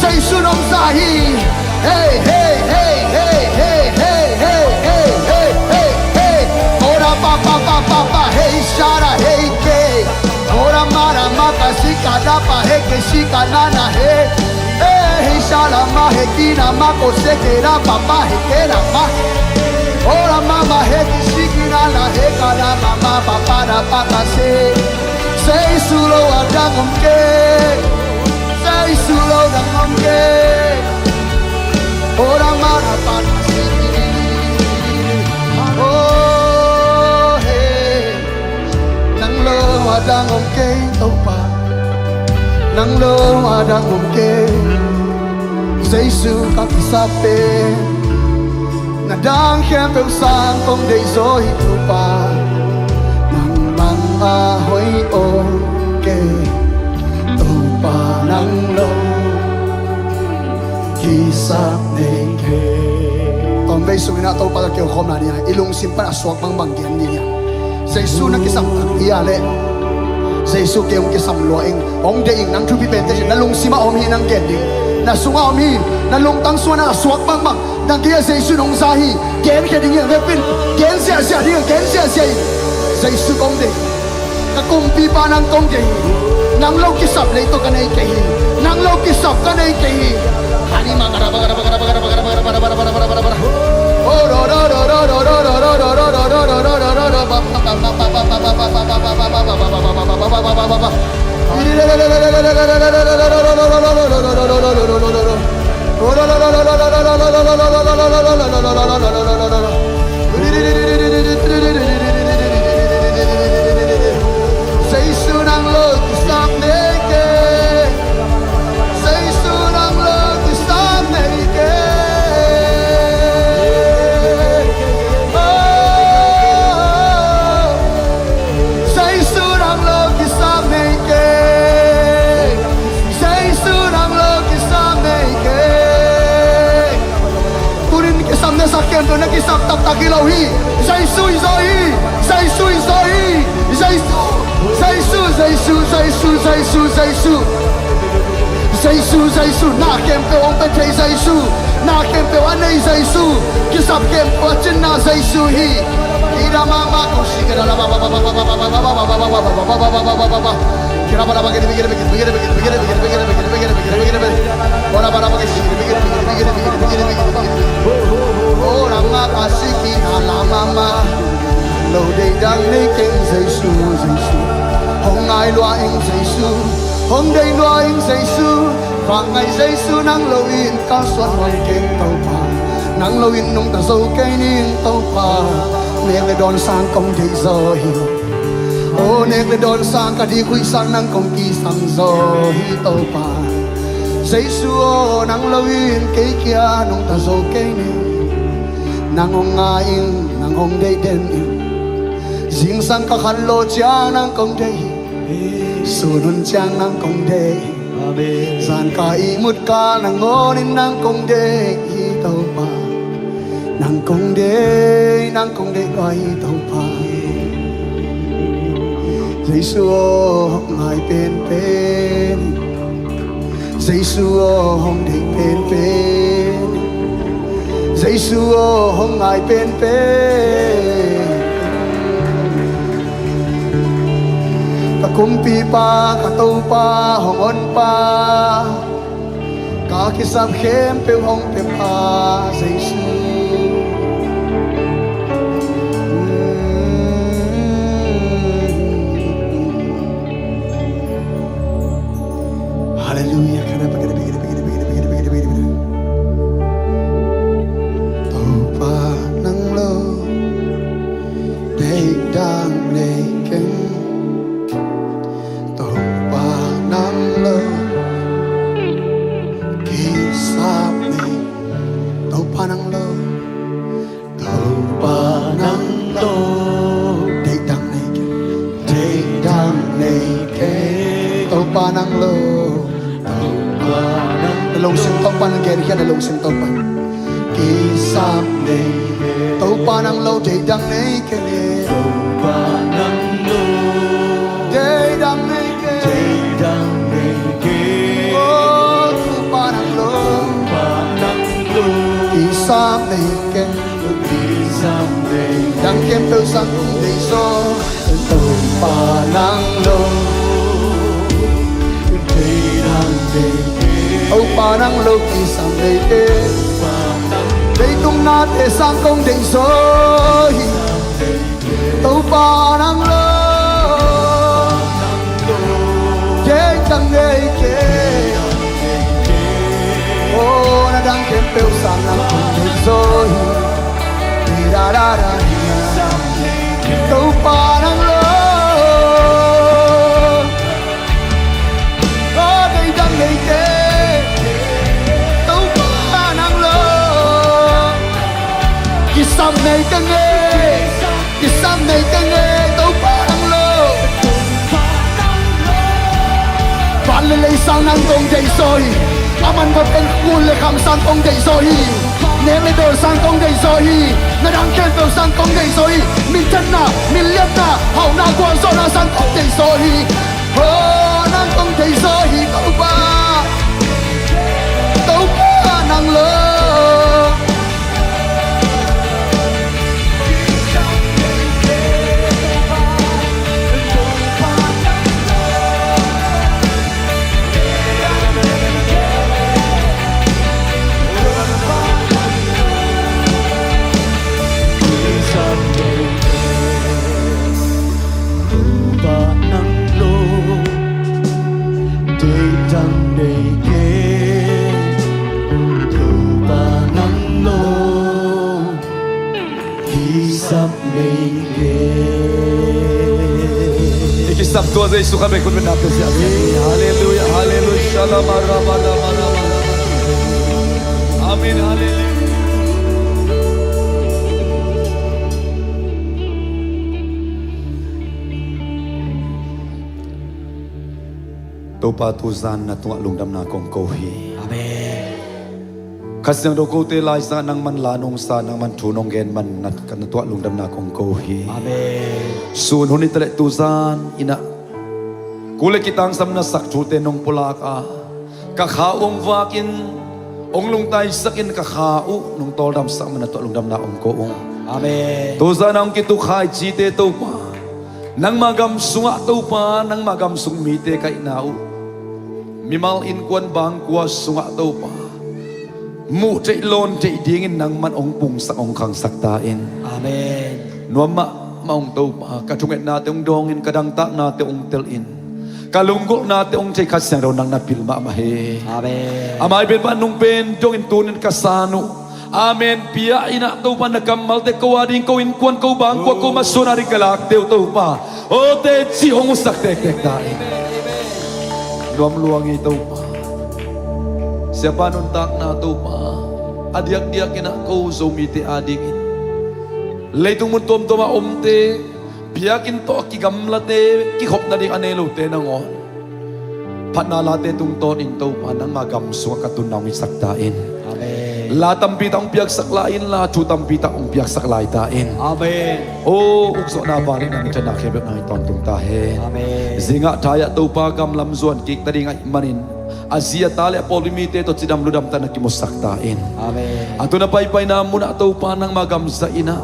Jesu in hong za hi. Hey, hey, hey. Ora pa pa pa pa pa, hey, shara, hey, ke. Ora mara maka shika da pa he ke shika na na he. Eh, he shala ma he kina mako seke da pa pa he ke da pa. Ora mama he ki shiki na na he ka da mama pa pa da pa ka se. Jesu lo a dang om ke. Jesu lo dang om ke. Ora mara pa ka shiki. Oh, hey. A dang om kei Topa, nang lo a dang om kei. Jesu ka kisap pen, na dang khempeuh sang kong deih zaw hi Topa. Nang bang a hoih om kei Topa, nang lo kisap nei kei. Tawmvei sungin ah Topa ka keu khawm lai ding a, i lungsim pan a suak bangbang gen ding a. Jesu na kisam tak hi a leh, Jesu kei hong kisam lua ing, hong deih ing, nang thupi pen teh na lungsim ah om hi, nang gen ding. Na sungah om hi, na lungtang sungah na suak bangbang, nang kei a Jesu in hong za hi. Gen khia ding hi a, vekpi in gen ziahziah ding a, gen ziahziah hi. Jesu kong deih. Ka kumpipa nang kong deih hi. Nang lo kisap lei tawh ka nei kei hi. Nang lo kisap ka nei kei hi. Jesu nang lo kisap nei kei. Jesu nang lo kisap nei kei. Oh, Jesu nang lo kisap nei kei. Jesu nang lo kisap nei kei. Tunin kisam na sak khempeuh na kisap taktak hi lo hi. Jesu hi zaw hi. Jesu hi zaw hi. Jesu, Jesu, Jesu, Jesu, Jesu, Jesu. Jesu, Jesu, na khempeuh hong pia thei Jesu, na khempeuh a nei Jesu, kisap khempeuh a cinna Jesu hi. Ida mama kong si ka da la ba ba ba. Kira ba da ba kiri kiri kiri kiri kiri kiri kiri kiri kiri kiri kiri kiri kiri kiri kiri. Ora ba da ba kiri kiri kiri kiri kiri kiri kiri kiri kiri kiri. Ora ma ka si ki na la mama. Lo deih dang nei keng Jesu, Jesu. Hong ngai lua ing Jesu, hong deih lua ing Jesu. Vak ngai Jesu, nang lo in kalsuan huai keng Topa. Nang lo in nungta zo kei ning Topa. Nek le dawn sang kong deih zaw hi. Oh, nek le dawn sang ka dikhuih sang nang kong kisam zaw hi Topa. Jesu aw, nang lo in kei kia nungta zo kei ning. Nang hong ngai ing, nang hong deih den ing. Zingsang ka khan lo ciang nang kong deih hi. Sun hun ciang nang kong deih hi. Amen. Zan ka ihmut ka nangawn in nang kong deih hi Topa. Nang kong deih, nang kong deih lua hi Topa. Jesu aw, hong ngai penpen. Jesu aw, hong deih penpen. Jesu aw, hong ngai penpen. Ka kumpipa, ka Topa, hong honpa, ka kisap khempeuh hong piapa Jesu. Halleluiah. Topa nang lo deih dang nei keng. Topa nang lo kisap nei. Topa nang lo. Topa nang lo deih dang nei keng. Deih dang nei keng. Topa nang lo. Topa nang lo. Na lungsim tawh pan gen khia, na lungsim tawh pan. Kisap nei keng. Topa nang lo deih dang nei keng. Topa nang lo deih dang nei keng. Deih dang nei keng. Oh, Topa nang lo. Topa nang lo kisap nei keng. Dang khempeuh sang kong deih zaw. Topa nang lo. Topa nang lo kisam nei keng. Leitung nate sang kong deih zaw hi. Topa nang lo. Deih dang nei keng. Oh, na dang khempeuh sang nang kong deih zaw hi. Topa nang lo. Kisam nei teng e, kisam nei teng e, Topa nang lo. Van le lei sang nang kong deihzaw hi. A man va pen kul le kham sang kong deihzaw hi. Nek le dawl sang kong deihzaw hi. Na dang khempeuh sang kong deihzaw hi. Minthanna, minliatna, hauhna, gualzawhna sang kong deihzaw hi. Aw, nang kong deihzaw hi Topa. Topa nang lo. Topa nang lo, deih dang nei kei. Topa nang lo, kisap nei kei. I kisap tua Jesu kha bek hun na pe sia. Halleluia, halleluia, shalom, araba, araba, araba. Amen, halleluia. Topa, tuzan na tungah lungdamna kong ko hi. Amen. Kha Siangtho kote laisangah nangman la nong sa, nangman thu nong gen man na, na tungah lungdamna kong ko hi. Amen. Sun hun i taleh tuzan inah kul le kitangsam na sak thute nong pulak a, ka kha uh hong vakin, hong lungtaisakin ka kha uh nong tawldamsak man na tungah lungdamna hong ko uh. Amen. Tuzan a hong kitukkhai cite Topa, nangma gam sungah Topa, nangma gam sung mite kaihna uh mimal innkuan bangkua sungah Topa, muh theih lawn theih dingin nangman hong pungsak hong khangsak ta in. Amen. Nuam mahmah ung Topa, ka thungetnate hong dawngin, ka dangtaknate hong telin, ka lunggulhnate hong thei Kha Siangtho nang na pil mahmah hi. Amen. A mai pen pan nung pen dongin tunin ka san uh. Amen. Pia inah Topa na kammalte ko a ding, ko innkuan, ko bangkua, ko masuan a ding ka lakte uh Topa, aw teci hong husak tektek ta in. Nuam lua ngei Topa. Siapa nuntakna Topa, a diakdiak inah ko Zomite a dingin leitung mun tuamtuam a omte, biakinn tawh a kigamlate, kikhop nading a nei lote nangawn phatna late tungtawnin Topa, nangma gam sungah ka tunna hong hisak ta in. Amen. La tampi tak hong piaksak lai inla, thu tampi tak hong piaksak lai ta in. Amen. Aw ukzawhna, vangliatna, minthanna khempeuh nang in tawntung ta hen. Amen. Zingah thai-ah Topa gam lam zuan kik nading ahih manin a zi a ta le a pawlpi mite tawh cidam ludam tak na kimusak ta in. Amen. A tun a paipaina munah Topa, nangma gam zah inah,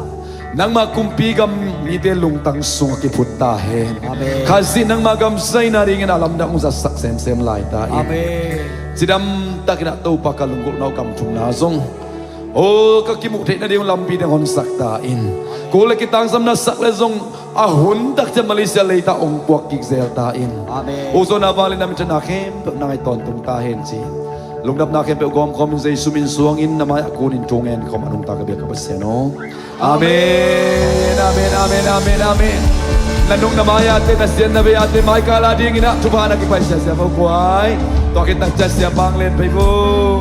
nangma kumpi gam mite lungtang sungah kiphut ta hen. Amen. Khazih nangma gam zah in a dingin a lamdang hong zatsak semsem lai ta in. Amen. Cidam takin ah Topa, ka lunggulhna uh gam thumna zong, aw ka kimuh theih nading uh lampite hong honsak ta in. Kul le kitangsam na sak le zong a hun tak ciang Malaysia leitah hong puak kik zel ta in. Amen. Ukzawhna, vangliatna, minthanna khempeuh nang in tawntung ta hen ci. Lungdamna khempeuh gawmkhawmin Jesu min suangin na mai-ah kunin thu ngen khawm a nungta ka biak ka Pasian aw. Amen, amen, amen, amen, amen. Na nung na mai-ate, na sian na vei-ate mai kal a dingin ah thupha na kipai siasia vo kuai. Tua khit tak ciang siapa hong len phei vo.